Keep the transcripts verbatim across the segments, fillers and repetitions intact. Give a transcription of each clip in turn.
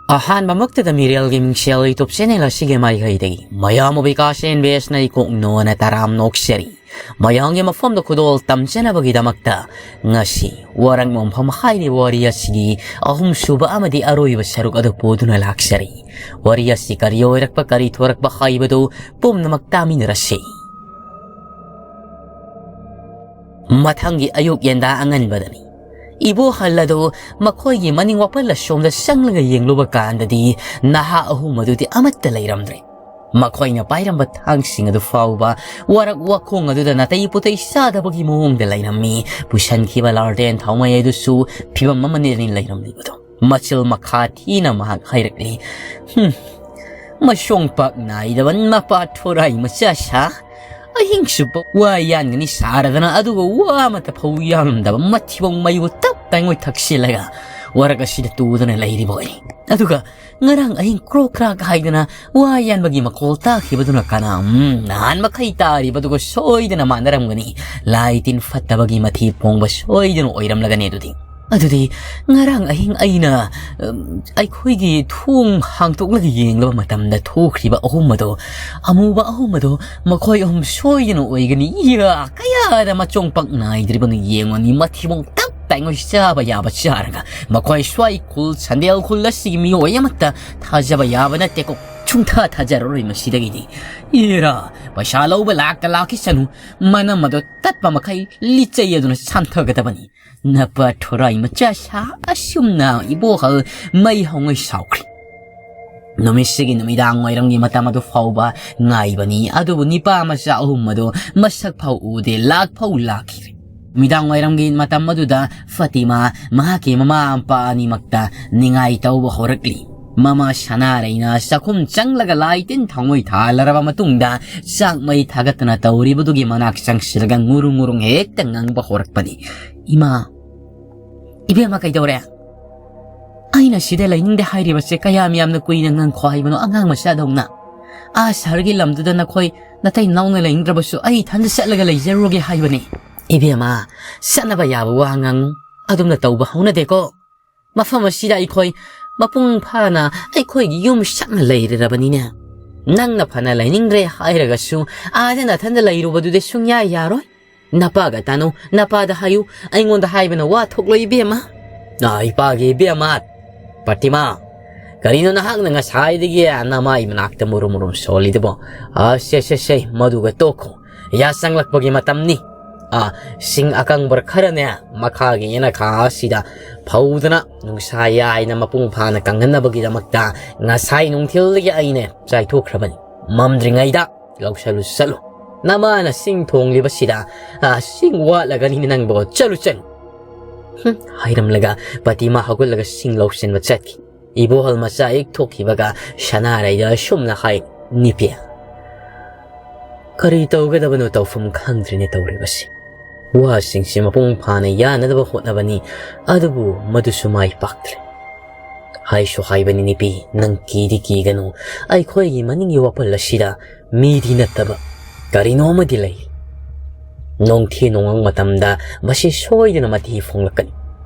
ꯑꯍꯥꯟꯕꯃꯛꯇꯗ ꯃꯤꯔꯦꯜꯒꯤ ꯃꯤꯡꯁꯦꯜ YouTube channel ꯑꯁꯤꯒꯤ ꯃꯥꯏꯀꯩꯗꯒꯤ ꯃꯌꯥꯝꯕꯨ ꯕꯤꯀꯥꯁ ꯑꯦꯟ ꯕꯤ ꯑꯦꯁꯅ ꯏꯀꯣꯛ ꯅꯣꯟꯅ ꯇꯔꯥꯝꯅ ꯑꯣꯛꯆꯔꯤ꯫ ꯃꯌꯥꯝꯒꯤ ꯃꯐꯝꯗ ꯈꯨꯗꯣꯜ ꯇꯝꯖꯅꯕꯒꯤꯗꯃꯛꯇ ꯉꯁꯤ ꯋꯥꯔꯛ ꯃꯐꯝ ꯍꯥꯏꯔꯤꯕ ꯋꯥꯔꯤ ꯑꯁꯤꯒꯤ ꯑꯍꯨꯝꯁꯨꯕ ꯑꯃꯗꯤ ꯑꯔꯣꯏꯕ ꯁꯔꯨꯛ ꯑꯗꯨ ꯄꯨꯗꯨꯅ ꯂꯥꯛꯆꯔꯤ꯫ ꯋꯥꯔꯤ ꯑꯁꯤ ꯀꯔꯤ ꯑꯣꯏꯔꯛꯄ, ꯀꯔꯤ ꯊꯣꯔꯛꯄ ꯍꯥꯏꯕꯗꯨ ꯄꯨꯝꯅꯃꯛ ꯇꯥꯃꯤꯟꯅꯔꯁꯤ꯫ ꯃꯊꯪꯒꯤ ꯑꯌꯨꯛ ꯌꯦꯟꯗꯥ ꯑꯉꯟꯕꯗꯅꯤ꯫ ꯏꯕꯣꯍꯜ ꯑꯗꯨ ꯃꯈꯣꯏꯒꯤ ꯃꯅꯤꯡ ꯋꯥꯄꯜ ꯑꯁꯣꯝꯗ ꯆꯪꯂꯒ ꯌꯦꯡꯂꯨꯕ ꯀꯥꯟꯗꯗꯤ ꯅꯍꯥ ꯑꯍꯨꯝ ꯑꯗꯨꯗꯤ ꯑꯃꯠꯇ ꯂꯩꯔꯝꯗ꯭ꯔꯦ꯫ ꯃꯈꯣꯏꯅ ꯄꯥꯏꯔꯝꯕ ꯊꯥꯡꯁꯤꯡ ꯑꯗꯨ ꯐꯥꯎꯕ ꯋꯥꯔꯛ ꯋꯥꯈꯣꯡ ꯑꯗꯨꯗ ꯅꯥꯇꯩ ꯄꯨꯇꯩ ꯆꯥꯗꯕꯒꯤ ꯃꯑꯣꯡꯗ ꯂꯩꯔꯝꯃꯤ꯫ ꯄꯨꯁꯟꯈꯤꯕ ꯂꯥꯜꯇꯦꯟ ꯊꯥꯎꯃꯩ ꯑꯗꯨꯁꯨ ꯐꯤꯕꯝ ꯑꯃꯅꯤ ꯂꯩꯔꯝꯂꯤꯕꯗꯣ꯫ ꯃꯆꯤꯜ ꯃꯈꯥ ꯊꯤꯅ ꯃꯍꯥꯛ ꯍꯥꯏꯔꯛꯂꯤ, "ꯍꯨꯝ, ꯃꯁꯣꯡ ꯄꯥꯛ ꯅꯥꯏꯗꯕ ꯅꯄꯥ ꯊꯣꯔꯥꯏ ꯃꯆꯥ ꯁꯥ꯫ ꯑꯍꯤꯡ ꯆꯨꯞꯄ ꯋꯥ ꯌꯥꯟꯒꯅꯤ ꯁꯥꯔꯗꯅ, ꯑꯗꯨꯒ ꯋꯥ ꯑꯃꯠꯇ ꯐꯧ ꯌꯥꯜꯂꯝꯗꯕ ꯃꯊꯤꯕꯣꯡ ꯃꯩꯕꯨ ꯇꯞ ꯇꯥꯏꯉꯣꯏ ꯊꯛꯆꯤꯜꯂꯒ ꯋꯥꯔꯛ ꯑꯁꯤꯗ ꯇꯨꯗꯨꯅ ꯂꯩꯔꯤꯕ ꯑꯣꯏ꯫ ꯑꯗꯨꯒ ꯉꯔꯥꯡ ꯑꯍꯤꯡ ꯀ꯭ꯔꯣꯛ ꯀ꯭ꯔꯥꯛ ꯍꯥꯏꯗꯅ ꯋꯥ ꯌꯥꯟꯕꯒꯤ ꯃꯈꯣꯜ ꯇꯥꯈꯤꯕꯗꯨꯅ ꯀꯅꯥ? ꯎꯝ, ꯅꯍꯥꯟ ꯃꯈꯩ ꯇꯥꯔꯤꯕꯗꯨꯒ ꯁꯣꯏꯗꯅ ꯃꯥꯟꯅꯔꯝꯒꯅꯤ꯫ ꯂꯥꯏ ꯇꯤꯟ ꯐꯠꯇꯕꯒꯤ ꯃꯊꯤ ꯐꯣꯡꯕ ꯁꯣꯏꯗꯅ ꯑꯣꯏꯔꯝꯂꯒꯅꯤ ꯑꯗꯨꯗꯤ꯫ ꯑꯗꯨꯗꯤ ꯉꯔꯥꯡ ꯑꯍꯤꯡ ꯑꯩꯅ, ꯎꯝ, ꯑꯩꯈꯣꯏꯒꯤ ꯊꯣꯡ ꯍꯥꯡꯇꯣꯛꯂꯒ ꯌꯦꯡꯂꯕ ꯃꯇꯝꯗ ꯊꯣꯛꯈ꯭ꯔꯤꯕ ꯑꯍꯨꯝ ꯑꯗꯣ, ꯑꯃꯨꯕ ꯑꯍꯨꯝ ꯑꯗꯣ ꯃꯈꯣꯏ ꯑꯍꯨꯝ ꯁꯣꯏꯗꯅ ꯑꯣꯏꯒꯅꯤ꯫ ꯏꯌꯥ, ꯀꯌꯥꯗ ꯃꯆꯣꯡ ꯄꯛ ꯅꯥꯏꯗ꯭ꯔꯤꯕꯅꯣ ꯌꯦꯡꯉꯨꯅꯤ, ꯃꯊꯤꯕꯣꯡ ꯇꯞ ꯇꯥꯏꯉꯣꯏ ꯆꯥꯕ ꯌꯥꯕ ꯆꯥꯔꯒ꯫ ꯃꯈꯣꯏ ꯁ꯭ꯋꯥꯏ ꯈꯨꯜ ꯁꯟꯗꯦꯜ ꯈꯨꯜ ꯑꯁꯤꯒꯤ ꯃꯤꯑꯣꯏ ꯑꯃꯠꯇ ꯊꯥꯖꯕ ꯌꯥꯕ ꯅꯠꯇꯦꯀꯣ꯫ ꯁꯨꯡꯊꯥ ꯊꯥꯖꯔꯔꯣꯏ ꯃꯁꯤꯗꯒꯤꯗꯤ꯫ ꯏꯔꯥ, ꯄꯩꯁꯥ ꯂꯧꯕ ꯂꯥꯛꯇ ꯂꯥꯛꯈꯤꯁꯅꯨ, ꯃꯅꯝ ꯑꯗꯣ ꯇꯠꯄ ꯃꯈꯩ ꯂꯤꯆꯩ ꯑꯗꯨꯅ ꯁꯥꯟꯊꯒꯗꯕꯅꯤ꯫ ꯅꯄꯥ ꯊꯣꯔꯥꯏ ꯃꯆꯥ ꯁꯥ꯫ ꯑꯁꯨꯝꯅ ꯏꯕꯣꯍꯜ ꯃꯩ ꯍꯧꯉꯩ ꯁꯥꯎꯈ꯭ꯔꯦ꯫ ꯅꯨꯃꯤꯠꯁꯤꯒꯤ ꯅꯨꯃꯤꯗꯥꯡ ꯋꯥꯏꯔꯝꯒꯤ ꯃꯇꯝ ꯑꯗꯨ ꯐꯥꯎꯕ ꯉꯥꯏꯕꯅꯤ, ꯑꯗꯨꯕꯨ ꯅꯤꯄꯥ ꯃꯆꯥ ꯑꯍꯨꯝ ꯑꯗꯨ ꯃꯁꯛ ꯐꯥꯎ ꯎꯗꯦ, ꯂꯥꯛ ꯐꯥꯎ ꯂꯥꯛꯈꯤꯗ꯭ꯔꯦ꯫ ꯅꯨꯃꯤꯗꯥꯡ ꯋꯥꯏꯔꯝꯒꯤ ꯃꯇꯝ ꯑꯗꯨꯗ ꯐꯥꯇꯤꯃꯥ ꯃꯍꯥꯛꯀꯤ ꯃꯃꯥ ꯃꯄꯥ ꯑꯅꯤꯃꯛꯇ ꯅꯤꯡꯉꯥꯏ ꯇꯧꯕ ꯍꯧꯔꯛꯂꯤ꯫ ꯃꯃꯥ ꯁꯅꯥꯔꯩꯅ ꯆꯥꯛꯈꯨꯝ ꯆꯪꯂꯒ ꯂꯥꯏ ꯇꯤꯟ ꯊꯥꯎꯃꯩ ꯊꯥꯜꯂꯔꯕ ꯃꯇꯨꯡꯗ ꯆꯥꯛ ꯃꯩ ꯊꯥꯒꯠꯇꯅ ꯇꯧꯔꯤꯕꯗꯨꯒꯤ ꯃꯅꯥꯛ ꯆꯪꯁꯤꯜꯂꯒ ꯉꯨꯔꯨꯡ ꯉꯨꯔꯨꯡ ꯍꯦꯛꯇ ꯉꯥꯡꯕ ꯍꯧꯔꯛꯄꯅꯤ꯫ "ꯏꯃꯥ, ꯏꯕꯦꯝꯃ ꯀꯩꯗꯧꯔꯦ? ꯑꯩꯅ ꯁꯤꯗ ꯂꯩꯅꯤꯡꯗꯦ ꯍꯥꯏꯔꯤꯕꯁꯦ ꯀꯌꯥꯝ ꯌꯥꯝꯅ ꯀꯨꯏꯅ ꯉꯪꯈꯣ ꯍꯥꯏꯕꯅꯣ ꯑꯉꯥꯡ ꯃꯆꯥꯗꯧꯅ? ꯑꯥ ꯁꯍꯔꯒꯤ ꯂꯝꯗꯨꯗ ꯅꯈꯣꯏ ꯅꯇꯩ ꯅꯅꯥꯎꯅ ꯂꯩꯅꯤꯡꯗ꯭ꯔꯕꯁꯨ ꯑꯩ ꯏꯊꯟꯗ ꯆꯠꯂꯒ ꯂꯩꯖꯔꯨꯔꯒꯦ ꯍꯥꯏꯕꯅꯤ꯫" "ꯏꯕꯦꯝꯃ, ꯆꯠꯅꯕ ꯌꯥꯕ ꯋꯥ ꯉꯥꯡ ꯑꯗꯨꯝꯅ ꯇꯧꯕ ꯍꯧꯅꯗꯦꯀꯣ꯫ ꯃꯐꯝ ꯑꯁꯤꯗ ꯑꯩꯈꯣꯏ ꯃꯄꯨꯡ ꯐꯥꯅ ꯑꯩꯈꯣꯏꯒꯤ ꯌꯨꯝ ꯁꯪꯅ ꯂꯩꯔꯔꯕꯅꯤꯅꯦ꯫ ꯅꯪꯅ ꯐꯅ ꯂꯩꯅꯤꯡꯗ꯭ꯔꯦ ꯍꯥꯏꯔꯒꯁꯨ ꯑꯥꯗ ꯅꯊꯟꯗ ꯂꯩꯔꯨꯕꯗꯨꯗꯤ ꯁꯨꯡꯌꯥ ꯌꯥꯔꯣꯏ꯫ ꯅꯄꯥꯒ ꯇꯥꯅꯧ, ꯅꯄꯥꯗ ꯍꯥꯏꯌꯨ, ꯑꯩꯉꯣꯟꯗ ꯍꯥꯏꯕꯅ ꯋꯥ ꯊꯣꯛꯂꯣꯏ ꯏꯕꯦꯝꯃ꯫ ꯑꯥ, ꯏꯄꯥꯒꯤ ꯏꯕꯦꯝꯃ, ꯄ꯭ꯔꯇꯤꯃꯥ, ꯀꯔꯤꯅꯣ ꯅꯍꯥꯛꯅ ꯉꯁꯥꯏꯗꯒꯤ ꯅꯃꯥꯏ ꯃꯅꯥꯛꯇ ꯃꯨꯔꯨꯝ ꯃꯨꯔꯨꯝ ꯁꯣꯜꯂꯤꯗꯨꯕꯣ? ꯑꯥ, ꯁꯦ, ꯁꯦ, ꯁꯦ, ꯃꯗꯨꯒ ꯇꯣꯛꯈꯣ꯫ ꯌꯥ ꯆꯪꯂꯛꯄꯒꯤ ꯃꯇꯝꯅꯤ꯫ ꯑꯥ, ꯁꯤꯡ ꯑꯀꯪꯕ ꯈꯔꯅꯦ, ꯃꯈꯥꯒꯤ ꯌꯦꯅꯈꯥ ꯑꯁꯤꯗ ꯐꯧꯗꯅ ꯅꯨꯡꯁꯥ ꯌꯥꯏꯅ ꯃꯄꯨꯡ ꯐꯥꯅ ꯀꯪꯍꯟꯅꯕꯒꯤꯗꯃꯛꯇ ꯉꯁꯥꯏ ꯅꯨꯡꯊꯤꯜꯗꯒꯤ ꯑꯩꯅꯦ ꯆꯥꯏꯊꯣꯛꯈ꯭ꯔꯕꯅꯤ꯫ ꯃꯝꯗ꯭ꯔꯤꯉꯩꯗ ꯂꯧꯁꯜꯂꯨ ꯆꯠꯂꯨ꯫ ꯅꯃꯥꯅ ꯁꯤꯡ ꯊꯣꯡꯂꯤꯕꯁꯤꯗ, ꯑꯥ, ꯁꯤꯡ ꯋꯥꯠꯂꯒꯅꯤ ꯅꯪꯕꯣ, ꯆꯠꯂꯨ, ꯆꯠꯂꯨ꯫ ꯍꯨꯝ, ꯍꯥꯏꯔꯝꯂꯒ ꯄ꯭ꯔꯇꯤꯃꯥ ꯍꯧꯒꯠꯂꯒ ꯁꯤꯡ ꯂꯧꯁꯤꯟꯕ ꯆꯠꯈꯤ꯫ ꯏꯕꯣꯍꯜ ꯃꯆꯥ ꯍꯦꯛ ꯊꯣꯛꯈꯤꯕꯒ ꯁꯅꯥꯔꯩꯗ ꯑꯁꯨꯝꯅ ꯍꯥꯏ, "ꯅꯤꯄꯤ, ꯀꯔꯤ ꯇꯧꯒꯗꯕꯅꯣ ꯇꯧꯐꯝ ꯈꯪꯗ꯭ꯔꯦꯅꯦ ꯇꯧꯔꯤꯕꯁꯤ꯫ ꯋꯥꯁꯤꯡꯁꯤ ꯃꯄꯨꯡ ꯐꯥꯅ ꯌꯥꯅꯅꯕ ꯍꯣꯠꯅꯕꯅꯤ, ꯑꯗꯨꯕꯨ ꯃꯗꯨꯁꯨ ꯃꯥꯏ ꯄꯥꯛꯇ꯭ꯔꯦ꯫ ꯍꯥꯏꯁꯨ ꯍꯥꯏꯕꯅꯤ ꯅꯤꯄꯤ, ꯅꯪ ꯀꯤꯗꯤ ꯀꯤꯒꯅꯨ, ꯑꯩꯈꯣꯏꯒꯤ ꯃꯅꯤꯡꯒꯤ ꯋꯥꯄꯜ ꯑꯁꯤꯗ ꯃꯤꯗꯤ ꯅꯠꯇꯕ ꯀꯔꯤꯅꯣ ꯑꯃꯗꯤ ꯂꯩ꯫ ꯅꯣꯡꯊꯤ ꯅꯣꯡꯃꯪ ꯃꯇꯝꯗ ꯃꯁꯤ ꯁꯣꯏꯗꯅ ꯃꯊꯤ ꯐꯣꯡꯂꯛꯀꯅꯤ꯫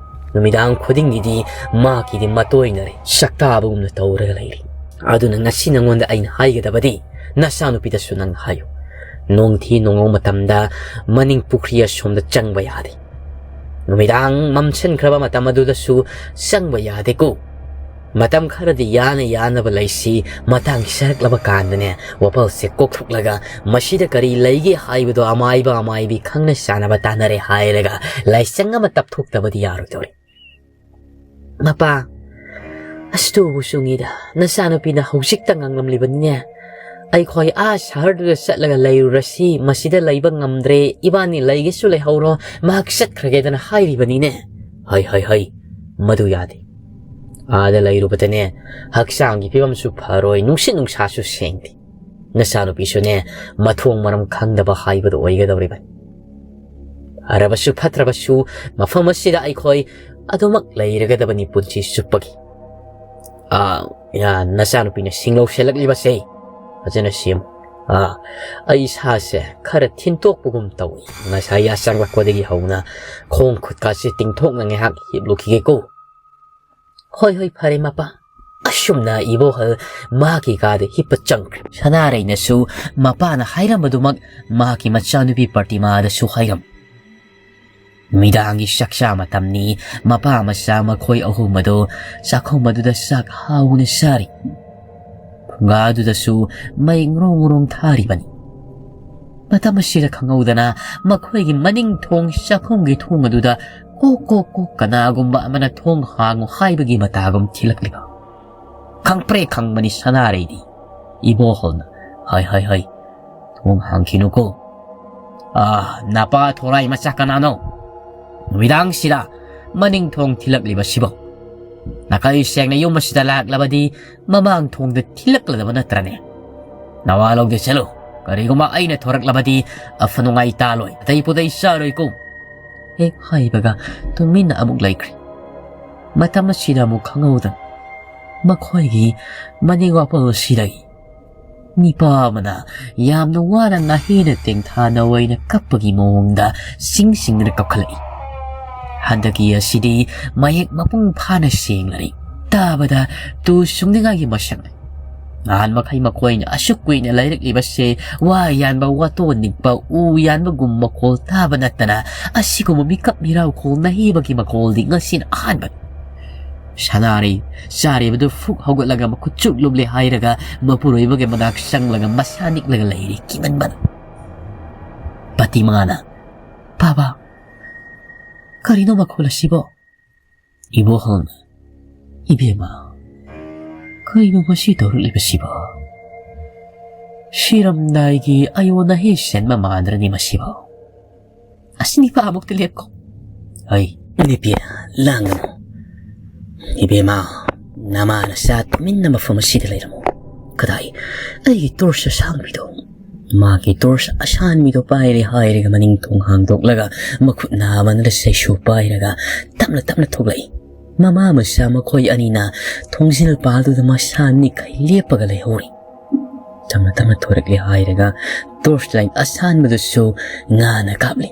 ꯅꯨꯃꯤꯗꯥꯡ ꯈꯨꯗꯤꯡꯒꯤꯗꯤ ꯃꯍꯥꯛꯀꯤꯗꯤ ꯃꯇꯣꯏꯅꯔꯦ, ꯁꯛꯇꯥꯕꯒꯨꯝꯅ ꯇꯧꯔꯒ ꯂꯩꯔꯤ꯫ ꯑꯗꯨꯅ ꯉꯁꯤ ꯅꯉꯣꯟꯗ ꯑꯩꯅ ꯍꯥꯏꯒꯗꯕꯗꯤ, ꯅꯆꯥꯅꯨꯄꯤꯗꯁꯨ ꯅꯪ ꯍꯥꯏꯌꯨ, ꯅꯣꯡꯊꯤ ꯅꯣꯡꯃꯪ ꯃꯇꯝꯗ ꯃꯅꯤꯡ ꯄꯨꯈ꯭ꯔꯤ ꯑꯁꯣꯝꯗ ꯆꯪꯕ ꯌꯥꯗꯦ꯫ ꯅꯨꯃꯤꯗꯥꯡ ꯃꯝꯁꯤꯟꯈ꯭ꯔꯕ ꯃꯇꯝ ꯑꯗꯨꯗꯁꯨ ꯆꯪꯕ ꯌꯥꯗꯦꯀꯣ꯫ ꯃꯇꯝ ꯈꯔꯗꯤ ꯌꯥꯅ ꯌꯥꯅꯕ ꯂꯩꯁꯤ, ꯃꯇꯥꯡ ꯆꯥꯔꯛꯂꯕ ꯀꯥꯟꯗꯅꯦ, ꯋꯥꯄꯜꯁꯦ ꯀꯣꯛꯊꯣꯛꯂꯒ ꯃꯁꯤꯗ ꯀꯔꯤ ꯂꯩꯒꯦ ꯍꯥꯏꯕꯗꯣ ꯑꯃꯥꯏꯕ ꯑꯃꯥꯏꯕꯤ ꯈꯪꯅ ꯆꯥꯟꯅꯕ ꯇꯥꯟꯅꯔꯦ ꯍꯥꯏꯔꯒ ꯂꯥꯏꯆꯪ ꯑꯃ ꯇꯞꯊꯣꯛꯇꯕꯗꯤ ꯌꯥꯔꯣꯏꯗꯧꯔꯤ꯫ ꯃꯄꯥ, ꯑꯁꯇꯨꯕꯨ ꯆꯨꯡꯉꯤꯗ, ꯅꯆꯥꯅꯨꯄꯤꯅ ꯍꯧꯖꯤꯛꯇ ꯉꯥꯡꯂꯝꯂꯤꯕꯅꯤꯅꯦ꯫ ꯑꯩꯈꯣꯏ ꯑꯥ ꯁꯍꯔꯗꯨꯗ ꯆꯠꯂꯒ ꯂꯩꯔꯨꯔꯁꯤ, ꯃꯁꯤꯗ ꯂꯩꯕ ꯉꯝꯗ꯭ꯔꯦ, ꯏꯕꯥꯅꯤ ꯂꯩꯒꯦꯁꯨ ꯂꯩꯍꯧꯔꯣ, ꯃꯍꯥꯛ ꯆꯠꯈ꯭ꯔꯒꯦꯗꯅ ꯍꯥꯏꯔꯤꯕꯅꯤꯅꯦ꯫ ꯍꯩ, ꯍꯩ, ꯍꯩ, ꯃꯗꯨ ꯌꯥꯗꯦ꯫ ꯑꯥꯗ ꯂꯩꯔꯨꯕꯗꯅꯦ, ꯍꯛꯆꯥꯡꯒꯤ ꯐꯤꯕꯝꯁꯨ ꯐꯔꯣꯏ, ꯅꯨꯡꯁꯤꯠ ꯅꯨꯡꯁꯥꯁꯨ ꯁꯦꯡꯗꯦ꯫ ꯅꯆꯥꯅꯨꯄꯤꯁꯨꯅꯦ, ꯃꯊꯣꯡ ꯃꯔꯝ ꯈꯪꯗꯕ ꯍꯥꯏꯕꯗꯨ ꯑꯣꯏꯒꯗꯧꯔꯤꯕꯅꯤ꯫ ꯐꯔꯕꯁꯨ ꯐꯠꯇ꯭ꯔꯕꯁꯨ, ꯃꯐꯝ ꯑꯁꯤꯗ ꯑꯩꯈꯣꯏ ꯑꯗꯨꯃꯛ ꯂꯩꯔꯒꯗꯕꯅꯤ ꯄꯨꯟꯁꯤ ꯆꯨꯞꯄꯒꯤ꯫ ꯑꯥ, ꯌꯥ, ꯅꯆꯥꯅꯨꯄꯤꯅ ꯁꯤꯡꯂꯧ ꯁꯦꯜꯂꯛꯂꯤꯕꯁꯦ ꯐꯖꯅ ꯁꯦꯝꯃꯨ꯫ ꯑꯥ, ꯑꯩ ꯏꯁꯥꯁꯦ ꯈꯔ ꯊꯤꯟꯇꯣꯛꯄꯒꯨꯝ ꯇꯧꯏ꯫ ꯉꯁꯥꯏ ꯌꯥ ꯆꯪꯂꯛꯄꯗꯒꯤ ꯍꯧꯅ ꯈꯣꯡ ꯈꯨꯠꯀꯥꯁꯦ ꯇꯤꯡꯊꯣꯛꯅ ꯉꯥꯏꯍꯥꯛ ꯍꯤꯞꯂꯨꯈꯤꯒꯦꯀꯣ꯫ "ꯍꯣꯏ, ꯍꯣꯏ, ꯐꯔꯦ, ꯃꯄꯥ꯫" ꯑꯁꯨꯝꯅ ꯏꯕꯣꯍꯜ ꯃꯍꯥꯛꯀꯤ ꯀꯥꯗ ꯍꯤꯞꯄ ꯆꯪꯈ꯭ꯔꯦ꯫ ꯁꯅꯥꯔꯩꯅꯁꯨ ꯃꯄꯥꯅ ꯍꯥꯏꯔꯝꯕꯗꯨꯃꯛ ꯃꯍꯥꯛꯀꯤ ꯃꯆꯥꯅꯨꯄꯤ ꯄ꯭ꯔꯇꯤꯃꯥꯗꯁꯨ ꯍꯥꯏꯔꯝ꯫ ꯅꯨꯃꯤꯗꯥꯡꯒꯤ ꯆꯥꯛꯆꯥ ꯃꯇꯝꯅꯤ꯫ ꯃꯄꯥ ꯃꯆꯥ ꯃꯈꯣꯏ ꯑꯍꯨꯝ ꯑꯗꯨ ꯆꯥꯛꯈꯨꯝ ꯑꯗꯨꯗ ꯆꯥꯛ ꯍꯥꯎꯅ ꯆꯥꯔꯤ꯫ ꯐꯨꯡꯒꯥꯗꯨꯗꯁꯨ ꯃꯩ ꯉ꯭ꯔꯣꯡ ꯉ꯭ꯔꯣꯡ ꯊꯥꯔꯤꯕꯅꯤ꯫ ꯃꯇꯝ ꯑꯁꯤꯗ ꯈꯪꯍꯧꯗꯅ ꯃꯈꯣꯏꯒꯤ ꯃꯅꯤꯡ ꯊꯣꯡ ꯆꯥꯛꯈꯨꯝꯒꯤ ꯊꯣꯡ ꯑꯗꯨꯗ ꯀꯣꯛ ꯀꯣꯛ ꯀꯣꯛ ꯀꯅꯥꯒꯨꯝꯕ ꯑꯃꯅ ꯊꯣꯡ ꯍꯥꯡꯉꯨ ꯍꯥꯏꯕꯒꯤ ꯃꯇꯥꯒꯨꯝ ꯊꯤꯜꯂꯛꯂꯤꯕ꯫ ꯈꯪꯄ꯭ꯔꯦ ꯈꯪꯕꯅꯤ ꯁꯅꯥꯔꯩꯗꯤ꯫ ꯏꯕꯣꯍꯜꯅ, "ꯍꯥꯏ, ꯍꯥꯏ, ꯍꯥꯏ, ꯊꯣꯡ ꯍꯥꯡꯈꯤꯅꯨꯀꯣ꯫ ꯑꯥ, ꯅꯄꯥ ꯊꯣꯔꯥꯏ ꯃꯆꯥ ꯀꯅꯥꯅꯣ? ꯅꯨꯃꯤꯗꯥꯡꯁꯤꯗ ꯃꯅꯤꯡ ꯊꯣꯡ ꯊꯤꯜꯂꯛꯂꯤꯕꯁꯤꯕꯣ? ꯅꯥꯀꯜ ꯁꯦꯡꯅ ꯌꯨꯝ ꯑꯁꯤꯗ ꯂꯥꯛꯂꯕꯗꯤ ꯃꯃꯥꯡ ꯊꯣꯡꯗ ꯊꯤꯜꯂꯛꯂꯗꯕ ꯅꯠꯇ꯭ꯔꯅꯦ? ꯅꯋꯥ ꯂꯧꯗꯦ, ꯆꯠꯂꯨ꯫ ꯀꯔꯤꯒꯨꯝꯕ ꯑꯩꯅ ꯊꯣꯔꯛꯂꯕꯗꯤ ꯑꯐ ꯅꯨꯡꯉꯥꯏ ꯇꯥꯂꯣꯏ, ꯑꯇꯩ ꯄꯨꯇꯩ ꯆꯥꯔꯣꯏꯀꯣ꯫" ꯍꯦꯛ ꯍꯥꯏꯕꯒ ꯇꯨꯃꯤꯟꯅ ꯑꯃꯨꯛ ꯂꯩꯈ꯭ꯔꯦ꯫ ꯃꯇꯝ ꯑꯁꯤꯗ ꯑꯃꯨꯛ ꯈꯪꯍꯧꯗꯅ ꯃꯈꯣꯏꯒꯤ ꯃꯅꯤꯡ ꯋꯥꯄꯜ ꯑꯁꯤꯗꯒꯤ ꯅꯤꯄꯥ ꯑꯃꯅ ꯌꯥꯝꯅ ꯋꯥꯅ ꯅꯥꯍꯦꯟꯅ ꯇꯦꯡꯊꯥꯅ ꯑꯣꯏꯅ ꯀꯞꯄꯒꯤ ꯃꯑꯣꯡꯗ ꯆꯤꯡ ꯆꯤꯡꯗꯨꯅ ꯀꯞꯈꯠꯂꯛꯏ꯫ ꯍꯟꯗꯛꯀꯤ ꯑꯁꯤꯗꯤ ꯃꯌꯦꯛ ꯃꯄꯨꯡ ꯐꯥꯅ ꯁꯦꯡꯂꯔꯤ꯫ ꯇꯥꯕꯗ ꯇꯨ ꯁꯨꯡꯅꯤꯡꯉꯥꯏꯒꯤ ꯃꯁꯛꯅꯤ꯫ ꯅꯍꯥꯟ ꯃꯈꯩ ꯃꯈꯣꯏꯅ ꯑꯁꯨꯛ ꯀꯨꯏꯅ ꯂꯩꯔꯛꯂꯤꯕꯁꯦ ꯋꯥ ꯌꯥꯟꯕ, ꯋꯥꯇꯣꯟ ꯅꯤꯛꯄ, ꯎ ꯌꯥꯟꯕꯒꯨꯝ ꯃꯈꯣꯜ ꯇꯥꯕ ꯅꯠꯇꯅ ꯑꯁꯤꯒꯨꯝꯕ ꯃꯤꯀꯞ ꯃꯤꯔꯥꯎꯈꯣꯜ ꯅꯥꯍꯦꯕꯒꯤ ꯃꯈꯣꯜꯗꯤ ꯉꯁꯤꯅ ꯑꯍꯥꯟꯕꯅꯤ꯫ ꯁꯅꯥꯔꯩ ꯆꯥꯔꯤꯕꯗꯨ ꯐꯨꯛ ꯍꯧꯒꯠꯂꯒ ꯃꯈꯨꯠ ꯆꯨꯛ ꯂꯨꯝꯂꯦ ꯍꯥꯏꯔꯒ ꯃꯄꯨꯔꯣꯏꯕꯒꯤ ꯃꯅꯥꯛ ꯆꯪꯂꯒ ꯃꯁꯥ ꯅꯤꯛꯂꯒ ꯂꯩꯔꯤ ꯀꯤꯃꯟꯕꯅ꯫ ꯄꯇꯤꯃꯥꯅ, "ꯕꯥꯕꯥ, ꯀꯔꯤꯅꯣ ꯃꯈꯣꯜ ꯑꯁꯤꯕꯣ?" ꯏꯕꯣꯍꯜꯅ, "ꯏꯕꯦꯝꯃ, ꯀꯩꯅꯣ ꯃꯁꯤ ꯇꯧꯔꯛꯂꯤꯕꯁꯤꯕꯣ? ꯁꯤꯔꯝꯗꯥꯏꯒꯤ ꯑꯌꯣꯟ ꯑꯍꯦ ꯆꯦꯟꯕ ꯃꯥꯟꯗ꯭ꯔꯅꯤ ꯃꯁꯤꯕꯣ? ꯑꯁꯤ ꯅꯤꯄꯥ ꯑꯃꯨꯛꯇ ꯂꯦꯞꯀꯣ꯫" "ꯍꯩ, ꯅꯨꯄꯤ, ꯂꯥꯡꯒꯅꯨ꯫ ꯏꯕꯦꯝꯃ, ꯅꯃꯥ ꯅꯆꯥ ꯇꯨꯃꯤꯟꯅ ꯃꯐꯝ ꯑꯁꯤꯗ ꯂꯩꯔꯝꯃꯨ꯫ ꯀꯗꯥꯏ, ꯑꯩꯒꯤ ꯇꯣꯔꯆ ꯑꯁꯥꯡꯕꯤꯗꯣ?" ꯃꯥꯒꯤ ꯇꯣꯔꯆ ꯑꯁꯥꯟꯕꯤꯗꯣ ꯄꯥꯏꯔꯦ ꯍꯥꯏꯔꯒ ꯃꯅꯤꯡ ꯊꯣꯡ ꯍꯥꯡꯗꯣꯛꯂꯒ ꯃꯈꯨꯠ ꯅꯥꯃꯟꯗ ꯆꯩꯁꯨ ꯄꯥꯏꯔꯒ ꯇꯞꯅ ꯇꯞꯅ ꯊꯣꯛꯂꯛꯏ꯫ ꯃꯃꯥ ꯃꯆꯥ ꯃꯈꯣꯏ ꯑꯅꯤꯅ ꯊꯣꯡꯖꯤꯜ ꯄꯥꯜꯗꯨꯗ ꯃꯁꯥ ꯅꯤꯛꯈꯩ ꯂꯦꯞꯄꯒ ꯂꯩꯍꯧꯔꯤ꯫ ꯇꯞꯅ ꯇꯞꯅ ꯊꯣꯔꯛꯂꯦ ꯍꯥꯏꯔꯒ ꯇꯣꯔꯆ ꯂꯥꯏꯠ ꯑꯁꯥꯟꯕꯗꯨꯁꯨ ꯉꯥꯅ ꯀꯥꯞꯂꯤ꯫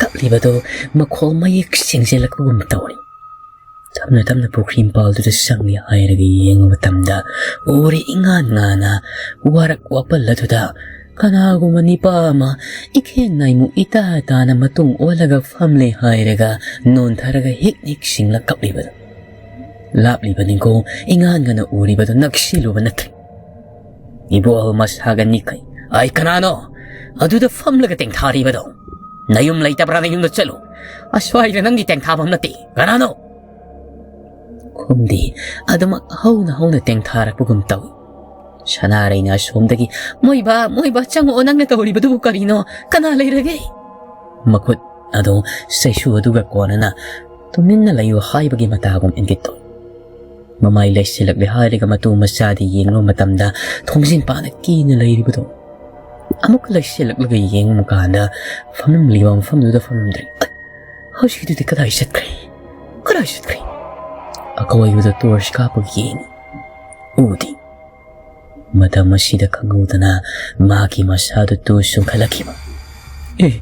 ꯀꯞꯂꯤꯕꯗꯨ ꯃꯈꯣꯜ ꯃꯌꯦꯛ ꯁꯦꯡꯖꯤꯜꯂꯛꯄꯒꯨꯝ ꯇꯧꯔꯤ꯫ ꯇꯞꯅ ꯇꯞꯅ ꯄꯨꯈ꯭ꯔꯤ ꯃꯄꯥꯜꯗꯨꯗ ꯆꯪꯂꯦ ꯍꯥꯏꯔꯒ ꯌꯦꯡꯕ ꯃꯇꯝꯗ ꯎꯔꯦ ꯏꯉꯥꯟ ꯉꯥꯟꯅ ꯋꯥꯔꯛ ꯋꯥꯄꯜ ꯑꯗꯨꯗ ꯀꯅꯥꯒꯨꯝꯕ ꯅꯤꯄꯥ ꯑꯃ ꯏꯈꯦꯡ ꯅꯥꯏꯃꯨ ꯏꯇꯥ ꯇꯥꯅ ꯃꯇꯨꯡ ꯑꯣꯜꯂꯒ ꯐꯝꯂꯦ ꯍꯥꯏꯔꯒ ꯅꯣꯟꯊꯔꯒ ꯍꯤꯛ ꯍꯤꯛ ꯁꯤꯡꯂ ꯀꯞꯂꯤꯕꯗꯨ꯫ ꯂꯥꯞꯂꯤꯕꯅꯤꯀꯣ, ꯏꯉꯥꯟ ꯉꯥꯟꯅ ꯎꯔꯤꯕꯗꯨ ꯅꯛꯁꯤꯜꯂꯨꯕ ꯅꯠꯇ꯭ꯔꯦ꯫ ꯏꯕꯣꯍꯜ ꯃꯁꯥꯒ ꯅꯤꯛꯈꯩ꯫ "ꯑꯩ ꯀꯅꯥꯅꯣ ꯑꯗꯨꯗ ꯐꯝꯂꯒ ꯇꯦꯡꯊꯥꯔꯤꯕꯗꯣ? ꯅꯌꯨꯝ ꯂꯩꯇꯕ꯭ꯔꯥ? ꯅꯌꯨꯝꯗ ꯆꯠꯂꯨ꯫ ꯑꯁ꯭ꯋꯥꯏꯗ ꯅꯪꯒꯤ ꯇꯦꯡꯊꯥꯐꯝ ꯅꯠꯇꯦ꯫ ꯀꯅꯥꯅꯣ?" ꯈꯨꯝꯗꯦ꯫ ꯑꯗꯨꯃꯛ ꯍꯧꯅ ꯍꯧꯅ ꯇꯦꯡꯊꯥꯔꯛꯄꯒꯨꯝ ꯇꯧꯏ꯫ ꯁꯅꯥꯔꯩꯅ ꯑꯁꯣꯝꯗꯒꯤ, "ꯃꯣꯏꯕꯥ, ꯃꯣꯏꯕꯥ, ꯆꯪꯉꯛꯑꯣ, ꯅꯪꯅ ꯇꯧꯔꯤꯕꯗꯨꯕꯨ ꯀꯔꯤꯅꯣ? ꯀꯅꯥ ꯂꯩꯔꯒꯦ?" ꯃꯈꯨꯠ ꯑꯗꯨ ꯆꯩꯁꯨ ꯑꯗꯨꯒ ꯀꯣꯟꯅꯅ ꯇꯨꯃꯤꯟꯅ ꯂꯩꯌꯨ ꯍꯥꯏꯕꯒꯤ ꯃꯇꯥꯒꯨꯝ ꯏꯪꯒꯤꯠ ꯇꯧꯏ꯫ ꯃꯃꯥꯏ ꯂꯩꯁꯤꯜꯂꯛꯂꯦ ꯍꯥꯏꯔꯒ ꯃꯇꯨ ꯃꯆꯥꯗ ꯌꯦꯡꯂꯨꯕ ꯃꯇꯝꯗ ꯊꯣꯡꯖꯤꯟ ꯄꯥꯅ ꯀꯤꯅ ꯂꯩꯔꯤꯕꯗꯣ꯫ ꯑꯃꯨꯛ ꯂꯩꯁꯤꯜꯂꯛꯂꯒ ꯌꯦꯡꯕ ꯀꯥꯟꯗ ꯐꯝꯂꯝꯂꯤꯕ ꯃꯐꯝꯗꯨꯗ ꯐꯝꯂꯝꯗ꯭ꯔꯦ꯫ "ꯑꯩ, ꯍꯧꯖꯤꯛꯀꯤꯗꯨꯗꯤ ꯀꯗꯥꯏ ꯆꯠꯈ꯭ꯔꯦ? ꯀꯗꯥꯏ ꯆꯠꯈ꯭ꯔꯦ?" ꯑꯀꯣꯏꯕꯗ ꯇꯣꯔꯆ ꯀꯥꯞꯄꯒ ꯌꯦꯡꯉꯤ꯫ ꯎꯗꯦ꯫ ꯃꯇꯝ ꯑꯁꯤꯗ ꯈꯪꯍꯧꯗꯅ ꯃꯥꯒꯤ ꯃꯁꯥꯗꯨ ꯇꯨ ꯆꯨꯡꯈꯠꯂꯛꯈꯤꯕ꯫ "ꯑꯦ,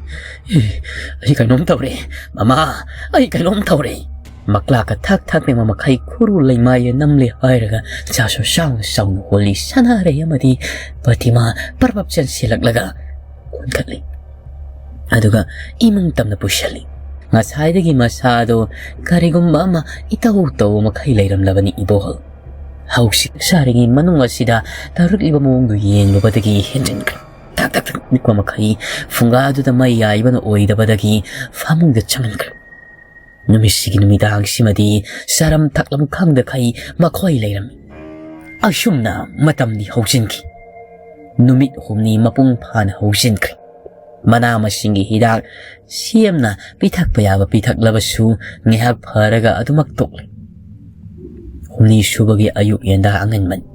ꯑꯦ, ꯑꯩ ꯀꯩꯅꯣꯝ ꯇꯧꯔꯦ꯫ ꯃꯃꯥ, ꯑꯩ ꯀꯩꯅꯣꯝ ꯇꯧꯔꯦ!" ꯃꯀ꯭ꯂꯥꯛꯀ ꯊꯥꯛ ꯊꯥꯛ ꯂꯦꯡꯕ ꯃꯈꯩ ꯈꯨꯔꯨ ꯂꯩꯃꯥꯏꯗ ꯅꯝꯂꯦ ꯍꯥꯏꯔꯒ ꯆꯥꯁꯨ ꯆꯥꯎꯅ ꯆꯥꯎꯅ ꯍꯣꯜꯂꯤ ꯁꯅꯥꯔꯩ ꯑꯃꯗꯤ ꯄ꯭ꯔꯇꯤꯃꯥ ꯄꯔꯕꯞ ꯆꯦꯟꯁꯤꯜꯂꯛꯂꯒ ꯀꯣꯟꯈꯠꯂꯤ꯫ ꯑꯗꯨꯒ ꯏꯃꯨꯡ ꯇꯝꯅ ꯄꯨꯁꯤꯜꯂꯤ꯫ ꯉꯁꯥꯏꯗꯒꯤ ꯃꯁꯥꯗꯣ ꯀꯔꯤꯒꯨꯝꯕ ꯑꯃ ꯏꯇꯧ ꯇꯧꯕ ꯃꯈꯩ ꯂꯩꯔꯝꯂꯕꯅꯤ ꯏꯕꯣꯍꯜ꯫ ꯍꯧꯖꯤꯛ ꯁꯥꯔꯤꯉꯩ ꯃꯅꯨꯡ ꯑꯁꯤꯗ ꯇꯧꯔꯛꯂꯤꯕ ꯃꯑꯣꯡꯗꯨ ꯌꯦꯡꯂꯨꯕꯗꯒꯤ ꯍꯦꯟꯖꯤꯟꯈ꯭ꯔꯦ꯫ ꯊꯛ ꯊꯛ ꯊꯛ ꯅꯤꯛꯄ ꯃꯈꯩ ꯐꯨꯡꯒꯥꯗꯨꯗ ꯃꯩ ꯌꯥꯏꯕꯅ ꯑꯣꯏꯗꯕꯗꯒꯤ ꯐꯃꯨꯡꯗ ꯆꯪꯍꯟꯈ꯭ꯔꯦ꯫ ꯅꯨꯃꯤꯠꯁꯤꯒꯤ ꯅꯨꯃꯤꯗꯥꯡꯁꯤꯃꯗꯤ ꯆꯥꯔꯝ ꯊꯛꯂꯝ ꯈꯪꯗꯈꯩ ꯃꯈꯣꯏ ꯂꯩꯔꯝꯃꯤ꯫ ꯑꯁꯨꯝꯅ ꯃꯇꯝꯗꯤ ꯍꯧꯖꯤꯟꯈꯤ꯫ ꯅꯨꯃꯤꯠ ꯍꯨꯝꯅꯤ ꯃꯄꯨꯡ ꯐꯥꯅ ꯍꯧꯖꯤꯟꯈ꯭ꯔꯦ꯫ ꯃꯅꯥ ꯃꯁꯤꯡꯒꯤ ꯍꯤꯗꯥꯛ ꯁꯦꯝꯅ ꯄꯤꯊꯛꯄ ꯌꯥꯕ ꯄꯤꯊꯛꯂꯕꯁꯨ ꯉꯥꯏꯍꯥꯛ ꯐꯔꯒ ꯑꯗꯨꯃꯛ ꯇꯣꯛꯂꯦ꯫ ꯍꯨꯝꯅꯤ ꯁꯨꯕꯒꯤ ꯑꯌꯨꯛ ꯌꯦꯟꯗꯥ ꯑꯉꯟꯕꯅꯤ꯫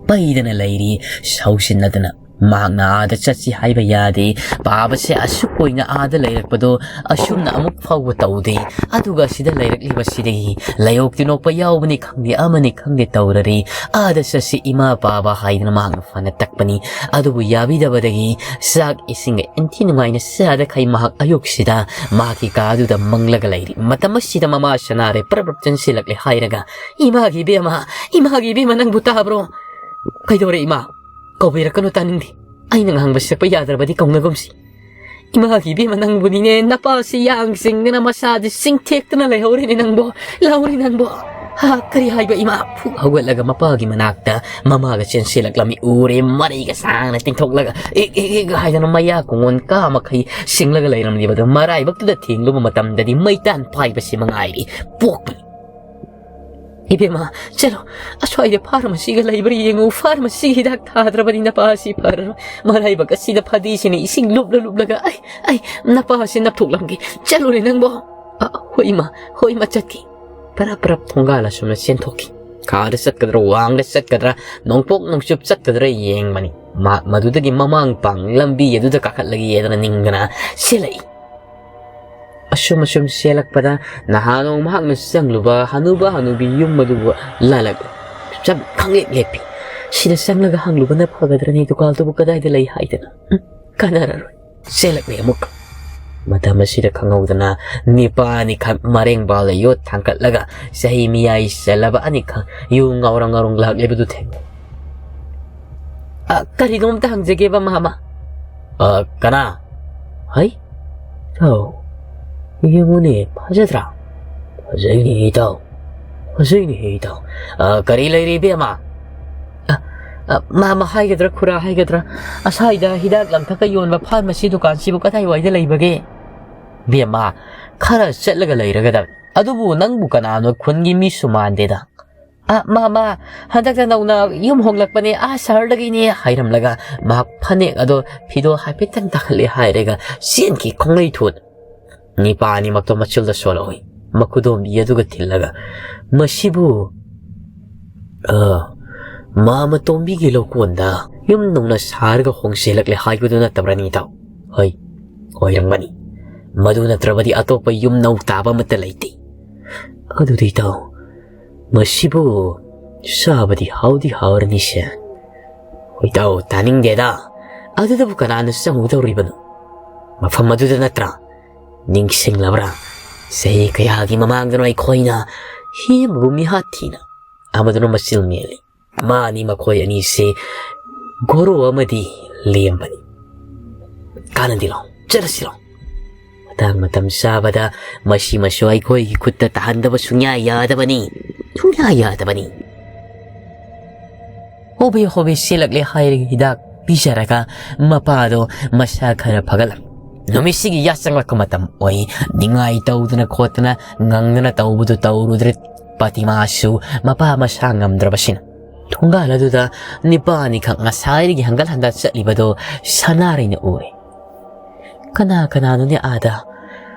ꯄꯩꯗꯅ ꯂꯩꯔꯤ ꯁꯥꯎꯁꯤꯟꯅꯗꯅ꯫ ꯃꯍꯥꯛꯅ ꯑꯥꯗ ꯆꯠꯁꯤ ꯍꯥꯏꯕ ꯌꯥꯗꯦ꯫ ꯄꯥꯕꯁꯦ ꯑꯁꯨꯛ ꯀꯨꯏꯅ ꯑꯥꯗ ꯂꯩꯔꯛꯄꯗꯣ ꯑꯁꯨꯝꯅ ꯑꯃꯨꯛ ꯐꯥꯎꯕ ꯇꯧꯗꯦ꯫ ꯑꯗꯨꯒ ꯁꯤꯗ ꯂꯩꯔꯛꯂꯤꯕꯁꯤꯗꯒꯤ ꯂꯥꯏꯑꯣꯛ ꯇꯤꯟꯑꯣꯛꯄ ꯌꯥꯎꯕꯅꯤ ꯈꯪꯗꯦ, ꯑꯃꯅꯤ ꯈꯪꯗꯦ ꯇꯧꯔꯔꯤ꯫ ꯑꯥꯗ ꯆꯠꯁꯤ ꯏꯃꯥ ꯄꯥꯕ ꯍꯥꯏꯗꯨꯅ ꯃꯍꯥꯛꯅ ꯐꯅ ꯇꯛꯄꯅꯤ꯫ ꯑꯗꯨꯕꯨ ꯌꯥꯕꯤꯗꯕꯗꯒꯤ ꯆꯥꯛ ꯏꯁꯤꯡꯒ ꯏꯟꯊꯤ ꯅꯨꯡꯉꯥꯏꯅ ꯆꯥꯗꯈꯩ ꯃꯍꯥꯛ ꯑꯌꯨꯛꯁꯤꯗ ꯃꯍꯥꯛꯀꯤ ꯀꯥꯗꯨꯗ ꯃꯪꯂꯒ ꯂꯩꯔꯤ꯫ ꯃꯇꯝ ꯑꯁꯤꯗ ꯃꯃꯥ ꯁꯅꯥꯔꯩ ꯄ꯭ꯔꯞ ꯄ꯭ꯔꯞ ꯆꯦꯟꯁꯤꯜꯂꯛꯂꯦ ꯍꯥꯏꯔꯒ, "ꯏꯃꯥꯒꯤ ꯏꯕꯦꯝꯃ, ꯏꯃꯥꯒꯤ ꯏꯕꯦꯝꯃ, ꯅꯪꯕꯨ ꯇꯥꯕ꯭ꯔꯣ? ꯀꯩꯗꯧꯔꯦ ꯏꯃꯥ? ꯀꯧꯕꯤꯔꯛꯀꯅꯨ, ꯇꯥꯅꯤꯡꯗꯦ꯫ ꯑꯩꯅ ꯉꯥꯡꯕ ꯁꯛꯄ ꯌꯥꯗ꯭ꯔꯕꯗꯤ ꯀꯧꯅꯒꯨꯝꯁꯤ꯫ ꯏꯃꯥꯒꯤ ꯏꯕꯦꯝꯃ, ꯅꯪꯕꯨꯅꯤꯅꯦ, ꯅꯄꯥꯁꯤ ꯌꯥꯡ ꯆꯤꯡꯗꯅ ꯃꯁꯥꯗꯤ ꯆꯤꯡꯊꯦꯛꯇꯅ ꯂꯩꯍꯧꯔꯦꯅꯦ ꯅꯪꯕꯣ, ꯂꯥꯎꯔꯦ ꯅꯪꯕꯣ꯫ ꯍꯥ, ꯀꯔꯤ ꯍꯥꯏꯕ ꯏꯃꯥ?" ꯐꯨꯛ ꯍꯧꯒꯠꯂꯒ ꯃꯄꯥꯒꯤ ꯃꯅꯥꯛꯇ ꯃꯃꯥꯒ ꯆꯦꯟꯁꯤꯜꯂꯛꯂꯝꯃꯤ꯫ ꯎꯔꯦ, ꯃꯔꯩꯒ ꯁꯥꯡꯅ ꯇꯤꯡꯊꯣꯛꯂꯒ ꯏꯛ ꯏꯛ ꯏꯛ ꯍꯥꯏꯗꯅ ꯃꯌꯥ ꯀꯣꯡꯒꯣꯟ ꯀꯥ ꯃꯈꯩ ꯁꯤꯡꯂꯒ ꯂꯩꯔꯝꯂꯤꯕꯗꯨ ꯃꯔꯥꯏꯕꯛꯇꯨꯗ ꯊꯦꯡꯂꯨꯕ ꯃꯇꯝꯗꯗꯤ ꯃꯩꯇꯥꯟ ꯄꯥꯏꯕꯁꯤ ꯃꯉꯥꯏꯔꯤ꯫ ꯄꯣꯛꯄꯅꯤ꯫ "ꯏꯕꯦꯝꯃ, ꯆꯠꯂꯣ, ꯑꯁ꯭ꯋꯥꯏꯗ ꯐꯥꯔꯃꯥꯁꯤꯒ ꯂꯩꯕ꯭ꯔꯥ ꯌꯦꯡꯉꯨ, ꯐꯥꯔꯃꯥꯁꯤꯒꯤ ꯍꯤꯗꯥꯛ ꯊꯥꯗ꯭ꯔꯕꯗꯤ ꯅꯄꯥ ꯑꯁꯤ ꯐꯔꯔꯣꯏ꯫ ꯃꯔꯥꯏꯕꯛ ꯑꯁꯤꯗ ꯐꯗꯤꯁꯤꯅ ꯏꯁꯤꯡ ꯂꯨꯞꯂ ꯂꯨꯞꯂꯒ, ꯑꯩ, ꯑꯩ, ꯅꯄꯥ ꯑꯁꯤ ꯅꯞꯊꯣꯛꯂꯝꯒꯦ꯫ ꯆꯠꯂꯨꯅꯦ ꯅꯪꯕꯣ?" "ꯑ, ꯍꯣꯏ ꯏꯃꯥ, ꯍꯣꯏ ꯏꯃꯥ, ꯆꯠꯀꯦ꯫" ꯄꯔꯞ ꯄꯔꯞ ꯊꯣꯡꯒꯥꯜ ꯑꯁꯣꯝꯗ ꯆꯦꯟꯊꯣꯛꯈꯤ꯫ ꯈꯥꯗ ꯆꯠꯀꯗ꯭ꯔꯥ, ꯋꯥꯡꯗ ꯆꯠꯀꯗ꯭ꯔꯥ, ꯅꯣꯡꯄꯣꯛ ꯅꯣꯡꯆꯨꯞ ꯆꯠꯀꯗ꯭ꯔꯥ ꯌꯦꯡꯕꯅꯤ꯫ ꯃꯍꯥꯛ ꯃꯗꯨꯗꯒꯤ ꯃꯃꯥꯡ ꯄꯥꯡ ꯂꯝꯕꯤ ꯑꯗꯨꯗ ꯀꯥꯈꯠꯂꯒꯦꯗꯅ ꯅꯤꯡꯗꯅ ꯆꯦꯜꯂꯛꯏ꯫ ꯑꯁꯨꯝ ꯑꯁꯨꯝ ꯆꯦꯜꯂꯛꯄꯗ ꯅꯍꯥꯟ ꯅꯣꯡ ꯃꯍꯥꯛꯅ ꯆꯪꯂꯨꯕ ꯍꯅꯨꯕ ꯍꯅꯨꯕꯤ ꯌꯨꯝ ꯑꯗꯨꯕꯨ ꯂꯥꯜꯂꯛꯂꯦ꯫ ꯆꯞ ꯈꯪꯂꯦꯞ ꯂꯦꯞꯄꯤ꯫ "ꯁꯤꯗ ꯆꯪꯂꯒ ꯍꯪꯂꯨꯕꯅ ꯐꯒꯗ꯭ꯔꯅꯦ, ꯗꯨꯀꯥꯟꯗꯨꯕꯨ ꯀꯗꯥꯏꯗ ꯂꯩ ꯍꯥꯏꯗꯅ? ꯎꯝ, ꯀꯥꯟꯅꯔꯔꯣꯏ꯫" ꯆꯦꯜꯂꯛꯂꯦ ꯑꯃꯨꯛ꯫ ꯃꯇꯝ ꯑꯁꯤꯗ ꯈꯪꯍꯧꯗꯅ ꯅꯤꯄꯥ ꯑꯅꯤꯈꯛ ꯃꯔꯦꯡꯕꯥꯜꯗ ꯌꯣꯠ ꯊꯥꯡꯀꯠꯂꯒ ꯆꯍꯤ ꯃꯤꯌꯥꯏ ꯆꯜꯂꯕ ꯑꯅꯤꯈꯛ ꯌꯨ ꯉꯥꯎꯔ ꯉꯥꯎꯔ ꯂꯥꯛꯂꯤꯕꯗꯨ ꯊꯦꯡꯅꯩ꯫ "ꯑ, ꯀꯔꯤꯅꯣꯝꯇ ꯍꯪꯖꯒꯦꯕ, ꯃꯥꯃ꯫" "ꯑ, ꯀꯅꯥ?" "ꯍꯩ, ꯏꯇꯥꯎ, ꯌꯦꯡꯉꯨꯅꯦ, ꯐꯖꯗ꯭ꯔꯥ?" "ꯐꯖꯩꯅꯦ, ꯏꯇꯥꯎ, ꯐꯖꯩꯅꯦ, ꯏꯇꯥꯎ꯫ ꯑ, ꯀꯔꯤ ꯂꯩꯔꯤ, ꯏꯕꯦꯝꯃ?" "ꯑ, ꯑ, ꯃꯥꯃ ꯍꯥꯏꯒꯗ꯭ꯔꯥ, ꯈꯨꯔꯥ ꯍꯥꯏꯒꯗ꯭ꯔꯥ, ꯑꯁ꯭ꯋꯥꯏꯗ ꯍꯤꯗꯥꯛ ꯂꯥꯡꯊꯛꯀ ꯌꯣꯟꯕ ꯐꯥꯔꯃꯥꯁꯤ ꯗꯨꯀꯥꯟꯁꯤꯕꯨ ꯀꯗꯥꯏꯋꯥꯏꯗ ꯂꯩꯕꯒꯦ?" "ꯏꯕꯦꯝꯃ, ꯈꯔ ꯆꯠꯂꯒ ꯂꯩꯔꯒꯗꯕꯅꯤ꯫ ꯑꯗꯨꯕꯨ ꯅꯪꯕꯨ ꯀꯅꯥꯅꯣ, ꯈꯨꯟꯒꯤ ꯃꯤꯁꯨ ꯃꯥꯟꯗꯦꯗ꯫" "ꯑ, ꯃꯥꯃ, ꯍꯟꯗꯛꯇ ꯅꯧꯅ ꯌꯨꯝ ꯍꯣꯡꯂꯛꯄꯅꯦ, ꯑꯥ ꯁꯍꯔꯗꯒꯤꯅꯦ," ꯍꯥꯏꯔꯝꯂꯒ ꯃꯍꯥꯛ ꯐꯅꯦꯛ ꯑꯗꯣ ꯐꯤꯗꯣ ꯍꯥꯏꯐꯦꯠꯇꯪ ꯇꯥꯈꯠꯂꯦ ꯍꯥꯏꯔꯒ ꯆꯦꯟꯈꯤ ꯈꯣꯡꯂꯩ ꯊꯨꯅ꯫ ꯅꯤꯄꯥ ꯑꯅꯤꯃꯛꯇꯣ ꯃꯆꯨꯜꯗ ꯁꯣꯜꯍꯧꯏ, ꯃꯈꯨꯗꯣꯝꯕꯤ ꯑꯗꯨꯒ ꯊꯤꯜꯂꯒ꯫ "ꯃꯁꯤꯕꯨ, ꯑ, ꯃꯥꯃ ꯇꯣꯝꯕꯤꯒꯤ ꯂꯧꯀꯣꯟꯗ ꯌꯨꯝ ꯅꯧꯅ ꯁꯥꯔꯒ ꯍꯣꯡꯁꯦꯜꯂꯛꯂꯦ ꯍꯥꯏꯕꯗꯨ ꯅꯠꯇꯕ꯭ꯔꯅꯤ, ꯏꯇꯥꯎ? ꯍꯣꯏ, ꯑꯣꯏꯔꯝꯒꯅꯤ꯫ ꯃꯗꯨ ꯅꯠꯇ꯭ꯔꯕꯗꯤ ꯑꯇꯣꯞꯄ ꯌꯨꯝ ꯅꯧ ꯇꯥꯕ ꯑꯃꯠꯇ ꯂꯩꯇꯦ꯫ ꯑꯗꯨꯗꯤ, ꯏꯇꯥꯎ, ꯃꯁꯤꯕꯨ ꯆꯥꯕꯗꯤ ꯍꯥꯎꯗꯤ ꯍꯥꯎꯔꯅꯤꯁꯦ꯫ ꯍꯣꯏ, ꯏꯇꯥꯎ, ꯇꯥꯅꯤꯡꯗꯦꯗ꯫ ꯑꯗꯨꯗꯕꯨ ꯀꯅꯥꯅ ꯆꯪꯉꯨꯗꯧꯔꯤꯕꯅꯣ? ꯃꯐꯝ ꯑꯗꯨꯗ ꯅꯠꯇ꯭ꯔꯥ? ꯅꯤꯡꯁꯤꯡꯂꯕ꯭ꯔꯥ? ꯆꯍꯤ ꯀꯌꯥꯒꯤ ꯃꯃꯥꯡꯗꯅꯣ ꯑꯩꯈꯣꯏꯅ ꯍꯤ ꯑꯃꯕꯨ ꯃꯤꯍꯥꯠ ꯊꯤꯅ ꯑꯃꯗꯨꯅ ꯃꯆꯤꯜ ꯃꯦꯜꯂꯤ꯫ ꯃꯥꯅꯤ ꯃꯈꯣꯏ ꯑꯅꯤꯁꯤ ꯒꯣꯔꯣ ꯑꯃꯗꯤ ꯂꯦꯝꯕꯅꯤ꯫ ꯀꯥꯟꯅꯗꯦ, ꯂꯥꯎ, ꯆꯠꯂꯁꯤ ꯂꯥꯎ꯫ ꯃꯇꯥꯡ ꯃꯇꯝ ꯆꯥꯕꯗ ꯃꯁꯤꯃꯁꯨ ꯑꯩꯈꯣꯏꯒꯤ ꯈꯨꯠꯇ ꯇꯥꯍꯟꯗꯕ ꯁꯨꯡꯌꯥ ꯌꯥꯗꯕꯅꯤ, ꯁꯨꯡꯌꯥ ꯌꯥꯗꯕꯅꯤ꯫ ꯍꯣꯕꯦ ꯍꯣꯕꯦ ꯆꯦꯜꯂꯛꯂꯦ ꯍꯥꯏꯔꯒ ꯍꯤꯗꯥꯛ ꯄꯤꯖꯔꯒ ꯃꯄꯥꯗꯣ ꯃꯁꯥ ꯈꯔ ꯐꯒꯠꯂꯛ꯫ ꯅꯨꯃꯤꯠꯁꯤꯒꯤ ꯌꯥꯆꯪꯂꯛꯄ ꯃꯇꯝ ꯑꯣꯏ꯫ ꯅꯤꯡꯉꯥꯏ ꯇꯧꯗꯅ ꯈꯣꯠꯇꯅ ꯉꯪꯗꯅ ꯇꯧꯕꯗꯨ ꯇꯧꯔꯨꯗ꯭ꯔꯦ꯫ ꯄꯥꯇꯤꯃꯥꯁꯨ ꯃꯄꯥ ꯃꯁꯥ ꯉꯝꯗ꯭ꯔꯕꯁꯤꯅ ꯊꯣꯡꯒꯥꯜ ꯑꯗꯨꯗ ꯅꯤꯄꯥꯅꯤꯈꯛ ꯉꯁꯥꯏꯗꯒꯤ ꯍꯪꯒꯠ ꯍꯟꯗ ꯆꯠꯂꯤꯕꯗꯣ ꯁꯅꯥꯔꯩꯅ ꯎꯔꯦ꯫ "ꯀꯅꯥ ꯀꯅꯥꯅꯣꯅꯦ ꯑꯥꯗ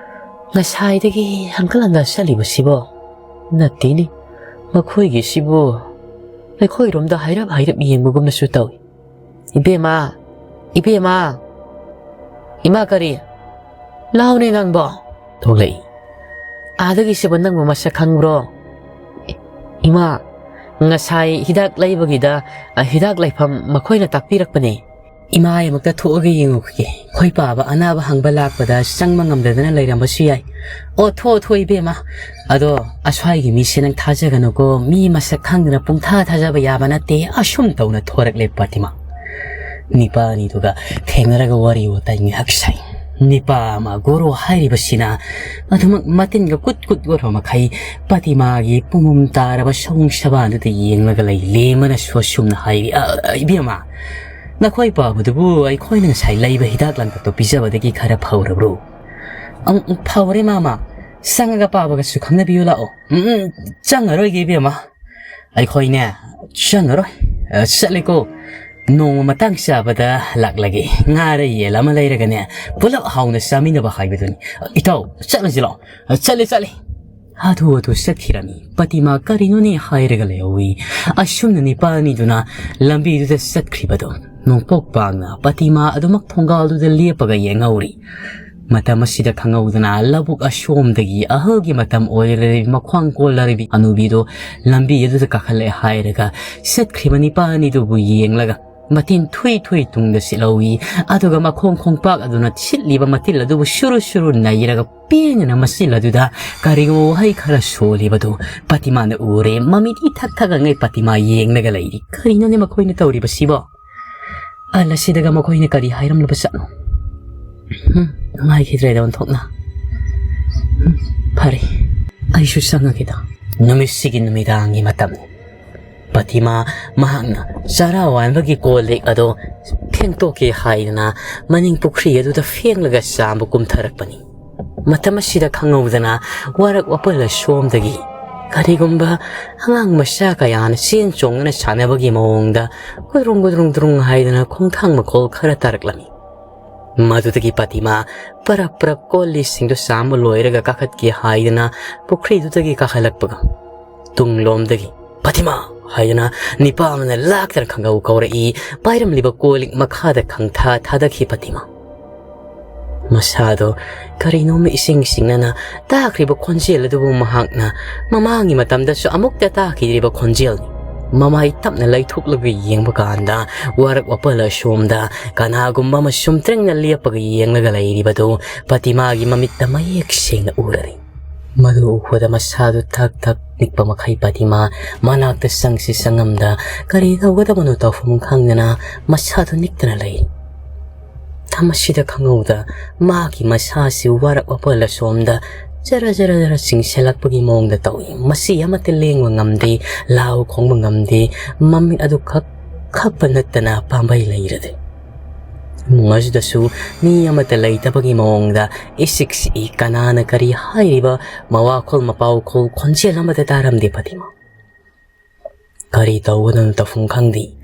ꯉꯁꯥꯏꯗꯒꯤ ꯍꯪꯒꯠ ꯍꯟꯗ ꯆꯠꯂꯤꯕꯁꯤꯕꯣ? ꯅꯠꯇꯦꯅꯦ, ꯃꯈꯣꯏꯒꯤꯁꯤꯕꯨ ꯑꯩꯈꯣꯏꯔꯣꯝꯗ ꯍꯥꯏꯔꯞ ꯍꯥꯏꯔꯞ ꯌꯦꯡꯕꯒꯨꯝꯅꯁꯨ ꯇꯧꯏ꯫ ꯏꯕꯦꯝꯃ, ꯏꯕꯦꯝꯃ, ꯏꯃꯥ ꯀꯔꯤ? ꯂꯥꯎꯅꯦ ꯅꯪꯕꯣ!" ꯊꯣꯛꯂꯛꯏ꯫ "ꯑꯥꯗꯒꯤꯁꯤꯕꯨ ꯅꯪꯕꯨ ꯃꯁꯛ ꯈꯪꯕ꯭ꯔꯣ?" "ꯏꯃꯥ, ꯉꯁꯥꯏ ꯍꯤꯗꯥꯛ ꯂꯩꯕꯒꯤꯗ, ꯑ, ꯍꯤꯗꯥꯛ ꯂꯩꯐꯝ ꯃꯈꯣꯏꯅ ꯇꯥꯛꯄꯤꯔꯛꯄꯅꯦ꯫ ꯏꯃꯥ ꯑꯩ ꯑꯃꯨꯛꯇ ꯊꯣꯛꯑꯒ ꯌꯦꯡꯉꯨꯈꯤꯒꯦ꯫ ꯑꯩꯈꯣꯏ ꯄꯥꯕ ꯑꯅꯥꯕ ꯍꯪꯕ ꯂꯥꯛꯄꯗ ꯆꯪꯕ ꯉꯝꯗꯗꯅ ꯂꯩꯔꯝꯕꯁꯨ ꯌꯥꯏ꯫ ꯑꯣ, ꯊꯣꯛꯑꯣ, ꯊꯣꯛꯑꯣ, ꯏꯕꯦꯝꯃ꯫ ꯑꯗꯣ ꯑꯁ꯭ꯋꯥꯏꯒꯤ ꯃꯤꯁꯦ ꯅꯪ ꯊꯥꯖꯒꯅꯨꯀꯣ꯫ ꯃꯤ ꯃꯁꯛ ꯈꯪꯗꯅ ꯄꯨꯡꯊꯥ ꯊꯥꯖꯕ ꯌꯥꯕ ꯅꯠꯇꯦ꯫" ꯑꯁꯨꯝ ꯇꯧꯅ ꯊꯣꯔꯛꯂꯦ ꯄꯥꯇꯤꯃꯥ꯫ ꯅꯤꯄꯥ ꯑꯅꯤꯗꯨꯒ ꯊꯦꯡꯅꯔꯒ ꯋꯥꯔꯤ ꯋꯥꯇꯥꯏ ꯉꯥꯏꯍꯥꯛ ꯁꯥꯏ꯫ ꯅꯤꯄꯥ ꯑꯃ ꯒꯣꯔꯣ ꯍꯥꯏꯔꯤꯕꯁꯤꯅ ꯑꯗꯨꯃꯛ ꯃꯇꯤꯟꯒ ꯀꯨꯠ ꯀꯨꯠ ꯑꯣꯠꯄ ꯃꯈꯩ ꯄꯥꯇꯤꯃꯥꯒꯤ ꯄꯨꯝꯃꯝ ꯇꯥꯔꯕ ꯁꯑꯣꯡ ꯁꯕꯥꯟꯗꯨꯗ ꯌꯦꯡꯂꯒ ꯂꯩ꯫ ꯂꯦꯝꯃꯅꯁꯨ ꯑꯁꯨꯝꯅ ꯍꯥꯏꯔꯤ, "ꯑ, ꯑ, ꯏꯕꯦꯝꯃ, ꯅꯈꯣꯏ ꯄꯥꯕꯗꯨꯕꯨ ꯑꯩꯈꯣꯏꯅ ꯉꯁꯥꯏ ꯂꯩꯕ ꯍꯤꯗꯥꯛ ꯂꯥꯡꯊꯛꯇꯣ ꯄꯤꯖꯕꯗꯒꯤ ꯈꯔ ꯐꯔꯕ꯭ꯔꯣ?" "ꯑꯪ, ꯐꯥꯎꯔꯦ ꯃꯥꯃ꯫ ꯆꯪꯉꯒ ꯄꯥꯕꯒꯁꯨ ꯈꯪꯅꯕꯤꯌꯨ ꯂꯥꯛꯑꯣ꯫" "ꯎꯝ, ꯎꯝ, ꯆꯪꯉꯔꯣꯏꯒꯦ ꯏꯕꯦꯝꯃ꯫ ꯑꯩꯈꯣꯏꯅꯦ, ꯆꯪꯉꯔꯣꯏ꯫ ꯑ, ꯆꯠꯂꯦꯀꯣ꯫ ꯅꯣꯡꯃ ꯃꯇꯥꯡ ꯆꯥꯕꯗ ꯂꯥꯛꯂꯒꯦ꯫ ꯉꯥꯔ ꯌꯦꯟ ꯑꯃ ꯂꯩꯔꯒꯅꯦ, ꯄꯨꯂꯞ ꯍꯥꯎꯅ ꯆꯥꯃꯤꯟꯅꯕ ꯍꯥꯏꯕꯗꯨꯅꯤ꯫ ꯏꯇꯥꯎ, ꯆꯠꯂꯁꯤ ꯂꯥꯛꯑꯣ꯫" "ꯑ, ꯆꯠꯂꯦ, ꯆꯠꯂꯦ꯫" ꯍꯥꯊꯨ ꯍꯥꯊꯨ ꯆꯠꯈꯤꯔꯝꯃꯤ꯫ ꯄꯇꯤꯃꯥ ꯀꯔꯤꯅꯣꯅꯦ ꯍꯥꯏꯔꯒ ꯂꯩꯍꯧꯏ꯫ ꯑꯁꯨꯝꯅ ꯅꯤꯄꯥꯅꯤꯗꯨꯅ ꯂꯝꯕꯤꯗꯨꯗ ꯆꯠꯈ꯭ꯔꯤꯕꯗꯣ ꯅꯣꯡꯄꯣꯛ ꯄꯥꯡꯅ ꯄꯇꯤꯃꯥ ꯑꯗꯨꯃꯛ ꯊꯣꯡꯒꯥꯜꯗꯨꯗ ꯂꯦꯞꯄꯒ ꯌꯦꯡꯍꯧꯔꯤ꯫ ꯃꯇꯝ ꯑꯁꯤꯗ ꯈꯪꯍꯧꯗꯅ ꯂꯧꯕꯨꯛ ꯑꯁꯣꯝꯗꯒꯤ ꯑꯍꯜꯒꯤ ꯃꯇꯝ ꯑꯣꯏꯔꯔꯕꯤ ꯃꯈ꯭ꯋꯥꯡ ꯀꯣꯜꯂꯔꯕꯤ ꯑꯅꯨꯕꯤꯗꯣ ꯂꯝꯕꯤ ꯑꯗꯨꯗ ꯀꯥꯈꯠꯂꯛꯑꯦ ꯍꯥꯏꯔꯒ ꯆꯠꯈ꯭ꯔꯤꯕ ꯅꯤꯄꯥꯅꯤꯗꯨꯕꯨ ꯌꯦꯡꯂꯒ ꯃꯇꯤꯟ ꯊꯨꯏ ꯊꯨꯏ ꯇꯨꯡꯗ ꯁꯤꯠꯍꯧꯏ꯫ ꯑꯗꯨꯒ ꯃꯈꯣꯡ ꯈꯣꯡꯄꯥꯛ ꯑꯗꯨꯅ ꯁꯤꯠꯂꯤꯕ ꯃꯇꯤꯜ ꯑꯗꯨꯕꯨ ꯁꯨꯔꯨ ꯁꯨꯔꯨ ꯅꯩꯔꯒ ꯄꯦꯟꯗꯅ ꯃꯆꯤꯜ ꯑꯗꯨꯗ ꯀꯔꯤꯒꯨꯝꯕ ꯋꯥꯍꯩ ꯈꯔ ꯁꯣꯜꯂꯤꯕꯗꯨ ꯄꯇꯤꯃꯥꯅ ꯎꯔꯦ꯫ ꯃꯃꯤꯠ ꯏꯊꯛ ꯊꯛꯉꯩ ꯄꯇꯤꯃꯥ ꯌꯦꯡꯂꯒ ꯂꯩꯔꯤ꯫ ꯀꯔꯤꯅꯣꯅꯦ ꯃꯈꯣꯏꯅ ꯇꯧꯔꯤꯕꯁꯤꯕꯣ? ꯑꯜ ꯑꯁꯤꯗꯒ ꯃꯈꯣꯏꯅ ꯀꯔꯤ ꯍꯥꯏꯔꯝꯂꯕ ꯆꯠꯅꯣ? ꯍꯨꯝ, ꯅꯨꯡꯉꯥꯏꯈꯤꯗ꯭ꯔꯦꯗ ꯑꯣꯟꯊꯣꯛꯅ꯫ ꯍꯨꯝ, ꯐꯔꯦ, ꯑꯩꯁꯨ ꯆꯪꯉꯒꯦꯗ꯫ ꯅꯨꯃꯤꯠꯁꯤꯒꯤ ꯅꯨꯃꯤꯗꯥꯡꯒꯤ ꯃꯇꯝꯅꯤ꯫ ꯄꯇꯤꯃꯥ ꯃꯍꯥꯛꯅ ꯆꯔꯥ ꯋꯥꯟꯕꯒꯤ ꯀꯣꯜ ꯂꯤꯛ ꯑꯗꯣ ꯐꯦꯡꯗꯣꯛꯀꯦ ꯍꯥꯏꯗꯅ ꯃꯅꯤꯡ ꯄꯨꯈ꯭ꯔꯤ ꯑꯗꯨꯗ ꯐꯦꯡꯂꯒ ꯆꯥꯝꯕ ꯀꯨꯝꯊꯔꯛꯄꯅꯤ꯫ ꯃꯇꯝ ꯑꯁꯤꯗ ꯈꯪꯍꯧꯗꯅ ꯋꯥꯔꯛ ꯋꯥꯄꯜ ꯑꯁꯣꯝꯗꯒꯤ ꯀꯔꯤꯒꯨꯝꯕ ꯑꯉꯥꯡ ꯃꯆꯥ ꯀꯌꯥꯅ ꯆꯦꯟ ꯆꯣꯡꯗꯨꯅ ꯁꯥꯟꯅꯕꯒꯤ ꯃꯑꯣꯡꯗ ꯒꯨꯗ꯭ꯔꯨꯡ ꯒꯨꯗ꯭ꯔꯨꯡ ꯒꯨꯗ꯭ꯔꯨꯡ ꯍꯥꯏꯗꯅ ꯈꯣꯡꯊꯥꯡ ꯃꯈꯣꯜ ꯈꯔ ꯇꯥꯔꯛꯂꯝꯃꯤ꯫ ꯃꯗꯨꯗꯒꯤ ꯄꯇꯤꯃꯥ ꯄꯔꯞ ꯄꯔꯞ ꯀꯣꯜ ꯂꯤꯛꯁꯤꯡꯗꯨ ꯆꯥꯝꯕ ꯂꯣꯏꯔꯒ ꯀꯥꯈꯠꯀꯦ ꯍꯥꯏꯗꯅ ꯄꯨꯈ꯭ꯔꯤꯗꯨꯗꯒꯤ ꯀꯥꯈꯠꯂꯛꯄꯒ ꯇꯨꯡꯂꯣꯝꯗꯒꯤ "ꯄꯇꯤꯃꯥ" ꯍꯥꯏꯗꯅ ꯅꯤꯄꯥ ꯑꯃꯅ ꯂꯥꯛꯇꯅ ꯈꯪꯒꯧ ꯀꯧꯔꯛꯏ꯫ ꯄꯥꯏꯔꯝꯂꯤꯕ ꯀꯣꯜ ꯂꯤꯛ ꯃꯈꯥꯗ ꯈꯪꯊꯥ ꯊꯥꯗꯈꯤ ꯄꯇꯤꯃꯥ꯫ ꯃꯁꯥꯗꯣ ꯀꯔꯤꯅꯣꯝꯃ ꯏꯁꯤꯡ ꯁꯤꯡꯅꯅ ꯇꯥꯈ꯭ꯔꯤꯕ ꯈꯣꯟꯖꯦꯜ ꯑꯗꯨꯕꯨ ꯃꯍꯥꯛꯅ ꯃꯃꯥꯡꯒꯤ ꯃꯇꯝꯗꯁꯨ ꯑꯃꯨꯛꯇ ꯇꯥꯈꯤꯗ꯭ꯔꯤꯕ ꯈꯣꯟꯖꯦꯜꯅꯤ꯫ ꯃꯃꯥꯏ ꯇꯞꯅ ꯂꯩꯊꯣꯛꯂꯒ ꯌꯦꯡꯕ ꯀꯥꯟꯗ ꯋꯥꯔꯛ ꯋꯥꯄꯜ ꯑꯁꯣꯝꯗ ꯀꯅꯥꯒꯨꯝꯕ ꯑꯃ ꯁꯨꯝꯇ꯭ꯔꯤꯡꯅ ꯂꯦꯞꯄꯒ ꯌꯦꯡꯂꯒ ꯂꯩꯔꯤꯕꯗꯨ ꯄꯇꯤꯃꯥꯒꯤ ꯃꯃꯤꯠꯇ ꯃꯌꯦꯛ ꯁꯦꯡꯅ ꯎꯔꯔꯦ꯫ ꯃꯗꯨ ꯎꯕꯗ ꯃꯁꯥꯗꯨ ꯊꯛ ꯊꯛ ꯅꯤꯛꯄ ꯃꯈꯩ ꯄꯇꯤꯃꯥ ꯃꯅꯥꯛꯇ ꯆꯪꯁꯤ ꯆꯪꯉꯝꯗ ꯀꯔꯤ ꯇꯧꯒꯗꯕꯅꯣ ꯇꯧꯐꯝ ꯈꯪꯗꯅ ꯃꯁꯥꯗꯨ ꯅꯤꯛꯇꯅ ꯂꯩ꯫ ꯃꯇꯝ ꯑꯁꯤꯗ ꯈꯪꯍꯧꯗ ꯃꯥꯒꯤ ꯃꯁꯥꯁꯤ ꯋꯥꯔꯛ ꯋꯥꯄꯜ ꯑꯁꯣꯝꯗ ꯖꯔ ꯖꯔ ꯖꯔ ꯆꯤꯡꯁꯤꯜꯂꯛꯄꯒꯤ ꯃꯑꯣꯡꯗ ꯇꯧꯏ꯫ ꯃꯁꯤ ꯑꯃꯠꯇ ꯂꯦꯡꯕ ꯉꯝꯗꯦ, ꯂꯥꯎ ꯈꯣꯡꯕ ꯉꯝꯗꯦ, ꯃꯃꯤꯠ ꯑꯗꯨ ꯈꯛ ꯈꯞꯄ ꯅꯠꯇꯅ ꯄꯥꯝꯕꯩ ꯂꯩꯔꯗꯦ꯫ ꯏꯃꯨꯡ ꯑꯁꯤꯗꯁꯨ ꯃꯤ ꯑꯃꯠꯇ ꯂꯩꯇꯕꯒꯤ ꯃꯑꯣꯡꯗ ꯏꯆꯤꯛ ꯆꯤꯛꯏ꯫ ꯀꯅꯥꯅ ꯀꯔꯤ ꯍꯥꯏꯔꯤꯕ ꯃꯋꯥꯈꯣꯜ ꯃꯄꯥꯎꯈꯣꯜ ꯈꯣꯟꯖꯦꯜ ꯑꯃꯠꯇ ꯇꯥꯔꯝꯗꯦ ꯄꯇꯤꯃꯥ꯫ ꯀꯔꯤ ꯇꯧꯒꯗꯕꯅꯣ ꯇꯧꯐꯝ ꯈꯪꯗꯦ꯫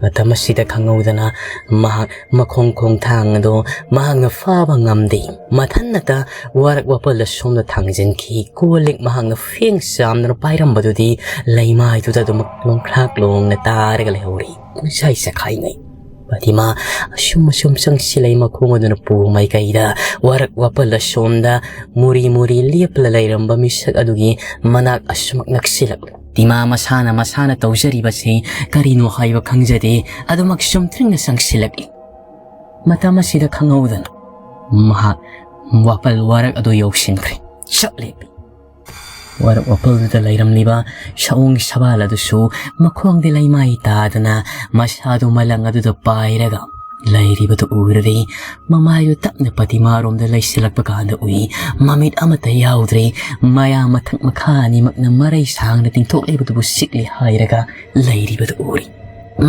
ꯃꯇꯝ ꯑꯁꯤꯗ ꯈꯪꯍꯧꯗꯅ ꯃꯍꯥꯛ ꯃꯈꯣꯡ ꯈꯣꯡꯊꯥꯡ ꯑꯗꯨ ꯃꯍꯥꯛꯅ ꯐꯥꯕ ꯉꯝꯗꯦ꯫ ꯃꯊꯟꯅꯇ ꯋꯥꯔꯛ ꯋꯥꯄꯜ ꯑꯁꯣꯝꯗ ꯊꯥꯡꯖꯤꯟꯈꯤ꯫ ꯀꯣꯜ ꯂꯤꯛ ꯃꯍꯥꯛꯅ ꯐꯦꯡ ꯆꯥꯝꯗꯅ ꯄꯥꯏꯔꯝꯕꯗꯨꯗꯤ ꯂꯩꯃꯥꯏꯗꯨꯗ ꯑꯗꯨꯃꯛ ꯂꯣꯡꯈ꯭ꯔꯥꯛ ꯂꯣꯡꯅ ꯇꯥꯔꯒ ꯂꯩꯍꯧꯔꯤ꯫ ꯄꯨꯡꯆꯥꯏ ꯆꯈꯥꯏꯅꯩ꯫ ꯄꯇꯤꯃꯥ ꯑꯁꯨꯝ ꯑꯁꯨꯝ ꯆꯪꯁꯤꯜꯂꯛꯏ꯫ ꯃꯈꯣꯡ ꯑꯗꯨꯅ ꯄꯨ ꯃꯥꯏꯀꯩꯗ ꯋꯥꯔꯛ ꯋꯥꯄꯜ ꯑꯁꯣꯝꯗ ꯃꯨꯔꯤ ꯃꯨꯔꯤ ꯂꯦꯞꯂ ꯂꯩꯔꯝꯕ ꯃꯤꯁꯛ ꯑꯗꯨꯒꯤ ꯃꯅꯥꯛ ꯑꯁꯨꯃꯛ ꯅꯛꯁꯤꯜꯂꯛꯂꯤ꯫ ꯄꯇꯤꯃꯥ ꯃꯁꯥꯅ ꯃꯁꯥꯅ ꯇꯧꯖꯔꯤꯕꯁꯤ ꯀꯔꯤꯅꯣ ꯍꯥꯏꯕ ꯈꯪꯖꯗꯦ꯫ ꯑꯗꯨꯃꯛ ꯆꯨꯝꯗ꯭ꯔꯤꯡꯅ ꯆꯪꯁꯤꯜꯂꯛꯂꯤ꯫ ꯃꯇꯝ ꯑꯁꯤꯗ ꯈꯪꯍꯧꯗꯅ ꯃꯍꯥꯛ ꯋꯥꯄꯜ ꯋꯥꯔꯛ ꯑꯗꯨ ꯌꯧꯁꯤꯟꯈ꯭ꯔꯦ꯫ ꯆꯞ ꯂꯦꯞꯄꯤ꯫ ꯋꯥꯔꯛ ꯋꯥꯄꯜꯗꯨꯗ ꯂꯩꯔꯝꯂꯤꯕ ꯁꯑꯣꯡ ꯁꯕꯥꯜ ꯑꯗꯨꯁꯨ ꯃꯈꯣꯡꯗ ꯂꯩꯃꯥꯏ ꯇꯥꯗꯅ ꯃꯁꯥꯗꯨ ꯃꯂꯪ ꯑꯗꯨꯗ ꯄꯥꯏꯔꯒ ꯂꯩꯔꯤꯕꯗꯨ ꯎꯔꯔꯦ꯫ ꯃꯃꯥꯏꯗꯨ ꯇꯞꯅ ꯄꯇꯤꯃꯥꯔꯣꯝꯗ ꯂꯩꯁꯤꯜꯂꯛꯄ ꯀꯥꯟꯗ ꯎꯏ꯫ ꯃꯃꯤꯠ ꯑꯃꯠꯇ ꯌꯥꯎꯗ꯭ꯔꯦ꯫ ꯃꯌꯥ ꯃꯊꯛ ꯃꯈꯥ ꯑꯅꯤꯃꯛꯅ ꯃꯔꯩ ꯁꯥꯡꯅ ꯇꯤꯡꯊꯣꯛꯂꯤꯕꯗꯨꯕꯨ ꯁꯤꯛꯂꯤ ꯍꯥꯏꯔꯒ ꯂꯩꯔꯤꯕꯗꯨ ꯎꯔꯤ꯫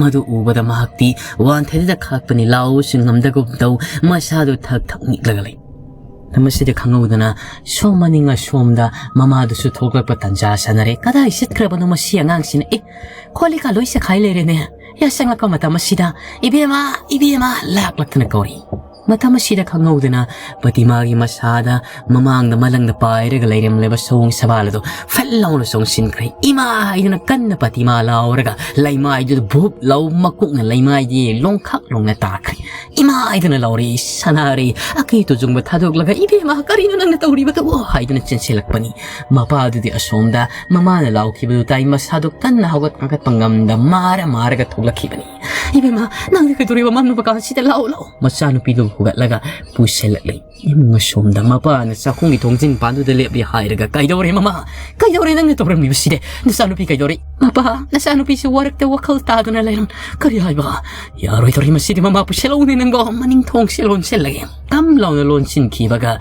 ꯃꯗꯨ ꯎꯕꯗ ꯃꯍꯥꯛꯇꯤ ꯋꯥꯟꯊꯗꯨꯗ ꯈꯥꯛꯄꯅꯤ ꯂꯥꯎꯕꯁꯨ ꯉꯝꯗꯒꯨꯝ ꯇꯧ ꯃꯁꯥꯗꯨ ꯊꯛ ꯊꯛ ꯅꯤꯛꯂꯒ ꯂꯩ꯫ ꯃꯁꯤꯗ ꯈꯪꯍꯧꯗꯅ ꯁꯣꯝ ꯃꯅꯤꯡ ꯑꯁꯣꯝꯗ ꯃꯃꯥꯗꯨꯁꯨ ꯊꯣꯛꯂꯛꯄ ꯇꯟꯖꯥ ꯁꯥꯟꯅꯔꯦ꯫ "ꯀꯗꯥꯏ ꯆꯠꯈ꯭ꯔꯕꯅꯣ ꯃꯁꯤ ꯑꯉꯥꯡꯁꯤꯅ? ꯑꯦ, ꯈꯣꯂꯤꯀꯥ ꯂꯣꯏ ꯆꯈꯥꯏ ꯂꯩꯔꯦꯅꯦ!" ꯌꯥ ꯆꯪꯂꯛꯄ ꯃꯇꯝ ꯑꯁꯤꯗ, "ꯏꯕꯦꯝꯃ, ꯏꯕꯦꯝꯃ!" ꯂꯥꯛꯂꯛꯇꯅ ꯀꯧꯔꯤ꯫ ꯃꯇꯝ ꯑꯁꯤꯗ ꯈꯪꯍꯧꯗꯅ ꯄꯇꯤꯃꯥꯒꯤ ꯃꯁꯥꯗ ꯃꯃꯥꯡꯗ ꯃꯂꯪꯗ ꯄꯥꯏꯔꯒ ꯂꯩꯔꯝꯂꯤꯕ ꯁꯑꯣꯡ ꯁꯕꯥꯜ ꯑꯗꯨ ꯐꯠ ꯂꯥꯎꯅ ꯆꯣꯡꯁꯤꯟꯈ꯭ꯔꯦ꯫ "ꯏꯃꯥ!" ꯍꯥꯏꯗꯨꯅ ꯀꯟꯅ ꯄꯇꯤꯃꯥ ꯂꯥꯎꯔꯒ ꯂꯩꯃꯥꯏꯗꯨꯗ ꯚꯨꯞ ꯂꯥꯎ ꯃꯀꯣꯛꯅ ꯂꯩꯃꯥꯏꯗꯤ ꯂꯣꯡꯈꯥꯛ ꯂꯣꯡꯅ ꯇꯥꯈ꯭ꯔꯦ꯫ "ꯏꯃꯥ!" ꯍꯥꯏꯗꯨꯅ ꯂꯥꯎꯔꯛꯏ꯫ ꯁꯅꯥꯔꯩ ꯑꯀꯤ ꯇꯨꯖꯨꯡꯕ ꯊꯥꯗꯣꯛꯂꯒ, "ꯏꯕꯦꯝꯃ, ꯀꯔꯤꯅꯣ ꯅꯪꯅ ꯇꯧꯔꯤꯕꯗꯨꯕꯨ?" ꯍꯥꯏꯗꯨꯅ ꯆꯦꯟꯁꯤꯜꯂꯛꯄꯅꯤ꯫ ꯃꯄꯥꯗꯨꯗꯤ ꯑꯁꯣꯝꯗ ꯃꯃꯥꯅ ꯂꯥꯎꯈꯤꯕꯗꯨ ꯇꯥꯏ꯫ ꯃꯁꯥꯗꯨ ꯀꯟꯅ ꯍꯧꯒꯠ ꯀꯥꯡꯈꯠꯄ ꯉꯝꯗ ꯃꯥꯔ ꯃꯥꯔꯒ ꯊꯣꯛꯂꯛꯈꯤꯕꯅꯤ꯫ "ꯏꯕꯦꯝꯃ, ꯅꯪꯗꯤ ꯀꯩꯗꯧꯔꯤꯕ ꯃꯝꯂꯨꯕ ꯀꯥꯟꯁꯤꯗ? ꯂꯥꯛꯑꯣ, ꯂꯥꯛꯑꯣ!" ꯃꯆꯥꯅꯨꯄꯤꯗꯨ ꯍꯨꯒꯠꯂꯒ ꯄꯨꯁꯤꯜꯂꯛꯂꯤ꯫ ꯏꯃꯨꯡ ꯑꯁꯣꯝꯗ ꯃꯄꯥꯅ ꯆꯥꯛꯈꯨꯝꯒꯤ ꯊꯣꯡꯖꯤꯟ ꯄꯥꯟꯗꯨꯗ ꯂꯦꯞꯂꯤ ꯍꯥꯏꯔꯒ, "ꯀꯩꯗꯧꯔꯦ ꯃꯃꯥ? ꯀꯩꯗꯧꯔꯦ ꯅꯪꯅ ꯇꯧꯔꯝꯂꯤꯕꯁꯤꯗꯤ? ꯅꯆꯥꯅꯨꯄꯤ ꯀꯩꯗꯧꯔꯦ?" "ꯃꯄꯥ, ꯅꯆꯥꯅꯨꯄꯤꯁꯤ ꯋꯥꯔꯛꯇ ꯋꯥꯈꯜ ꯇꯥꯗꯨꯅ ꯂꯩꯔꯝ-" "ꯀꯔꯤ ꯍꯥꯏꯕ? ꯌꯥꯔꯣꯏꯗꯧꯔꯤ ꯃꯁꯤꯗꯤ, ꯃꯃꯥ ꯄꯨꯁꯤꯜꯂꯛꯎꯅꯦ ꯅꯪꯕꯣ, ꯃꯅꯤꯡ ꯊꯣꯡꯁꯦ ꯂꯣꯟꯁꯤꯜꯂꯒꯦ!" ꯀꯝ ꯂꯥꯎꯅ ꯂꯣꯟꯁꯤꯟꯈꯤꯕꯒ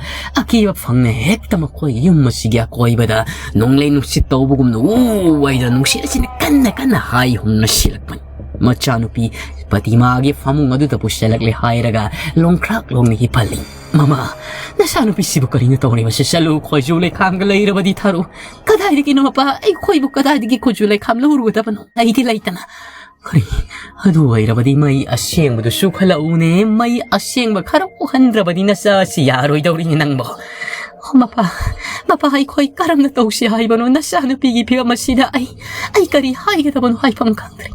ꯑꯀꯤꯕ ꯐꯪꯅ ꯍꯦꯛꯇ ꯃꯈꯣꯏꯒꯤ ꯌꯨꯝ ꯑꯁꯤꯒꯤ ꯑꯀꯣꯏꯕꯗ ꯅꯣꯡꯂꯩ ꯅꯨꯡꯁꯤꯠ ꯇꯧꯕꯒꯨꯝꯅ ꯎ ꯍꯥꯏꯗꯅ ꯅꯨꯡꯁꯤꯠ ꯑꯁꯤꯅ ꯀꯟꯅ ꯀꯟꯅ ꯍꯥꯏ ꯍꯨꯝꯅ ꯁꯤꯜꯂꯛꯄꯅꯤ꯫ ꯃꯆꯥꯅꯨꯄꯤ ꯄꯇꯤꯃꯥꯒꯤ ꯐꯃꯨꯡ ꯑꯗꯨꯗ ꯄꯨꯁꯤꯜꯂꯛꯂꯦ ꯍꯥꯏꯔꯒ ꯂꯣꯡꯈ꯭ꯔꯥꯛ ꯂꯣꯡꯅ ꯍꯤꯞꯍꯜꯂꯤ꯫ "ꯃꯃꯥ, ꯅꯆꯥꯅꯨꯄꯤꯁꯤꯕꯨ ꯀꯔꯤꯅꯣ ꯇꯧꯔꯤꯕꯁꯦ? ꯆꯠꯂꯨ, ꯈꯣꯏꯖꯨ ꯂꯩꯈꯥꯝꯒ ꯂꯩꯔꯕꯗꯤ ꯊꯥꯔꯨ꯫" "ꯀꯗꯥꯏꯗꯒꯤꯅꯣ ꯃꯄꯥ? ꯑꯩꯈꯣꯏꯕꯨ ꯀꯗꯥꯏꯗꯒꯤ ꯈꯣꯏꯖꯨ ꯂꯩꯈꯥꯝ ꯂꯧꯔꯨꯒꯗꯕꯅꯣ? ꯑꯩꯗꯤ ꯂꯩꯇꯅ!" ꯀꯔꯤ? ꯑꯗꯨ ꯑꯣꯏꯔꯕꯗꯤ ꯃꯩ ꯑꯁꯦꯡꯕꯗꯨ ꯆꯨꯈꯠꯂꯛꯎꯅꯦ꯫ ꯃꯩ ꯑꯁꯦꯡꯕ ꯈꯔ ꯎꯍꯟꯗ꯭ꯔꯕꯗꯤ ꯅꯆꯥꯁꯤ ꯌꯥꯔꯣꯏꯗꯧꯔꯤꯅꯦ ꯅꯪꯕꯣ꯫ ꯑꯣ, ꯃꯄꯥ, ꯃꯄꯥ, ꯑꯩꯈꯣꯏ ꯀꯔꯝꯅ ꯇꯧꯁꯤ ꯍꯥꯏꯕꯅꯣ? ꯅꯆꯥꯅꯨꯄꯤꯒꯤ ꯐꯤꯕꯝ ꯑꯁꯤꯗ ꯑꯩ, ꯑꯩ ꯀꯔꯤ ꯍꯥꯏꯒꯗꯕꯅꯣ ꯍꯥꯏꯐꯝ ꯈꯪꯗ꯭ꯔꯦ꯫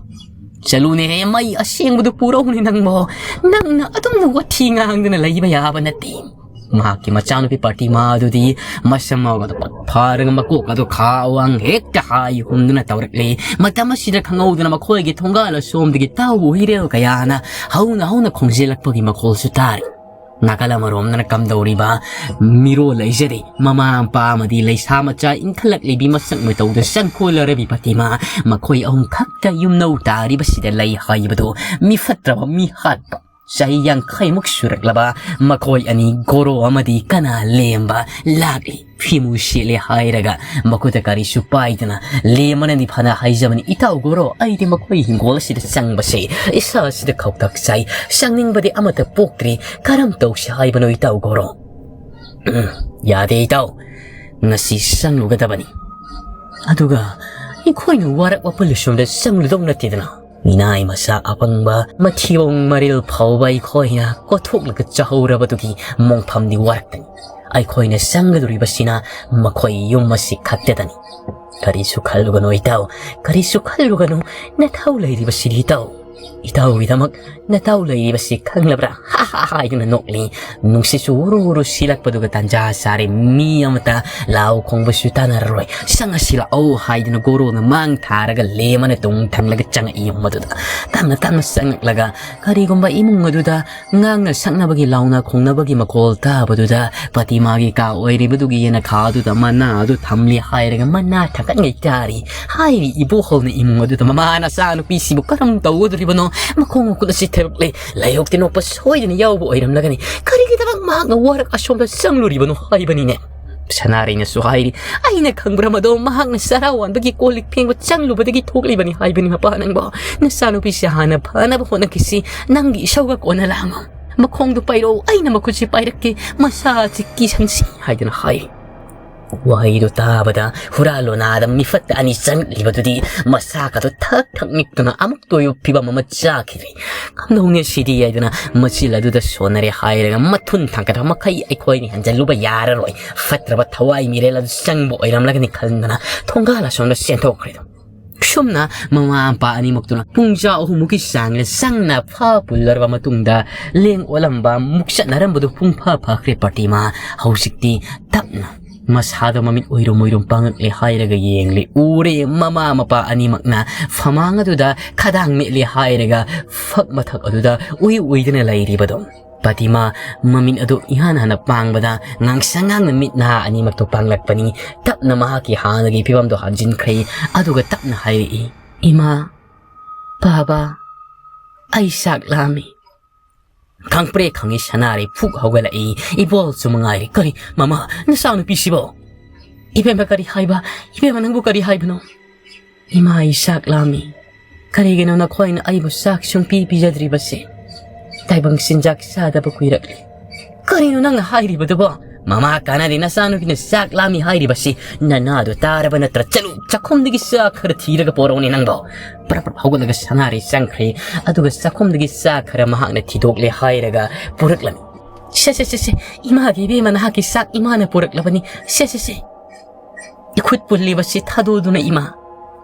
ꯆꯠꯂꯨꯅꯦ, ꯃꯩ ꯑꯁꯦꯡꯕꯗꯨ ꯄꯨꯔꯛꯎꯅꯦ ꯅꯪꯕꯣ꯫ ꯅꯪꯅ ꯑꯗꯨꯝꯅ ꯋꯥꯊꯤ ꯉꯥꯡꯗꯨꯅ ꯂꯩꯕ ꯌꯥꯕ ꯅꯠꯇꯦ꯫ ꯃꯍꯥꯛꯀꯤ ꯃꯆꯥꯅꯨꯄꯤ ꯄ꯭ꯔꯇꯤꯃꯥ ꯑꯗꯨꯗꯤ ꯃꯁꯝ ꯑꯗꯨ ꯐꯥꯔꯒ ꯃꯀꯣꯛ ꯑꯗꯨ ꯈꯥ ꯋꯥꯡ ꯍꯦꯛꯇ ꯍꯥꯏ ꯍꯨꯝꯗꯨꯅ ꯇꯧꯔꯛꯂꯤ꯫ ꯃꯇꯝ ꯑꯁꯤꯗ ꯈꯪꯍꯧꯗꯅ ꯃꯈꯣꯏꯒꯤ ꯊꯣꯡꯒꯥꯜ ꯑꯁꯣꯝꯗꯒꯤ ꯇꯥꯎꯕ ꯍꯨꯏꯔꯦꯜ ꯀꯌꯥꯅ ꯍꯧꯅ ꯍꯧꯅ ꯈꯣꯡꯖꯤꯜꯂꯛꯄꯒꯤ ꯃꯈꯣꯜꯁꯨ ꯇꯥꯔꯤ꯫ ꯅꯥꯀꯜ ꯑꯃꯔꯣꯝꯗꯅ ꯀꯝꯗꯧꯔꯤꯕ ꯃꯤꯔꯣꯜ ꯂꯩꯖꯔꯤ꯫ ꯃꯃꯥ ꯃꯄꯥ ꯑꯃꯗꯤ ꯂꯩꯁꯥ ꯃꯆꯥ ꯏꯟꯈꯠꯂꯛꯂꯤꯕꯤ ꯃꯁꯛ ꯃꯇꯧꯗ ꯆꯪꯈꯣꯜꯂꯔꯕꯤ ꯄ꯭ꯔꯇꯤꯃꯥ, ꯃꯈꯣꯏ ꯑꯍꯨꯝ ꯈꯛꯇ ꯌꯨꯝꯅꯧ ꯇꯥꯔꯤꯕꯁꯤꯗ ꯂꯩ ꯍꯥꯏꯕꯗꯨ ꯃꯤ ꯐꯠꯇ꯭ꯔꯕ ꯃꯤ ꯍꯥꯠꯄ ꯆꯍꯤ ꯌꯥꯡꯈꯩꯃꯨꯛ ꯁꯨꯔꯛꯂꯕ ꯃꯈꯣꯏ ꯑꯅꯤ ꯒꯣꯔꯣ ꯑꯃꯗꯤ ꯀꯅꯥ ꯂꯦꯝꯕ ꯂꯥꯛꯂꯤ꯫ ꯐꯤꯃꯨ ꯁꯦꯠꯂꯦ ꯍꯥꯏꯔꯒ ꯃꯈꯨꯠꯇ ꯀꯔꯤꯁꯨ ꯄꯥꯏꯗꯅ ꯂꯦꯝꯕꯅꯗꯤ ꯐꯅ ꯍꯥꯏꯖꯕꯅꯤ, "ꯏꯇꯥꯎ ꯒꯣꯔꯣ, ꯑꯩꯗꯤ ꯃꯈꯣꯏ ꯍꯤꯡꯒꯣꯜ ꯑꯁꯤꯗ ꯆꯪꯕꯁꯦ ꯏꯁꯥ ꯑꯁꯤꯗ ꯈꯧꯇꯛ ꯆꯥꯏ, ꯆꯪꯅꯤꯡꯕꯗꯤ ꯑꯃꯠꯇ ꯄꯣꯛꯇ꯭ꯔꯤ꯫ ꯀꯔꯝ ꯇꯧꯁꯤ ꯍꯥꯏꯕꯅꯣ ꯏꯇꯥꯎ ꯒꯣꯔꯣ?" "ꯎꯝ, ꯌꯥꯗꯦ ꯏꯇꯥꯎ, ꯉꯁꯤ ꯆꯪꯂꯨꯒꯗꯕꯅꯤ꯫ ꯑꯗꯨꯒ ꯑꯩꯈꯣꯏꯅ ꯋꯥꯔꯛ ꯋꯥꯄꯜ ꯁꯣꯝꯗ ꯆꯪꯂꯨꯗꯧ ꯅꯠꯇꯦꯗꯅ꯫ ꯃꯤꯅꯥꯏ ꯃꯆꯥ ꯑꯄꯪꯕ, ꯃꯊꯤꯕꯣꯡ ꯃꯔꯤꯜ ꯐꯥꯎꯕ ꯑꯩꯈꯣꯏꯅ ꯀꯣꯊꯣꯛꯂꯒ ꯆꯥꯍꯧꯔꯕꯗꯨꯒꯤ ꯃꯣꯡꯐꯝꯗꯤ ꯋꯥꯔꯛꯇꯅꯤ꯫ ꯑꯩꯈꯣꯏꯅ ꯆꯪꯒꯗꯧꯔꯤꯕꯁꯤꯅ ꯃꯈꯣꯏ ꯌꯨꯝ ꯑꯁꯤ ꯈꯛꯇꯗꯅꯤ꯫ ꯀꯔꯤꯁꯨ ꯈꯜꯂꯨꯒꯅꯨ ꯏꯇꯥꯎ, ꯀꯔꯤꯁꯨ ꯈꯜꯂꯨꯒꯅꯨ, ꯅꯊꯧ ꯂꯩꯔꯤꯕꯁꯤꯗꯤ ꯏꯇꯥꯎ꯫ ꯏꯇꯥꯎꯒꯤꯗꯃꯛ ꯅꯇꯥꯎ ꯂꯩꯔꯤꯕꯁꯤ ꯈꯪꯂꯕ꯭ꯔꯥ?" ꯍꯥ ꯍꯥ ꯍꯥꯏꯗꯨꯅ ꯅꯣꯛꯂꯤ꯫ ꯅꯨꯡꯁꯤꯠꯁꯨ ꯎꯔꯨ ꯎꯔꯨ ꯁꯤꯜꯂꯛꯄꯗꯨꯒ ꯇꯥꯟꯖꯥ ꯆꯥꯔꯦ꯫ ꯃꯤ ꯑꯃꯇ ꯂꯥꯎ ꯈꯣꯡꯕꯁꯨ ꯇꯥꯅꯔꯔꯣꯏ꯫ "ꯆꯪꯉꯁꯤ ꯂꯥꯛꯑꯣ" ꯍꯥꯏꯗꯨꯅ ꯒꯣꯔꯣꯅ ꯃꯥꯡ ꯊꯥꯔꯒ ꯂꯦꯝ ꯑꯃꯅ ꯇꯨꯡ ꯊꯪꯂꯒ ꯆꯪꯉꯛꯏ ꯌꯨꯝ ꯑꯗꯨꯗ꯫ ꯇꯞꯅ ꯇꯞꯅ ꯆꯪꯉꯛꯂꯒ ꯀꯔꯤꯒꯨꯝꯕ ꯏꯃꯨꯡ ꯑꯗꯨꯗ ꯉꯥꯡꯅ ꯁꯛꯅꯕꯒꯤ ꯂꯥꯎꯅ ꯈꯣꯡꯅꯕꯒꯤ ꯃꯈꯣꯜ ꯇꯥꯕꯗꯨꯗ ꯄ꯭ꯔꯇꯤꯃꯥꯒꯤ ꯀꯥ ꯑꯣꯏꯔꯤꯕꯗꯨꯒꯤ ꯌꯦꯅꯈꯥ ꯑꯗꯨꯗ ꯃꯅꯥ ꯑꯗꯨ ꯊꯝꯂꯤ ꯍꯥꯏꯔꯒ ꯃꯅꯥ ꯊꯥꯡꯒꯠꯉꯩ ꯇꯥꯔꯤ꯫ ꯍꯥꯏꯔꯤ ꯏꯕꯣꯍꯜꯅ ꯏꯃꯨꯡ ꯑꯗꯨꯗ ꯃꯃꯥ ꯅꯆꯥꯅꯨꯄꯤꯁꯤꯕꯨ ꯀꯔꯝ ꯇꯧꯒꯗꯧꯔꯤꯕꯅꯣ? ꯃꯈꯣꯡ ꯃꯈꯨꯠ ꯑꯁꯤ ꯊꯦꯔꯛꯂꯦ꯫ ꯂꯥꯏꯍꯧ ꯇꯤꯟꯅꯣꯛꯄ ꯁꯣꯏꯗꯅ ꯌꯥꯎꯕ ꯑꯣꯏꯔꯝꯂꯒꯅꯤ꯫ ꯀꯔꯤꯒꯤꯗꯃꯛ ꯃꯍꯥꯛꯅ ꯋꯥꯔꯛ ꯑꯁꯣꯝꯗ ꯆꯪꯂꯨꯔꯤꯕꯅꯣ ꯍꯥꯏꯕꯅꯤꯅꯦ꯫ ꯁꯅꯥꯔꯩꯅꯁꯨ ꯍꯥꯏꯔꯤ, "ꯑꯩꯅ ꯈꯪꯕ꯭ꯔꯥ ꯃꯗꯣ? ꯃꯍꯥꯛꯅ ꯆꯔꯥ ꯋꯥꯟꯕꯒꯤ ꯀꯣꯜ ꯂꯤꯛ ꯐꯦꯡꯕ ꯆꯪꯂꯨꯕꯗꯒꯤ ꯊꯣꯛꯂꯤꯕꯅꯤ ꯍꯥꯏꯕꯅꯤ ꯃꯄꯥ ꯅꯪꯕꯣ꯫ ꯅꯆꯥꯅꯨꯄꯤꯁꯦ ꯍꯥꯟꯅ ꯐꯅꯕ ꯍꯣꯠꯅꯈꯤꯁꯤ꯫ ꯅꯪꯒꯤ ꯏꯁꯧꯒ ꯀꯣꯟꯅ ꯂꯥꯡꯉꯣ꯫ ꯃꯈꯣꯡꯗꯨ ꯄꯥꯏꯔꯛꯎ, ꯑꯩꯅ ꯃꯈꯨꯠꯁꯤ ꯄꯥꯏꯔꯛꯀꯦ꯫ ꯃꯁꯥꯁꯤ ꯀꯤꯁꯟꯁꯤ" ꯍꯥꯏꯗꯨꯅ ꯍꯥꯏ꯫ ꯋꯥꯍꯩꯗꯨ ꯇꯥꯕꯗ ꯍꯨꯔꯥ ꯂꯣꯅꯥꯗ ꯃꯤꯐꯠꯇ ꯑꯅꯤ ꯆꯪꯂꯤꯕꯗꯨꯗꯤ ꯃꯁꯥꯒꯗꯨ ꯊꯛ ꯊꯛ ꯅꯤꯛꯇꯨꯅ ꯑꯃꯨꯛꯇ ꯑꯣꯏꯕ ꯐꯤꯕꯝ ꯑꯃ ꯆꯥꯈꯤꯔꯦ꯫ "ꯀꯝꯗꯧꯅꯤ ꯁꯤꯗꯤ?" ꯍꯥꯏꯗꯨꯅ ꯃꯆꯤꯜ ꯑꯗꯨꯗ ꯁꯣꯟꯅꯔꯦ ꯍꯥꯏꯔꯒ ꯃꯊꯨꯟ ꯊꯥꯡꯒꯠꯄ ꯃꯈꯩ ꯑꯩꯈꯣꯏꯅꯤ ꯍꯟꯖꯜꯂꯨꯕ ꯌꯥꯔꯔꯣꯏ꯫ ꯐꯠꯇ꯭ꯔꯕ ꯊꯋꯥꯏ ꯃꯤꯔꯦꯜ ꯑꯗꯨ ꯆꯪꯕ ꯑꯣꯏꯔꯝꯂꯒꯅꯤ ꯈꯟꯗꯅ ꯊꯣꯡꯒꯥꯜ ꯑꯁꯣꯝꯗ ꯆꯦꯟꯊꯣꯛꯈ꯭ꯔꯦꯗꯣ꯫ ꯁꯨꯝꯅ ꯃꯃꯥ ꯃꯄꯥ ꯑꯅꯤꯃꯛꯇꯨꯅ ꯄꯨꯡꯖꯥ ꯑꯍꯨꯝꯃꯨꯛꯀꯤ ꯆꯥꯡ ꯁꯪꯅ ꯐꯥ ꯄꯨꯜꯂꯔꯕ ꯃꯇꯨꯡꯗ ꯂꯦꯡ ꯑꯣꯠꯂꯝꯕ ꯃꯨꯛꯆꯠꯅꯔꯝꯕꯗꯨ ꯄꯨꯡꯐꯥ ꯐꯥꯈ꯭ꯔꯦ꯫ ꯄ꯭ꯔꯇꯤꯃꯥ ꯍꯧꯖꯤꯛꯇꯤ ꯇꯞꯅ ꯃꯁꯥꯗꯣ ꯃꯃꯤꯠ ꯎꯏꯔꯨꯝ ꯎꯏꯔꯨꯝ ꯄꯥꯡꯉꯛꯂꯦ ꯍꯥꯏꯔꯒ ꯌꯦꯡꯂꯤ꯫ ꯎꯔꯦ, ꯃꯃꯥ ꯃꯄꯥ ꯑꯅꯤꯃꯛꯅ ꯐꯃꯥꯡ ꯑꯗꯨꯗ ꯈꯗꯥꯡ ꯃꯦꯠꯂꯦ ꯍꯥꯏꯔꯒ ꯐꯛ ꯃꯊꯛ ꯑꯗꯨꯗ ꯎꯏ ꯎꯏꯗꯅ ꯂꯩꯔꯤꯕꯗꯣ꯫ ꯄ꯭ꯔꯇꯤꯃꯥ ꯃꯃꯤꯠ ꯑꯗꯨ ꯏꯍꯥꯟ ꯍꯥꯟꯅ ꯄꯥꯡꯕꯗ ꯉꯥꯡꯁꯪ ꯉꯥꯡꯅ ꯃꯤꯠ ꯅꯍꯥ ꯑꯅꯤꯃꯛꯇꯣ ꯄꯥꯡꯂꯛꯄꯅꯤ꯫ ꯇꯞꯅ ꯃꯍꯥꯛꯀꯤ ꯍꯥꯟꯅꯒꯤ ꯐꯤꯕꯝꯗꯣ ꯍꯟꯖꯤꯟꯈ꯭ꯔꯦ꯫ ꯑꯗꯨꯒ ꯇꯞꯅ ꯍꯥꯏꯔꯛꯏ, "ꯏꯃꯥ, ꯕꯥꯕꯥ, ꯑꯩ ꯆꯥꯛ ꯂꯥꯝꯃꯤ꯫" ꯈꯪꯄ꯭ꯔꯦ ꯈꯪꯉꯤ ꯁꯅꯥꯔꯩ ꯐꯨꯛ ꯍꯧꯒꯠꯂꯛꯏ꯫ ꯏꯕꯣꯜꯁꯨ ꯃꯉꯥꯏꯔꯦ꯫ "ꯀꯔꯤ, ꯃꯃꯥ, ꯅꯆꯥꯅꯨꯄꯤꯁꯤꯕꯣ?" "ꯏꯕꯦꯝꯃ, ꯀꯔꯤ ꯍꯥꯏꯕ? ꯏꯕꯦꯝꯃ, ꯅꯪꯕꯨ ꯀꯔꯤ ꯍꯥꯏꯕꯅꯣ?" "ꯏꯃꯥ, ꯑꯩ ꯆꯥꯛ ꯂꯥꯝꯃꯤ꯫ ꯀꯔꯤꯒꯤꯅꯣ ꯅꯈꯣꯏꯅ ꯑꯩꯕꯨ ꯆꯥꯛ ꯁꯨꯡꯄꯤ ꯄꯤꯖꯗ꯭ꯔꯤꯕꯁꯦ? ꯇꯥꯏꯕꯪ ꯆꯤꯟꯖꯥꯛ ꯆꯥꯗꯕ ꯀꯨꯏꯔꯛꯂꯦ꯫" "ꯀꯔꯤꯅꯣ ꯅꯪꯅ ꯍꯥꯏꯔꯤꯕꯗꯨꯕꯣ?" "ꯃꯃꯥ ꯀꯥꯟꯅꯗꯦ, ꯅꯆꯥꯅꯨꯄꯤꯅ ꯆꯥꯛ ꯂꯥꯝꯃꯤ ꯍꯥꯏꯔꯤꯕꯁꯤ꯫ ꯅꯅꯥꯗꯣ ꯇꯥꯔꯕ ꯅꯠꯇ꯭ꯔꯥ? ꯆꯠꯂꯨ, ꯆꯥꯛꯈꯨꯝꯗꯒꯤ ꯆꯥꯛ ꯈꯔ ꯊꯤꯔꯒ ꯄꯣꯔꯛꯎꯅꯦ ꯅꯪꯕꯣ꯫" ꯄ꯭ꯔꯞ ꯄ꯭ꯔꯞ ꯍꯧꯒꯠꯂꯒ ꯁꯅꯥꯔꯩ ꯆꯪꯈ꯭ꯔꯦ꯫ ꯑꯗꯨꯒ ꯆꯥꯛꯈꯨꯝꯗꯒꯤ ꯆꯥꯛ ꯈꯔ ꯃꯍꯥꯛꯅ ꯊꯤꯗꯣꯛꯂꯦ ꯍꯥꯏꯔꯒ ꯄꯨꯔꯛꯂꯝꯃꯤ꯫ "ꯁꯦ, ꯁꯦ, ꯁꯦ, ꯁꯦ, ꯏꯃꯥꯒꯤ ꯏꯕꯦꯝꯃ, ꯅꯍꯥꯛꯀꯤ ꯆꯥꯛ ꯏꯃꯥꯅ ꯄꯨꯔꯛꯂꯕꯅꯤ꯫ ꯁꯦ, ꯁꯦ, ꯁꯦ, ꯏꯈꯨꯠ ꯄꯨꯜꯂꯤꯕꯁꯤ ꯊꯥꯗꯣꯛꯗꯨꯅ ꯏꯃꯥ꯫"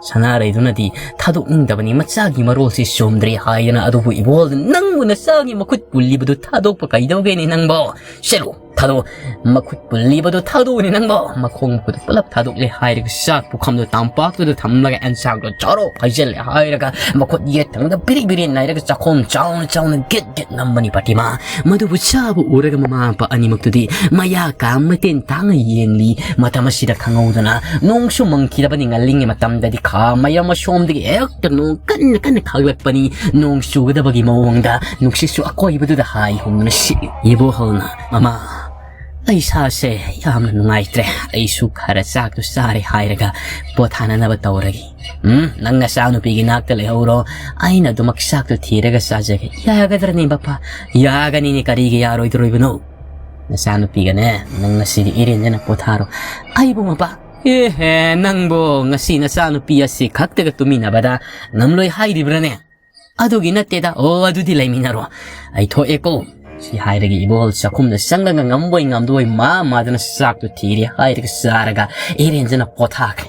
ꯁꯅꯥꯔꯩꯗꯨꯅꯗꯤ ꯊꯥꯗꯣꯛꯅꯤꯡꯗꯕꯅꯤ, ꯃꯆꯥꯒꯤ ꯃꯔꯣꯜꯁꯤ ꯆꯨꯝꯗ꯭ꯔꯦ ꯍꯥꯏꯗꯅ꯫ ꯑꯗꯨꯕꯨ ꯏꯕꯣꯜꯗꯨ, "ꯅꯪꯕꯨ ꯅꯆꯥꯒꯤ ꯃꯈꯨꯠ ꯄꯨꯜꯂꯤꯕꯗꯨ ꯊꯥꯗꯣꯛꯄ ꯀꯩꯗꯧꯒꯦꯅꯦ ꯅꯪꯕꯣ? ꯁꯦꯂꯨ, ꯊꯥꯗꯣꯛ, ꯃꯈꯨꯠ ꯄꯨꯜꯂꯤꯕꯗꯣ ꯊꯥꯗꯣꯛꯎꯅꯦ ꯅꯪꯕꯣ꯫" ꯃꯈꯣꯡ ꯃꯈꯨꯠ ꯄꯨꯂꯞ ꯊꯥꯗꯣꯛꯂꯦ ꯍꯥꯏꯔꯒ ꯆꯥꯛ ꯄꯨꯈꯝꯗꯣ ꯇꯝꯄꯥꯛꯇꯨꯗ ꯊꯝꯂꯒ ꯑꯦꯟꯁꯥꯡꯗꯣ ꯆꯥꯔꯣ ꯍꯥꯏꯖꯜꯂꯦ ꯍꯥꯏꯔꯒ ꯃꯈꯨꯠ ꯌꯦꯠ ꯊꯪꯗ ꯕꯤꯔꯤ ꯕꯤꯔꯤ ꯅꯥꯏꯔꯒ ꯆꯥꯛꯈꯣꯝ ꯆꯥꯎꯅ ꯆꯥꯎꯅ ꯒꯦꯠ ꯒꯦꯠ ꯅꯝꯕꯅꯤ ꯄ꯭ꯔꯇꯤꯃꯥ꯫ ꯃꯗꯨꯕꯨ ꯆꯥꯕ ꯎꯔꯒ ꯃꯃꯥ ꯃꯄꯥ ꯑꯅꯤꯃꯛꯇꯨꯗꯤ ꯃꯌꯥ ꯀꯥ ꯃꯇꯦꯟ ꯇꯥꯡꯅ ꯌꯦꯡꯂꯤ꯫ ꯃꯇꯝ ꯑꯁꯤꯗ ꯈꯪꯍꯧꯗꯅ ꯅꯣꯡꯁꯨ ꯃꯪꯈꯤꯗꯕꯅꯤ꯫ ꯉꯜꯂꯤꯉꯩ ꯃꯇꯝꯗꯗꯤ ꯈꯥ ꯃꯌꯥꯝ ꯑꯁꯣꯝꯗꯒꯤ ꯍꯦꯛꯇ ꯅꯣꯡ ꯀꯟꯅ ꯀꯟꯅ ꯈꯥꯒꯠꯂꯛꯄꯅꯤ꯫ ꯅꯣꯡ ꯆꯨꯒꯗꯕꯒꯤ ꯃꯑꯣꯡꯗ ꯅꯨꯡꯁꯤꯠꯁꯨ ꯑꯀꯣꯏꯕꯗꯨꯗ ꯍꯥꯏ ꯍꯨꯝꯗꯨꯅ ꯁꯤꯠꯂꯤ꯫ ꯏꯕꯣꯍꯜꯅ, "ꯃꯃꯥ, ꯑꯩ ꯏꯁꯥꯁꯦ ꯌꯥꯝꯅ ꯅꯨꯡꯉꯥꯏꯇ꯭ꯔꯦ꯫ ꯑꯩꯁꯨ ꯈꯔ ꯆꯥꯛꯇꯨ ꯆꯥꯔꯦ ꯍꯥꯏꯔꯒ ꯄꯣꯊꯥꯅꯅꯕ ꯇꯧꯔꯒꯦ꯫ ꯎꯝ, ꯅꯪ ꯅꯆꯥꯅꯨꯄꯤꯒꯤ ꯅꯥꯛꯇ ꯂꯩꯍꯧꯔꯣ꯫ ꯑꯩꯅ ꯑꯗꯨꯃꯛ ꯆꯥꯛꯇꯨ ꯊꯤꯔꯒ ꯆꯥꯖꯒꯦ꯫ ꯌꯥꯒꯗ꯭ꯔꯅꯦ ꯕꯄꯥ?" "ꯌꯥꯒꯅꯤꯅꯦ, ꯀꯔꯤꯒꯤ ꯌꯥꯔꯣꯏꯗꯣꯔꯤꯕꯅꯣ?" "ꯅꯆꯥꯅꯨꯄꯤꯒꯅꯦ, ꯅꯪ ꯉꯁꯤꯗꯤ ꯏꯔꯦꯟꯖꯅ ꯄꯣꯊꯥꯔꯣ꯫" "ꯑꯩꯕꯨ ꯃꯄꯥ?" "ꯑꯦꯍꯦ, ꯅꯪꯕꯨ ꯉꯁꯤ ꯅꯆꯥꯅꯨꯄꯤ ꯑꯁꯤ ꯈꯛꯇꯒ ꯇꯨꯃꯤꯟꯅꯕꯗ ꯉꯝꯂꯣꯏ ꯍꯥꯏꯔꯤꯕ꯭ꯔꯥꯅꯦ? ꯑꯗꯨꯒꯤ ꯅꯠꯇꯦꯗ꯫ ꯑꯣ, ꯑꯗꯨꯗꯤ ꯂꯩꯃꯤꯟꯅꯔꯣ꯫ ꯑꯩ ꯊꯣꯛꯑꯦꯀꯣ꯫" ꯁꯤ ꯍꯥꯏꯔꯒ ꯏꯕꯣꯍꯜ ꯆꯥꯛꯈꯨꯝꯗ ꯆꯪꯂꯒ ꯉꯝꯕꯣꯏ ꯉꯝꯗꯕꯣꯏ ꯃꯥ ꯃꯥꯗꯅ ꯆꯥꯛꯇꯨ ꯊꯤꯔꯦ ꯍꯥꯏꯔꯒ ꯆꯥꯔꯒ ꯏꯔꯦꯟꯖꯅ ꯄꯣꯊꯥꯈ꯭ꯔꯦ꯫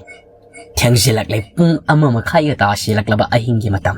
ꯊꯦꯡꯖꯤꯜꯂꯛꯂꯦ꯫ ꯄꯨꯡ ꯑꯃ ꯃꯈꯥꯏꯒ ꯇꯥꯁꯤꯜꯂꯛꯂꯕ ꯑꯍꯤꯡꯒꯤ ꯃꯇꯝ꯫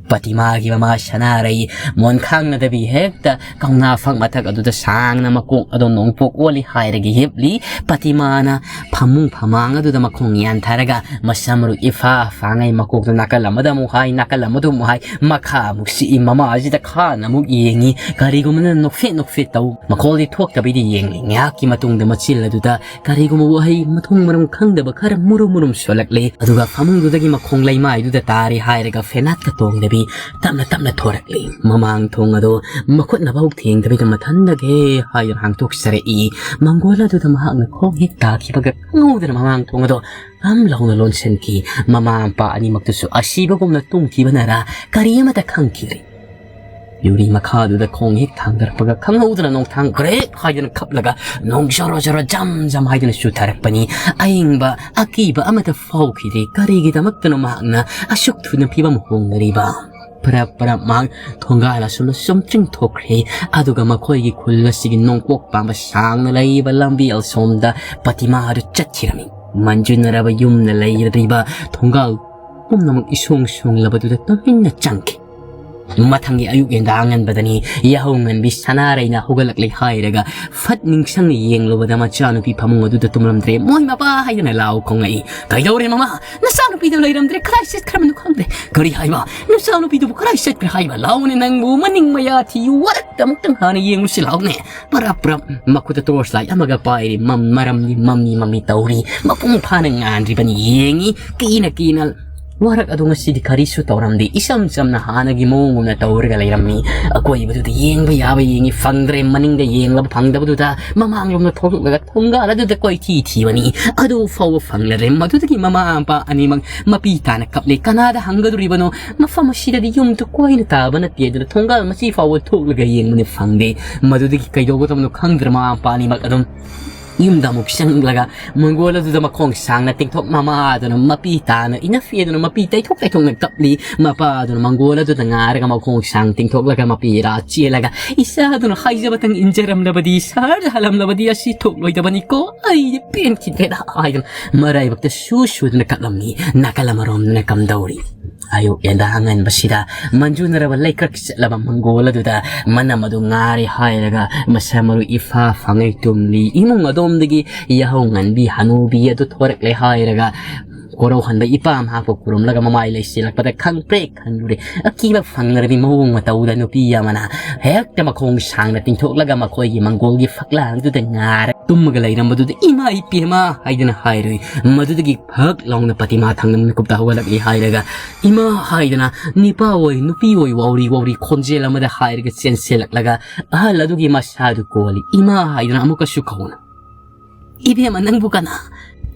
ꯄꯇꯤꯃꯥꯒꯤ ꯃꯃꯥ ꯁꯅꯥꯔꯩ ꯃꯣꯟ ꯈꯥꯡꯅꯗꯕꯤ ꯍꯦꯛꯇ ꯀꯧꯅꯥ ꯐꯛ ꯃꯊꯛ ꯑꯗꯨꯗ ꯁꯥꯡꯅ ꯃꯀꯣꯛ ꯑꯗꯣ ꯅꯣꯡꯄꯣꯛ ꯑꯣꯜꯂꯤ ꯍꯥꯏꯔꯒ ꯍꯤꯞꯂꯤ꯫ ꯄꯇꯤꯃꯥꯅ ꯐꯃꯨꯡ ꯐꯃꯥꯡ ꯑꯗꯨꯗ ꯃꯈꯣꯡ ꯌꯥꯟꯊꯔꯒ ꯃꯁꯝ ꯃꯔꯨ ꯏꯐꯥ ꯐꯥꯉꯩ ꯃꯀꯣꯛꯇ ꯅꯥꯀꯜ ꯑꯃꯗ ꯑꯃꯨꯛ ꯍꯥꯏ, ꯅꯥꯀꯜ ꯑꯃꯗ ꯑꯃꯨꯛ ꯍꯥꯏ, ꯃꯈꯥ ꯑꯃꯨꯛ ꯁꯤꯛꯏ, ꯃꯃꯥ ꯑꯁꯤꯗ ꯈꯥꯟꯅ ꯑꯃꯨꯛ ꯌꯦꯡꯉꯤ, ꯀꯔꯤꯒꯨꯝꯕꯅ ꯅꯣꯛꯐꯦꯠ ꯅꯣꯛꯐꯦꯠ ꯇꯧ꯫ ꯃꯈꯣꯜꯗꯤ ꯊꯣꯛꯇꯕꯤꯗ ꯌꯦꯡꯂꯤ꯫ ꯉꯥꯏꯍꯥꯛꯀꯤ ꯃꯇꯨꯡꯗ ꯃꯆꯤꯜ ꯑꯗꯨꯗ ꯀꯔꯤꯒꯨꯝꯕ ꯋꯥꯍꯩ ꯃꯊꯣꯡ ꯃꯔꯝ ꯈꯪꯗꯕ ꯈꯔ ꯃꯨꯔꯨꯝ ꯃꯨꯔꯨꯝ ꯁꯣꯜꯂꯛꯂꯦ꯫ ꯑꯗꯨꯒ ꯐꯃꯨꯡꯗꯨꯗꯒꯤ ꯃꯈꯣꯡ ꯂꯩꯃꯥꯏꯗꯨꯗ ꯇꯥꯔꯦ ꯍꯥꯏꯔꯒ ꯐꯦꯅꯥꯠꯀ ꯇꯣꯡꯗꯕꯤ ꯇꯞꯅ ꯇꯞꯅ ꯊꯣꯔꯛꯂꯦ꯫ ꯃꯃꯥꯡ ꯊꯣꯡ ꯑꯗꯣ ꯃꯈꯨꯠꯅꯐꯥꯎ ꯊꯦꯡꯗꯕꯤꯗ ꯃꯊꯟꯗꯒꯦ ꯍꯥꯏꯗꯨꯅ ꯍꯥꯡꯗꯣꯛꯆꯔꯛꯏ꯫ ꯃꯪꯒꯣꯜ ꯑꯗꯨꯗ ꯃꯍꯥꯛꯅ ꯈꯣꯡ ꯍꯦꯛ ꯇꯥꯈꯤꯕꯒ ꯈꯪꯍꯧꯗꯅ ꯃꯃꯥꯡ ꯊꯣꯡ ꯑꯗꯣ ꯉꯝ ꯂꯥꯎꯅ ꯂꯣꯟꯁꯤꯟꯈꯤ꯫ ꯃꯃꯥ ꯃꯄꯥ ꯑꯅꯤꯃꯛꯇꯨꯁꯨ ꯑꯁꯤꯕꯒꯨꯝꯅ ꯇꯨꯝꯈꯤꯕꯅꯔꯥ ꯀꯔꯤ ꯑꯃꯠꯇ ꯈꯪꯈꯤꯗ꯭ꯔꯦ꯫ ꯌꯨꯔꯤ ꯃꯈꯥꯗꯨꯗ ꯈꯣꯡ ꯍꯦꯛ ꯊꯥꯡꯗꯔꯛꯄꯒ ꯈꯪꯍꯧꯗꯅ ꯅꯣꯡꯊꯥꯡ ꯒ꯭ꯔꯦꯛ ꯍꯥꯏꯗꯨꯅ ꯈꯞꯂꯒ ꯅꯣꯡ ꯖꯣꯔꯣ ꯖꯣꯔꯣ ꯖꯝ ꯖꯝ ꯍꯥꯏꯗꯨꯅ ꯆꯨꯊꯔꯛꯄꯅꯤ꯫ ꯑꯏꯪꯕ ꯑꯀꯤꯕ ꯑꯃꯠꯇ ꯐꯥꯎꯈꯤꯗꯦ꯫ ꯀꯔꯤꯒꯤꯗꯃꯛꯇꯅꯣ ꯃꯍꯥꯛꯅ ꯑꯁꯨꯛ ꯊꯨꯅ ꯐꯤꯕꯝ ꯍꯣꯡꯅꯔꯤꯕ? ꯄꯔꯞ ꯄꯔꯞ ꯃꯍꯥꯛ ꯊꯣꯡꯒꯥꯜ ꯑꯁꯣꯝꯗ ꯆꯨꯝꯗ꯭ꯔꯤꯡ ꯊꯣꯛꯈ꯭ꯔꯦ꯫ ꯑꯗꯨꯒ ꯃꯈꯣꯏꯒꯤ ꯈꯨꯜ ꯑꯁꯤꯒꯤ ꯅꯣꯡꯄꯣꯛ ꯄꯥꯝꯕ ꯁꯥꯡꯅ ꯂꯩꯕ ꯂꯝꯕꯤ ꯑꯁꯣꯝꯗ ꯄꯇꯤꯃꯥ ꯑꯗꯨ ꯆꯠꯈꯤꯔꯝꯃꯤ꯫ ꯃꯟꯖꯨꯅꯔꯕ ꯌꯨꯝꯅ ꯂꯩꯔꯤꯕ ꯊꯣꯡꯒꯥꯜ ꯄꯨꯝꯅꯃꯛ ꯏꯁꯣꯡ ꯁꯣꯡꯂꯕꯗꯨꯗ ꯇꯨꯃꯤꯟꯅ ꯆꯪꯈꯤ꯫ ꯃꯊꯪꯒꯤ ꯑꯌꯨꯛ ꯌꯦꯟꯗꯥ ꯉꯟꯕꯗꯅꯤ ꯌꯥꯍꯧ ꯉꯟꯕꯤ ꯁꯅꯥꯔꯩꯅ ꯍꯧꯒꯠꯂꯛꯂꯦ ꯍꯥꯏꯔꯒ ꯐꯠ ꯅꯤꯡꯁꯤꯡꯅ ꯌꯦꯡꯂꯨꯕꯗ ꯃꯆꯥꯅꯨꯄꯤ ꯐꯃꯨꯡ ꯑꯗꯨꯗ ꯇꯨꯝꯂꯝꯗ꯭ꯔꯦ꯫ "ꯃꯣꯏ ꯃꯄꯥ!" ꯍꯥꯏꯗꯨꯅ ꯂꯥꯎ ꯈꯣꯡꯂꯛꯏ꯫ "ꯀꯩꯗꯧꯔꯦ ꯃꯃꯥ? ꯅꯆꯥꯅꯨꯄꯤꯗꯣ ꯂꯩꯔꯝꯗ꯭ꯔꯦ, ꯀꯗꯥꯏ ꯆꯠꯈ꯭ꯔꯕꯅꯣ ꯈꯪꯗ꯭ꯔꯦ꯫" "ꯀꯔꯤ ꯍꯥꯏꯕ? ꯅꯆꯥꯅꯨꯄꯤꯗꯨꯕꯨ ꯀꯗꯥꯏ ꯆꯠꯈ꯭ꯔꯦ ꯍꯥꯏꯕ? ꯂꯥꯎꯅꯦ ꯅꯪꯕꯨ, ꯃꯅꯤꯡ ꯃꯌꯥ ꯊꯤꯌꯨ, ꯋꯥꯔꯛꯇ ꯑꯃꯨꯛꯇꯪ ꯍꯥꯟꯅ ꯌꯦꯡꯂꯨꯁꯤ ꯂꯥꯎꯅꯦ꯫" ꯄꯔꯞ ꯄꯔꯞ ꯃꯈꯨꯠꯇ ꯇꯣꯔꯆ ꯂꯥꯏꯠ ꯑꯃꯒ ꯄꯥꯏꯔꯤ꯫ ꯃꯝ-, ꯃꯔꯝꯗꯤ ꯃꯝꯃꯤ ꯃꯝꯃꯤ ꯇꯧꯔꯤ꯫ ꯃꯄꯨꯡ ꯐꯥꯅ ꯉꯥꯟꯗ꯭ꯔꯤꯕꯅꯤ꯫ ꯌꯦꯡꯉꯤ꯫ ꯀꯤꯅ ꯀꯤꯅ ꯋꯥꯔꯛ ꯑꯗꯨ ꯉꯁꯤꯗꯤ ꯀꯔꯤꯁꯨ ꯇꯧꯔꯝꯗꯦ꯫ ꯏꯆꯝ ꯆꯝꯅ ꯍꯥꯟꯅꯒꯤ ꯃꯑꯣꯡꯒꯨꯝꯅ ꯇꯧꯔꯒ ꯂꯩꯔꯝꯃꯤ꯫ ꯑꯀꯣꯏꯕꯗꯨꯗ ꯌꯦꯡꯕ ꯌꯥꯕ ꯌꯦꯡꯉꯤ, ꯐꯪꯗ꯭ꯔꯦ꯫ ꯃꯅꯤꯡꯗ ꯌꯦꯡꯂꯕ ꯐꯪꯗꯕꯗꯨꯗ ꯃꯃꯥꯡꯂꯣꯝꯗ ꯊꯣꯛꯂꯛꯂꯒ ꯊꯣꯡꯒꯥꯜ ꯑꯗꯨꯗ ꯀꯣꯏꯊꯤ ꯊꯤꯕꯅꯤ꯫ ꯑꯗꯨ ꯐꯥꯎꯕ ꯐꯪꯂꯔꯦ꯫ ꯃꯗꯨꯗꯒꯤ ꯃꯃꯥ ꯃꯄꯥ ꯑꯅꯤꯃꯛ ꯃꯄꯤ ꯇꯥꯅ ꯀꯞꯂꯦ꯫ ꯀꯅꯥꯗ ꯍꯪꯒꯗꯧꯔꯤꯕꯅꯣ? ꯃꯐꯝ ꯑꯁꯤꯗꯗꯤ ꯌꯨꯝ ꯇꯨꯀꯣꯏꯅ ꯇꯥꯕ ꯅꯠꯇꯦ, ꯑꯗꯨꯅ ꯊꯣꯡꯒꯥꯜ ꯃꯁꯤ ꯐꯥꯎꯕ ꯊꯣꯛꯂꯒ ꯌꯦꯡꯕꯅꯤ, ꯐꯪꯗꯦ꯫ ꯃꯗꯨꯗꯒꯤ ꯀꯩꯗꯧꯒꯗꯕꯅꯣ ꯈꯪꯗ꯭ꯔ ꯃꯃꯥ ꯃꯄꯥ ꯑꯅꯤꯃꯛ ꯑꯗꯨꯝ ꯌꯨꯝꯗ ꯑꯃꯨꯛ ꯆꯪꯂꯒ ꯃꯪꯒꯣꯜ ꯑꯗꯨꯗ ꯃꯈꯣꯡ ꯁꯥꯡꯅ ꯇꯤꯡꯊꯣꯛ, ꯃꯃꯥ ꯑꯗꯨꯅ ꯃꯄꯤ ꯇꯥꯅ ꯏꯅꯐꯤ ꯑꯗꯨꯅ ꯃꯄꯤ ꯇꯩꯊꯣꯛ ꯇꯩꯊꯣꯛꯅ ꯀꯞꯂꯤ꯫ ꯃꯄꯥ ꯑꯗꯨꯅ ꯃꯪꯒꯣꯜ ꯑꯗꯨꯗ ꯉꯥꯔꯒ ꯃꯈꯣꯡ ꯁꯥꯡ ꯇꯤꯡꯊꯣꯛꯂꯒ ꯃꯄꯤ ꯏꯔꯥ ꯆꯦꯜꯂꯒ, "ꯏꯆꯥ ꯑꯗꯨꯅ ꯍꯥꯏꯖꯕꯇꯪ ꯏꯟꯖꯔꯝꯂꯕꯗꯤ, ꯁꯍꯔꯗ ꯍꯜꯂꯝꯂꯕꯗꯤ ꯑꯁꯤ ꯊꯣꯛꯂꯣꯏꯗꯕꯅꯤꯀꯣ, ꯑꯩ ꯄꯦꯟꯈꯤꯗ꯭ꯔꯦꯗ" ꯍꯥꯏꯗꯨꯅ ꯃꯔꯥꯏꯕꯛꯇ ꯁꯨ ꯁꯨꯗꯨꯅ ꯀꯞꯂꯝꯃꯤ꯫ ꯅꯥꯀꯜ ꯑꯃꯔꯣꯝꯗꯅ ꯀꯝꯗꯧꯔꯤ? ꯑꯌꯨꯛ ꯌꯦꯟꯗꯥ ꯑꯉꯟꯕꯁꯤꯗ ꯃꯟꯖꯨꯅꯔꯕ ꯂꯩꯀ꯭ꯔꯛ ꯆꯠꯂꯕ ꯃꯪꯒꯣꯜ ꯑꯗꯨꯗ ꯃꯅꯝ ꯑꯗꯨ ꯉꯥꯔꯦ ꯍꯥꯏꯔꯒ ꯃꯁꯥ ꯃꯔꯨ ꯏꯐꯥ ꯐꯪꯉꯩ ꯇꯨꯝꯂꯤ꯫ ꯏꯃꯨꯡ ꯑꯗꯣꯝꯗꯒꯤ ꯌꯥꯍꯧ ꯉꯟꯕꯤ ꯍꯅꯨꯕꯤ ꯑꯗꯨ ꯊꯣꯔꯛꯂꯦ ꯍꯥꯏꯔꯒ ꯀꯣꯔꯧꯍꯟꯕ ꯏꯄꯥꯝ ꯍꯥꯞꯄ ꯈꯨꯔꯨꯝꯂꯒ ꯃꯃꯥꯏ ꯂꯩꯁꯤꯜꯂꯛꯄꯗ ꯈꯪꯄ꯭ꯔꯦꯛ ꯈꯪꯂꯨꯔꯦ꯫ ꯑꯀꯤꯕ ꯐꯪꯅꯔꯕꯤ ꯃꯑꯣꯡ ꯃꯇꯧꯗ ꯅꯨꯄꯤ ꯑꯃꯅ ꯍꯦꯛꯇ ꯃꯈꯣꯡ ꯁꯥꯡꯅ ꯇꯤꯡꯊꯣꯛꯂꯒ ꯃꯈꯣꯏꯒꯤ ꯃꯪꯒꯣꯜꯒꯤ ꯐꯛꯂꯥꯡꯗꯨꯗ ꯉꯥꯔ ꯇꯨꯝꯃꯒ ꯂꯩꯔꯝꯕꯗꯨꯗ, "ꯏꯃꯥ ꯏꯄꯦꯝꯃ" ꯍꯥꯏꯗꯨꯅ ꯍꯥꯏꯔꯨꯏ꯫ ꯃꯗꯨꯗꯒꯤ ꯐꯛ ꯂꯥꯎꯅ ꯄꯇꯤꯃꯥ ꯊꯥꯡꯅ ꯃꯤꯀꯨꯞꯇ ꯍꯧꯒꯠꯂꯛꯂꯤ ꯍꯥꯏꯔꯒ, "ꯏꯃꯥ" ꯍꯥꯏꯗꯅ ꯅꯤꯄꯥ ꯑꯣꯏ ꯅꯨꯄꯤ ꯑꯣꯏ ꯋꯥꯎꯔꯤ ꯋꯥꯎꯔꯤ ꯈꯣꯟꯖꯦꯜ ꯑꯃꯗ ꯍꯥꯏꯔꯒ ꯆꯦꯟꯁꯤꯜꯂꯛꯂꯒ ꯑꯍꯜ ꯑꯗꯨꯒꯤ ꯃꯁꯥꯗꯨ ꯀꯣꯜꯂꯤ꯫ "ꯏꯃꯥ" ꯍꯥꯏꯗꯨꯅ ꯑꯃꯨꯛꯀꯁꯨ ꯀꯧꯅ, "ꯏꯕꯦꯝꯃ, ꯅꯪꯕꯨ ꯀꯅꯥ?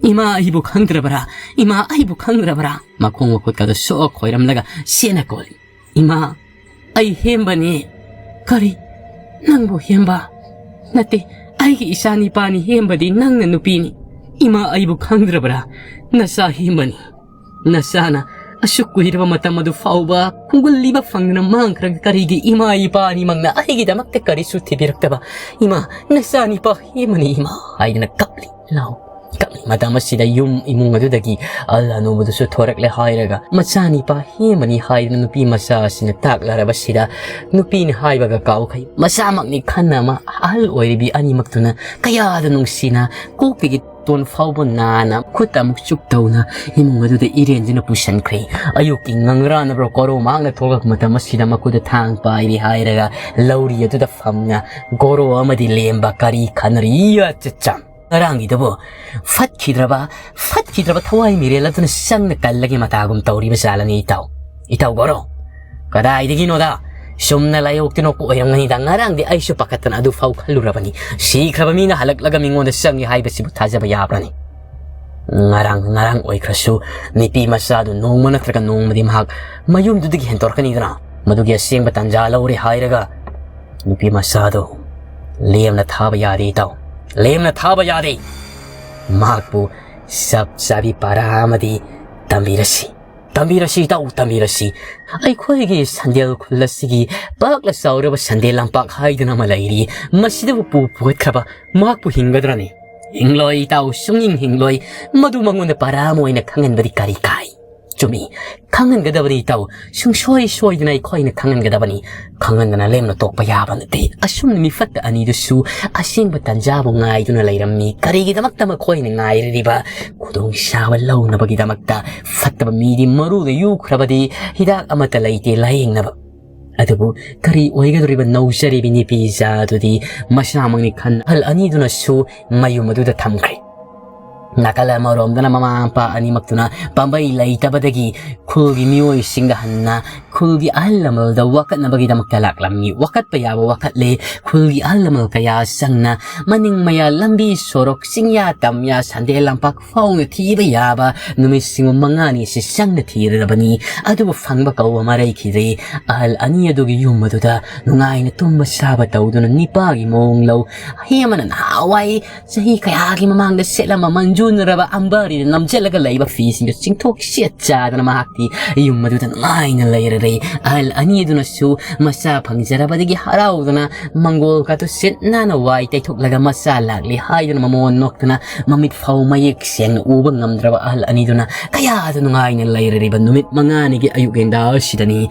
ꯏꯃꯥ ꯑꯩꯕꯨ ꯈꯪꯗ꯭ꯔꯕ꯭ꯔꯥ? ꯏꯃꯥ ꯑꯩꯕꯨ ꯈꯪꯗ꯭ꯔꯕ꯭ꯔꯥ?" ꯃꯈꯣꯡ ꯃꯈꯨꯠꯀꯗꯨ ꯁꯣꯛ ꯈꯣꯏꯔꯝꯂꯒ ꯁꯦꯟꯅ ꯀꯣꯜꯂꯤ꯫ "ꯏꯃꯥ, ꯑꯩ ꯍꯦꯝꯕꯅꯤ꯫ ꯀꯔꯤ? ꯅꯪꯕꯨ ꯍꯦꯝꯕ? ꯅꯠꯇꯦ, ꯑꯩꯒꯤ ꯏꯆꯥ ꯅꯤꯄꯥꯅꯤ ꯍꯦꯝꯕꯗꯤ ꯅꯪꯅ ꯅꯨꯄꯤꯅꯤ꯫ ꯏꯃꯥ ꯑꯩꯕꯨ ꯈꯪꯗ꯭ꯔꯕ꯭ꯔꯥ? ꯅꯆꯥ ꯍꯦꯝꯕꯅꯤ꯫ ꯅꯆꯥꯅ ꯑꯁꯨꯛ ꯀꯨꯏꯔꯕ ꯃꯇꯝ ꯑꯗꯨ ꯐꯥꯎꯕ ꯈꯣꯡꯒꯨꯜꯂꯤꯕ ꯐꯪꯗꯅ ꯃꯥꯡꯈ꯭ꯔꯒ ꯀꯔꯤꯒꯤ ꯏꯃꯥ ꯏꯄꯥ ꯑꯅꯤꯃꯛꯅ ꯑꯩꯒꯤꯗꯃꯛꯇ ꯀꯔꯤꯁꯨ ꯊꯤꯕꯤꯔꯛꯇꯕ? ꯏꯃꯥ, ꯅꯆꯥ ꯅꯤꯄꯥ ꯍꯦꯝꯕꯅꯤ ꯏꯃꯥ" ꯍꯥꯏꯗꯅ ꯀꯞꯂꯤ꯫ ꯂꯥꯎ ꯀꯞꯂꯤ꯫ ꯃꯇꯝ ꯑꯁꯤꯗ ꯌꯨꯝ ꯏꯃꯨꯡ ꯑꯗꯨꯗꯒꯤ ꯑꯍꯜ ꯑꯅꯧꯕꯗꯨꯁꯨ ꯊꯣꯔꯛꯂꯦ ꯍꯥꯏꯔꯒ ꯃꯆꯥꯅꯤꯄꯥ ꯍꯦꯝꯕꯅꯤ ꯍꯥꯏꯗꯨꯅ ꯅꯨꯄꯤ ꯃꯆꯥ ꯑꯁꯤꯅ ꯇꯥꯛꯂꯔꯕꯁꯤꯗ ꯅꯨꯄꯤꯅ ꯍꯥꯏꯕꯒ ꯀꯥꯎꯈꯩ ꯃꯆꯥꯃꯛꯅꯤ ꯈꯟꯅ ꯑꯃ ꯑꯍꯜ ꯑꯣꯏꯔꯤꯕꯤ ꯑꯅꯤꯃꯛꯇꯨꯅ ꯀꯌꯥꯗ ꯅꯨꯡꯁꯤꯅ ꯀꯣꯛꯇꯒꯤ ꯇꯣꯟ ꯐꯥꯎꯕ ꯅꯥꯅ ꯈꯨꯠ ꯑꯃꯨꯛ ꯆꯨꯞ ꯇꯧꯅ ꯏꯃꯨꯡ ꯑꯗꯨꯗ ꯏꯔꯦꯟꯗꯨꯅ ꯄꯨꯁꯤꯟꯈ꯭ꯔꯦ꯫ ꯑꯌꯨꯛꯀꯤ ꯉꯪꯔꯥꯟꯅꯕ꯭ꯔꯣ ꯀꯣꯔꯧ ꯃꯍꯥꯛꯅ ꯊꯣꯛꯂꯛꯄ ꯃꯇꯝ ꯑꯁꯤꯗ ꯃꯈꯨꯠꯇ ꯊꯥꯡ ꯄꯥꯏꯔꯤ ꯍꯥꯏꯔꯒ ꯂꯧꯔꯤ ꯑꯗꯨꯗ ꯐꯝꯅ ꯒꯣꯔꯣ ꯑꯃꯗꯤ ꯂꯦꯝꯕ ꯀꯔꯤ ꯈꯟꯅꯔꯤ? ꯑꯆꯠꯆꯥ! ꯉꯔꯥꯡꯒꯤꯗꯨꯕꯨ ꯐꯠꯈꯤꯗ꯭ꯔꯕ, ꯐꯠꯈꯤꯗ꯭ꯔꯕ ꯊꯋꯥꯏ ꯃꯤꯔꯦꯜ ꯑꯗꯨꯅ ꯆꯪꯅ ꯀꯜꯂꯒꯦ ꯃꯇꯥꯒꯨꯝ ꯇꯧꯔꯤꯕ ꯖꯥꯠꯂꯅꯤ ꯏꯇꯥꯎ꯫ ꯏꯇꯥꯎ ꯒꯣꯔꯣ, ꯀꯗꯥꯏꯗꯒꯤꯅꯣꯗ? ꯁꯨꯝꯅ ꯂꯥꯏꯑꯣꯛꯇꯤ ꯅꯣꯛꯄ ꯑꯣꯏꯔꯝꯒꯅꯤꯗ꯫ ꯉꯔꯥꯡꯗꯤ ꯑꯩꯁꯨ ꯄꯥꯈꯠꯇꯅ ꯑꯗꯨ ꯐꯥꯎ ꯈꯜꯂꯨꯔꯕꯅꯤ꯫ ꯁꯤꯈ꯭ꯔꯕ ꯃꯤꯅ ꯍꯜꯂꯛꯂꯒ ꯃꯤꯉꯣꯟꯗ ꯆꯪꯉꯤ ꯍꯥꯏꯕꯁꯤꯕꯨ ꯊꯥꯖꯕ ꯌꯥꯕ꯭ꯔꯅꯤ? ꯉꯔꯥꯡ ꯉꯔꯥꯡ ꯑꯣꯏꯈ꯭ꯔꯁꯨ, ꯅꯨꯄꯤ ꯃꯆꯥꯗꯨ ꯅꯣꯡꯃ ꯅꯠꯇ꯭ꯔꯒ ꯅꯣꯡꯃꯗꯤ ꯃꯍꯥꯛ ꯃꯌꯨꯝꯗꯨꯗꯒꯤ ꯍꯦꯟꯗꯣꯔꯛꯀꯅꯤꯗꯅ꯫ ꯃꯗꯨꯒꯤ ꯑꯁꯦꯡꯕ ꯇꯥꯟꯖꯥ ꯂꯧꯔꯦ ꯍꯥꯏꯔꯒ ꯅꯨꯄꯤ ꯃꯆꯥꯗꯨ ꯂꯦꯝꯅ ꯊꯥꯕ ꯌꯥꯗꯦ ꯏꯇꯥꯎ, ꯂꯦꯝꯅ ꯊꯥꯕ ꯌꯥꯗꯦ꯫ ꯃꯍꯥꯛꯄꯨ ꯆꯞ ꯆꯥꯕꯤ ꯄꯥꯔꯥ ꯑꯃꯗꯤ ꯇꯝꯕꯤꯔꯁꯤ, ꯇꯝꯕꯤꯔꯁꯤ ꯏꯇꯥꯎ, ꯇꯝꯕꯤꯔꯁꯤ꯫ ꯑꯩꯈꯣꯏꯒꯤ ꯁꯟꯗꯦꯜ ꯈꯨꯜ ꯑꯁꯤꯒꯤ ꯄꯥꯛꯅ ꯆꯥꯎꯔꯕ ꯁꯟꯗꯦꯜ ꯂꯝꯄꯥꯛ ꯍꯥꯏꯗꯅ ꯑꯃ ꯂꯩꯔꯤ꯫ ꯃꯁꯤꯗꯕꯨ ꯄꯨ ꯄꯨꯈꯠꯈ꯭ꯔꯕ ꯃꯍꯥꯛꯄꯨ ꯍꯤꯡꯒꯗ꯭ꯔꯅꯤ? ꯍꯤꯡꯂꯣꯏ ꯏꯇꯥꯎ, ꯁꯨꯡꯍꯤꯡ ꯍꯤꯡꯂꯣꯏ꯫ ꯃꯗꯨ ꯃꯉꯣꯟꯗ ꯄꯥꯔꯥ ꯑꯃ ꯑꯣꯏꯅ ꯈꯪꯍꯟꯕꯗꯤ ꯀꯔꯤ ꯀꯥꯏ? ꯆꯨꯝꯃꯤ, ꯈꯪꯍꯟꯒꯗꯕꯅꯤ ꯏꯇꯥꯎ, ꯁꯨꯡꯁꯣꯏ ꯁꯣꯏꯗꯅ ꯑꯩꯈꯣꯏꯅ ꯈꯪꯍꯟꯒꯗꯕꯅꯤ꯫ ꯈꯪꯍꯟꯗꯅ ꯂꯦꯝꯅ ꯇꯣꯛꯄ ꯌꯥꯕ ꯅꯠꯇꯦ꯫ ꯑꯁꯨꯝꯅ ꯃꯤꯐꯠꯇ ꯑꯅꯤꯗꯨꯁꯨ ꯑꯁꯦꯡꯕ ꯇꯥꯟꯖꯥꯕꯨ ꯉꯥꯏꯗꯨꯅ ꯂꯩꯔꯝꯃꯤ꯫ ꯀꯔꯤꯒꯤꯗꯃꯛꯇ ꯃꯈꯣꯏꯅ ꯉꯥꯏꯔꯤꯕ? ꯈꯨꯗꯣꯡꯆꯥꯕ ꯂꯧꯅꯕꯒꯤꯗꯃꯛꯇ꯫ ꯐꯠꯇꯕ ꯃꯤꯗꯤ ꯃꯔꯨꯗ ꯌꯨꯈ꯭ꯔꯕꯗꯤ ꯍꯤꯗꯥꯛ ꯑꯃꯠꯇ ꯂꯩꯇꯦ ꯂꯥꯌꯦꯡꯅꯕ꯫ ꯑꯗꯨꯕꯨ ꯀꯔꯤ ꯑꯣꯏꯒꯗꯧꯔꯤꯕ ꯅꯧꯖꯔꯤꯕꯤ ꯅꯨꯄꯤ ꯏꯆꯥ ꯑꯗꯨꯗꯤ ꯃꯁꯥꯃꯛꯅꯤ ꯈꯟ ꯑꯍꯜ ꯑꯅꯤꯗꯨꯅꯁꯨ ꯃꯌꯨꯝ ꯑꯗꯨꯗ ꯊꯝꯈ꯭ꯔꯦ꯫ ꯅꯥꯀꯜ ꯑꯃꯔꯣꯝꯗꯅ ꯃꯃꯥ ꯃꯄꯥ ꯑꯅꯤꯃꯛꯇꯨꯅ ꯄꯥꯝꯕꯩ ꯂꯩꯇꯕꯗꯒꯤ ꯈꯨꯜꯒꯤ ꯃꯤꯑꯣꯏꯁꯤꯡꯗ ꯍꯟꯅ ꯈꯨꯜꯒꯤ ꯑꯍꯜ ꯂꯃꯟꯗ ꯋꯥꯀꯠꯅꯕꯒꯤꯗꯃꯛꯇ ꯂꯥꯛꯂꯝꯃꯤ꯫ ꯋꯥꯀꯠꯄ ꯌꯥꯕ ꯋꯥꯀꯠꯂꯦ꯫ ꯈꯨꯜꯒꯤ ꯑꯍꯜ ꯂꯃꯟ ꯀꯌꯥ ꯆꯪꯅ ꯃꯅꯤꯡ ꯃꯌꯥ ꯂꯝꯕꯤ ꯁꯣꯔꯣꯛ ꯆꯤꯡꯌꯥ ꯇꯝꯌꯥ ꯁꯟꯗꯦꯜ ꯂꯝꯄꯥꯛ ꯐꯥꯎꯅ ꯊꯤꯕ ꯌꯥꯕ ꯅꯨꯃꯤꯠꯁꯤꯡ ꯃꯉꯥꯅꯤ ꯑꯁꯤ ꯆꯪꯅ ꯊꯤꯔꯕꯅꯤ꯫ ꯑꯗꯨꯕꯨ ꯐꯪꯕ ꯀꯧꯕ ꯑꯃ ꯂꯩꯈꯤꯗ꯭ꯔꯦ꯫ ꯑꯍꯜ ꯑꯅꯤ ꯑꯗꯨꯒꯤ ꯌꯨꯝ ꯑꯗꯨꯗ ꯅꯨꯡꯉꯥꯏꯅ ꯇꯨꯝꯕ ꯆꯥꯕ ꯇꯧꯗꯨꯅ ꯅꯤꯄꯥꯒꯤ ꯃꯑꯣꯡ ꯂꯧ꯫ ꯍꯦꯃꯅ ꯅꯍꯥꯟꯋꯥꯏ ꯆꯍꯤ ꯀꯌꯥꯒꯤ ꯃꯃꯥꯡꯗ ꯁꯦꯠꯂꯝꯕ ꯃꯟꯖꯨꯅꯔꯕ ꯑꯝꯕꯥꯔꯤꯅ ꯅꯝꯁꯤꯜꯂꯒ ꯂꯩꯕ ꯐꯤꯁꯤꯡꯗꯨ ꯆꯤꯡꯊꯣꯛ ꯁꯦꯠ ꯆꯥꯗꯅ ꯃꯍꯥꯛꯇꯤ ꯌꯨꯝ ꯑꯗꯨꯗ ꯅꯨꯡꯉꯥꯏꯅ ꯂꯩꯔꯔꯦ꯫ ꯑꯍꯜ ꯑꯅꯤ ꯑꯗꯨꯅꯁꯨ ꯃꯆꯥ ꯐꯪꯖꯔꯕꯗꯒꯤ ꯍꯔꯥꯎꯗꯅ ꯃꯪꯒꯣꯜ ꯀꯥꯇꯨ ꯁꯤꯠ ꯅꯥꯟꯅ ꯋꯥꯏ ꯇꯩꯊꯣꯛꯂꯒ ꯃꯆꯥ ꯂꯥꯛꯂꯦ ꯍꯥꯏꯗꯨꯅ ꯃꯃꯣꯟ ꯅꯣꯛꯇꯅ ꯃꯃꯤꯠ ꯐꯥꯎ ꯃꯌꯦꯛ ꯁꯦꯡꯅ ꯎꯕ ꯉꯝꯗ꯭ꯔꯕ ꯑꯍꯜ ꯑꯅꯤꯗꯨꯅ ꯀꯌꯥꯗ ꯅꯨꯡꯉꯥꯏꯅ ꯂꯩꯔꯔꯤꯕ ꯅꯨꯃꯤꯠ ꯃꯉꯥꯅꯤꯒꯤ ꯑꯌꯨꯛ ꯉꯟꯇꯥ ꯑꯁꯤꯗꯅꯤ꯫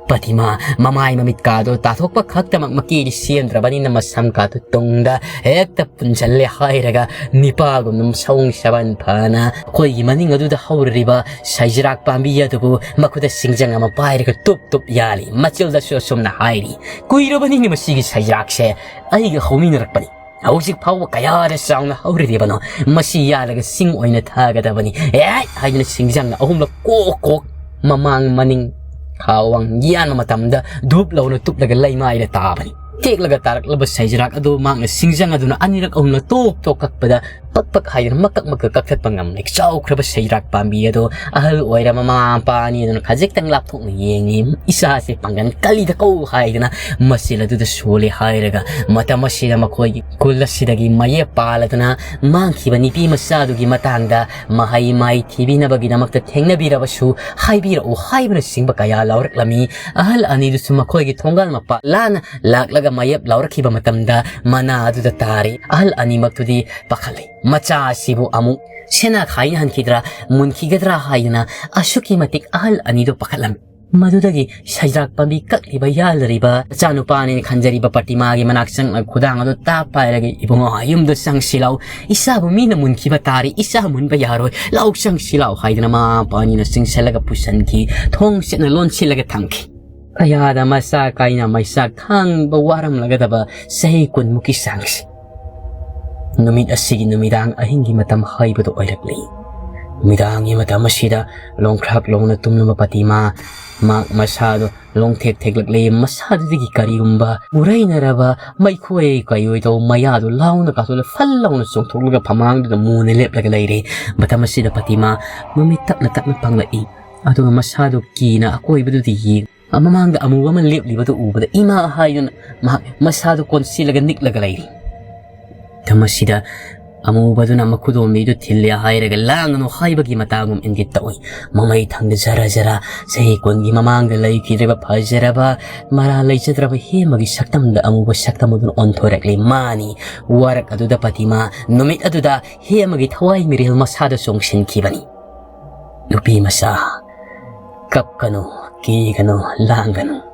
ꯄꯇꯤꯃꯥ ꯃꯃꯥꯏ ꯃꯃꯤꯠꯀꯥꯗꯣ ꯇꯥꯊꯣꯛꯄ ꯈꯛꯇꯃꯛ ꯃꯀꯤꯗꯤ ꯁꯦꯝꯗ꯭ꯔꯕꯅꯤꯅ ꯃꯁꯝꯀꯥꯗꯣ ꯇꯨꯡꯗ ꯍꯦꯛꯇ ꯄꯨꯟꯁꯤꯜꯂꯦ ꯍꯥꯏꯔꯒ ꯅꯤꯄꯥꯒꯨꯝꯅ ꯁꯑꯣꯡ ꯁꯥꯕꯟ ꯐꯅ ꯑꯩꯈꯣꯏꯒꯤ ꯃꯅꯤꯡ ꯑꯗꯨꯗ ꯍꯧꯔꯤꯕ ꯁꯩꯖꯤꯔꯥꯛ ꯄꯥꯝꯕꯤ ꯑꯗꯨꯕꯨ ꯃꯈꯨꯠꯇ ꯁꯤꯡꯖꯪ ꯑꯃ ꯄꯥꯏꯔꯒ ꯇꯨꯞ ꯇꯨꯞ ꯌꯥꯜꯂꯤ꯫ ꯃꯆꯤꯜꯗꯁꯨ ꯑꯁꯨꯝꯅ ꯍꯥꯏꯔꯤ, "ꯀꯨꯏꯔꯕꯅꯤꯅꯦ ꯃꯁꯤꯒꯤ ꯁꯩꯖꯤꯔꯥꯛꯁꯦ ꯑꯩꯒ ꯍꯧꯃꯤꯟꯅꯔꯛꯄꯅꯤ꯫ ꯍꯧꯖꯤꯛ ꯐꯥꯎꯕ ꯀꯌꯥꯗ ꯆꯥꯎꯅ ꯍꯧꯔꯤꯕꯅꯣ? ꯃꯁꯤ ꯌꯥꯜꯂꯒ ꯁꯤꯡ ꯑꯣꯏꯅ ꯊꯥꯒꯗꯕꯅꯤ꯫ ꯑꯦ!" ꯍꯥꯏꯗꯨꯅ ꯁꯤꯡꯖꯪꯅ ꯑꯍꯨꯝꯂꯛ ꯀꯣꯛ ꯀꯣꯛ ꯃꯃꯥꯡ ꯃꯅꯤꯡ ꯈꯥꯋꯥꯡ ꯌꯥꯟꯕ ꯃꯇꯝꯗ ꯙꯨꯞ ꯂꯥꯎꯅ ꯇꯨꯞꯂꯒ ꯂꯩꯃꯥꯏꯗ ꯇꯥꯕꯅꯤ꯫ ꯇꯦꯛꯂꯒ ꯇꯥꯔꯛꯂꯕ ꯁꯩꯖ꯭ꯔꯥꯛ ꯑꯗꯨ ꯃꯍꯥꯛꯅ ꯁꯤꯡꯖꯪ ꯑꯗꯨꯅ ꯑꯅꯤꯔꯛ ꯑꯍꯨꯝꯂꯛ ꯇꯣꯛ ꯇꯣꯛ ꯀꯛꯄꯗ ꯄꯛ ꯄꯛ ꯍꯥꯏꯗꯨꯅ ꯃꯀꯛ ꯃꯀꯛ ꯀꯛꯊꯠꯄ ꯉꯝꯂꯦ꯫ ꯆꯥꯎꯈ꯭ꯔꯕ ꯁꯩꯖ꯭ꯔꯥꯛ ꯄꯥꯝꯕꯤ ꯑꯗꯣ ꯑꯍꯜ ꯑꯣꯏꯔꯕ ꯃꯃꯥ ꯃꯄꯥ ꯑꯅꯤ ꯑꯗꯨꯅ ꯈꯖꯤꯛꯇꯪ ꯂꯥꯞꯊꯣꯛꯅ ꯌꯦꯡꯉꯤ꯫ "ꯏꯆꯥꯁꯦ ꯄꯥꯡꯒꯜ ꯀꯜꯂꯤꯗ ꯀꯧ" ꯍꯥꯏꯗꯨꯅ ꯃꯆꯤꯜ ꯑꯗꯨꯗ ꯁꯣꯜꯂꯤ ꯍꯥꯏꯔꯒ ꯃꯇꯝ ꯑꯁꯤꯗ ꯃꯈꯣꯏꯒꯤ ꯈꯨꯜ ꯑꯁꯤꯗꯒꯤ ꯃꯌꯦꯞ ꯄꯥꯜꯂꯗꯨꯅ ꯃꯥꯡꯈꯤꯕ ꯅꯨꯄꯤ ꯃꯆꯥꯗꯨꯒꯤ ꯃꯇꯥꯡꯗ ꯃꯍꯩ ꯃꯍꯩ ꯊꯤꯕꯤꯅꯕꯒꯤꯗꯃꯛꯇ ꯊꯦꯡꯅꯕꯤꯔꯕꯁꯨ ꯍꯥꯏꯕꯤꯔꯛꯎ ꯍꯥꯏꯕꯅꯆꯤꯡꯕ ꯀꯌꯥ ꯂꯥꯎꯔꯛꯂꯝꯃꯤ꯫ ꯑꯍꯜ ꯑꯅꯤꯗꯨꯁꯨ ꯃꯈꯣꯏꯒꯤ ꯊꯣꯡꯒꯥꯜ ꯃꯄꯥ ꯂꯥꯟꯅ ꯂꯥꯛꯂꯒ ꯃꯌꯦꯞ ꯂꯥꯎꯔꯛꯈꯤꯕ ꯃꯇꯝꯗ ꯃꯅꯥ ꯑꯗꯨꯗ ꯇꯥꯔꯤ꯫ ꯑꯍꯜ ꯑꯅꯤꯃꯛꯇꯨꯗꯤ ꯄꯥꯈꯠꯂꯤ꯫ ꯃꯆꯥ ꯑꯁꯤꯕꯨ ꯑꯃꯨꯛ ꯁꯦꯟꯅ ꯈꯥꯏꯅ ꯍꯟꯈꯤꯗ꯭ꯔꯥ, ꯃꯨꯟꯈꯤꯒꯗ꯭ꯔꯥ ꯍꯥꯏꯗꯨꯅ ꯑꯁꯨꯛꯀꯤ ꯃꯇꯤꯛ ꯑꯍꯜ ꯑꯅꯤꯗꯨ ꯄꯥꯈꯠꯂꯝꯃꯤ꯫ ꯃꯗꯨꯗꯒꯤ ꯁꯩꯖ꯭ꯔꯥꯛ ꯄꯥꯝꯕꯤ ꯀꯛꯂꯤꯕ ꯌꯥꯜꯂꯔꯤꯕ ꯃꯆꯥꯅꯨꯄꯥꯅꯦꯅ ꯈꯟꯖꯔꯤꯕ ꯄꯇꯤꯃꯥꯒꯤ ꯃꯅꯥꯛ ꯆꯪꯂꯒ ꯈꯨꯗꯥꯡ ꯑꯗꯨ ꯇꯥꯞ ꯄꯥꯏꯔꯒ, "ꯏꯕꯨꯡꯉꯣ, ꯌꯨꯝꯗ ꯆꯪꯁꯤ ꯂꯥꯎ, ꯏꯆꯥꯕꯨ ꯃꯤꯅ ꯃꯨꯟꯈꯤꯕ ꯇꯥꯔꯦ, ꯏꯆꯥ ꯃꯨꯟꯕ ꯌꯥꯔꯣꯏ, ꯂꯥꯎ ꯆꯪꯁꯤ ꯂꯥꯎ" ꯍꯥꯏꯗꯨꯅ ꯃꯃꯥ ꯃꯄꯥ ꯑꯅꯤꯅ ꯆꯤꯡꯁꯤꯜꯂꯒ ꯄꯨꯁꯤꯟꯈꯤ, ꯊꯣꯡ ꯆꯦꯠꯅ ꯂꯣꯟꯁꯤꯜꯂꯒ ꯊꯝꯈꯤ꯫ ꯀꯌꯥꯗ ꯃꯆꯥ ꯀꯥꯏꯅ ꯃꯩꯆꯥꯛ ꯈꯥꯡꯕ ꯋꯥꯔꯝꯂꯒꯗꯕ ꯆꯍꯤ ꯀꯨꯟꯃꯨꯛꯀꯤ ꯆꯥꯡꯁꯤ꯫ ꯅꯨꯃꯤꯠ ꯑꯁꯤꯒꯤ ꯅꯨꯃꯤꯗꯥꯡ ꯑꯍꯤꯡꯒꯤ ꯃꯇꯝ ꯍꯥꯏꯕꯗꯨ ꯑꯣꯏꯔꯛꯂꯤ꯫ ꯅꯨꯃꯤꯗꯥꯡꯒꯤ ꯃꯇꯝ ꯑꯁꯤꯗ ꯂꯣꯡꯈ꯭ꯔꯥꯛ ꯂꯣꯡꯅ ꯇꯨꯝꯂꯝꯕ ꯄꯇꯤꯃꯥ ꯃꯍꯥꯛ ꯃꯁꯥꯗꯨ ꯂꯣꯡꯊꯦꯛ ꯊꯦꯛꯂꯛꯂꯤ꯫ ꯃꯁꯥꯗꯨꯗꯒꯤ ꯀꯔꯤꯒꯨꯝꯕ ꯎꯔꯩꯅꯔꯕ ꯃꯩꯈꯣꯏ ꯀꯩꯑꯣꯏ ꯇꯧ ꯃꯌꯥꯗꯨ ꯂꯥꯎꯅ ꯀꯥꯊꯣꯛꯂ ꯐꯜ ꯂꯥꯎꯅ ꯆꯣꯡꯊꯣꯛꯂꯒ ꯐꯃꯥꯡꯗꯨꯗ ꯃꯨꯅ ꯂꯦꯞꯂꯒ ꯂꯩꯔꯦ꯫ ꯃꯇꯝ ꯑꯁꯤꯗ ꯄꯇꯤꯃꯥ ꯃꯃꯤꯠ ꯇꯞꯅ ꯇꯞꯅ ꯄꯥꯡꯂꯛꯏ꯫ ꯑꯗꯨꯒ ꯃꯁꯥꯗꯨ ꯀꯤꯅ ꯑꯀꯣꯏꯕꯗꯨꯗ ꯌꯦꯡ ꯃꯃꯥꯡꯗ ꯑꯃꯨꯕ ꯑꯃ ꯂꯦꯞꯂꯤꯕꯗꯨ ꯎꯕꯗ ꯏꯃꯥ ꯍꯥꯏꯗꯨꯅ ꯃꯍꯥꯛ ꯃꯁꯥꯗꯨ ꯀꯣꯟꯁꯤꯜꯂꯒ ꯅꯤꯛꯂꯒ ꯂꯩꯔꯤ꯫ ꯃꯇꯝ ꯑꯁꯤꯗ ꯑꯃꯨꯕꯗꯨꯅ ꯃꯈꯨꯗꯣꯝꯕꯤꯗꯨ ꯊꯤꯜꯂꯦ ꯍꯥꯏꯔꯒ ꯂꯥꯡꯒꯅꯨ ꯍꯥꯏꯕꯒꯤ ꯃꯇꯥꯒꯨꯝ ꯏꯪꯒꯤꯠ ꯇꯧꯏ꯫ ꯃꯃꯩ ꯊꯪꯗ ꯖꯔ ꯖꯔ ꯆꯍꯤ ꯀꯨꯟꯒꯤ ꯃꯃꯥꯡꯗ ꯂꯩꯈꯤꯗ꯭ꯔꯤꯕ ꯐꯖꯔꯕ ꯃꯔꯥ ꯂꯩꯖꯗ꯭ꯔꯕ ꯍꯦꯃꯒꯤ ꯁꯛꯇꯝꯗ ꯑꯃꯨꯕ ꯁꯛꯇꯝ ꯑꯗꯨꯅ ꯑꯣꯟꯊꯣꯔꯛꯂꯤ꯫ ꯃꯥꯅꯤ, ꯋꯥꯔꯛ ꯑꯗꯨꯗ ꯄꯇꯤꯃꯥ ꯅꯨꯃꯤꯠ ꯑꯗꯨꯗ ꯍꯦꯃꯒꯤ ꯊꯋꯥꯏ ꯃꯤꯔꯦꯜ ꯃꯁꯥꯗ ꯆꯣꯡꯁꯤꯟꯈꯤꯕꯅꯤ꯫ ꯅꯨꯄꯤ ꯃꯆꯥ, ꯀꯞꯀꯅꯨ, ꯀꯤꯒꯅꯨ, ꯂꯥꯡꯒꯅꯨ꯫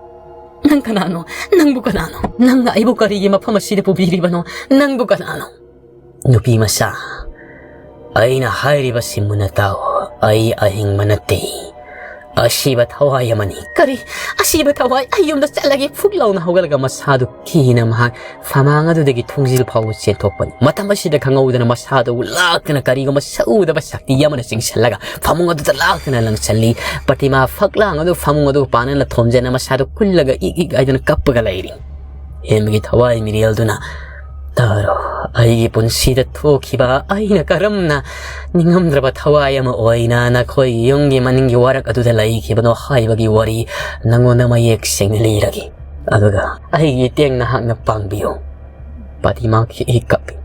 "ꯅꯪ ꯀꯅꯥꯅꯣ? ꯅꯪꯕꯨ ꯀꯅꯥꯅꯣ? ꯅꯪꯅ ꯑꯩꯕꯨ ꯀꯔꯤꯒꯤ ꯃꯐꯝ ꯑꯁꯤꯗ ꯄꯨꯕꯤꯔꯤꯕꯅꯣ? ꯅꯪꯕꯨ ꯀꯅꯥꯅꯣ?" "ꯅꯨꯄꯤ ꯃꯆꯥ, ꯑꯩꯅ ꯍꯥꯏꯔꯤꯕꯁꯤ ꯃꯨꯟꯅ ꯇꯥꯎ꯫ ꯑꯩ ꯑꯍꯤꯡꯕ ꯅꯠꯇꯦ꯫ ꯑꯁꯤꯕ ꯊꯋꯥꯏ ꯑꯃꯅꯤ꯫ ꯀꯔꯤ? ꯑꯁꯤꯕ ꯊꯋꯥꯏ? ꯑꯩ ꯌꯨꯝꯗ ꯆꯠꯂꯒꯦ꯫ ꯐꯨꯛ ꯂꯥꯎꯅ ꯍꯧꯒꯠꯂꯒ ꯃꯁꯥꯗꯨ ꯀꯤꯅ ꯃꯍꯥꯛ ꯐꯃꯥꯡ ꯑꯗꯨꯗꯒꯤ ꯊꯣꯡꯖꯤꯜ ꯐꯥꯎꯕ ꯆꯦꯟꯊꯣꯛꯄꯅꯤ꯫ ꯃꯇꯝ ꯑꯁꯤꯗ ꯈꯪꯍꯧꯗꯅ ꯃꯁꯥꯗꯨ ꯂꯥꯛꯇꯅ ꯀꯔꯤꯒꯨꯝꯕ ꯁꯛꯎꯗꯕ ꯁꯛꯇꯤ ꯑꯃꯅ ꯆꯤꯡꯁꯤꯜꯂꯒ ꯐꯃꯨꯡ ꯑꯗꯨꯗ ꯂꯥꯛꯇꯅ ꯂꯪꯁꯤꯜꯂꯤ꯫ ꯄꯇꯤꯃꯥ ꯐꯛ ꯂꯥꯡ ꯑꯗꯨ ꯐꯃꯨꯡ ꯑꯗꯨ ꯄꯥꯅꯅ ꯊꯣꯝꯖꯅ ꯃꯁꯥꯗꯨ ꯀꯨꯜꯂꯒ ꯏꯛ ꯏꯛ ꯍꯥꯏꯗꯨꯅ ꯀꯞꯄꯒ ꯂꯩꯔꯤ꯫ ꯍꯦꯟꯕꯒꯤ ꯊꯋꯥꯏ ꯃꯤꯔꯦꯜꯗꯨꯅ, "ꯇꯥꯔꯣ, ꯑꯩꯒꯤ ꯄꯨꯟꯁꯤꯗ ꯊꯣꯛꯈꯤꯕ ꯑꯩꯅ ꯀꯔꯝꯅ ꯅꯤꯡꯉꯝꯗ꯭ꯔꯕ ꯊꯋꯥꯏ ꯑꯃ ꯑꯣꯏꯅ ꯅꯈꯣꯏꯒꯤ ꯌꯨꯝꯒꯤ ꯃꯅꯤꯡꯒꯤ ꯋꯥꯔꯛ ꯑꯗꯨꯗ ꯂꯩꯈꯤꯕꯅꯣ ꯍꯥꯏꯕꯒꯤ ꯋꯥꯔꯤ ꯅꯪꯉꯣꯟꯗ ꯃꯌꯦꯛ ꯁꯦꯡꯅ ꯂꯤꯔꯒꯦ꯫ ꯑꯗꯨꯒ ꯑꯩꯒꯤ ꯏꯇꯦꯡ ꯅꯍꯥꯛꯅ ꯄꯥꯡꯕꯤꯌꯨ꯫" ꯄꯇꯤꯃꯥ ꯈꯤꯛ ꯈꯤꯛ ꯀꯞꯄꯤ꯫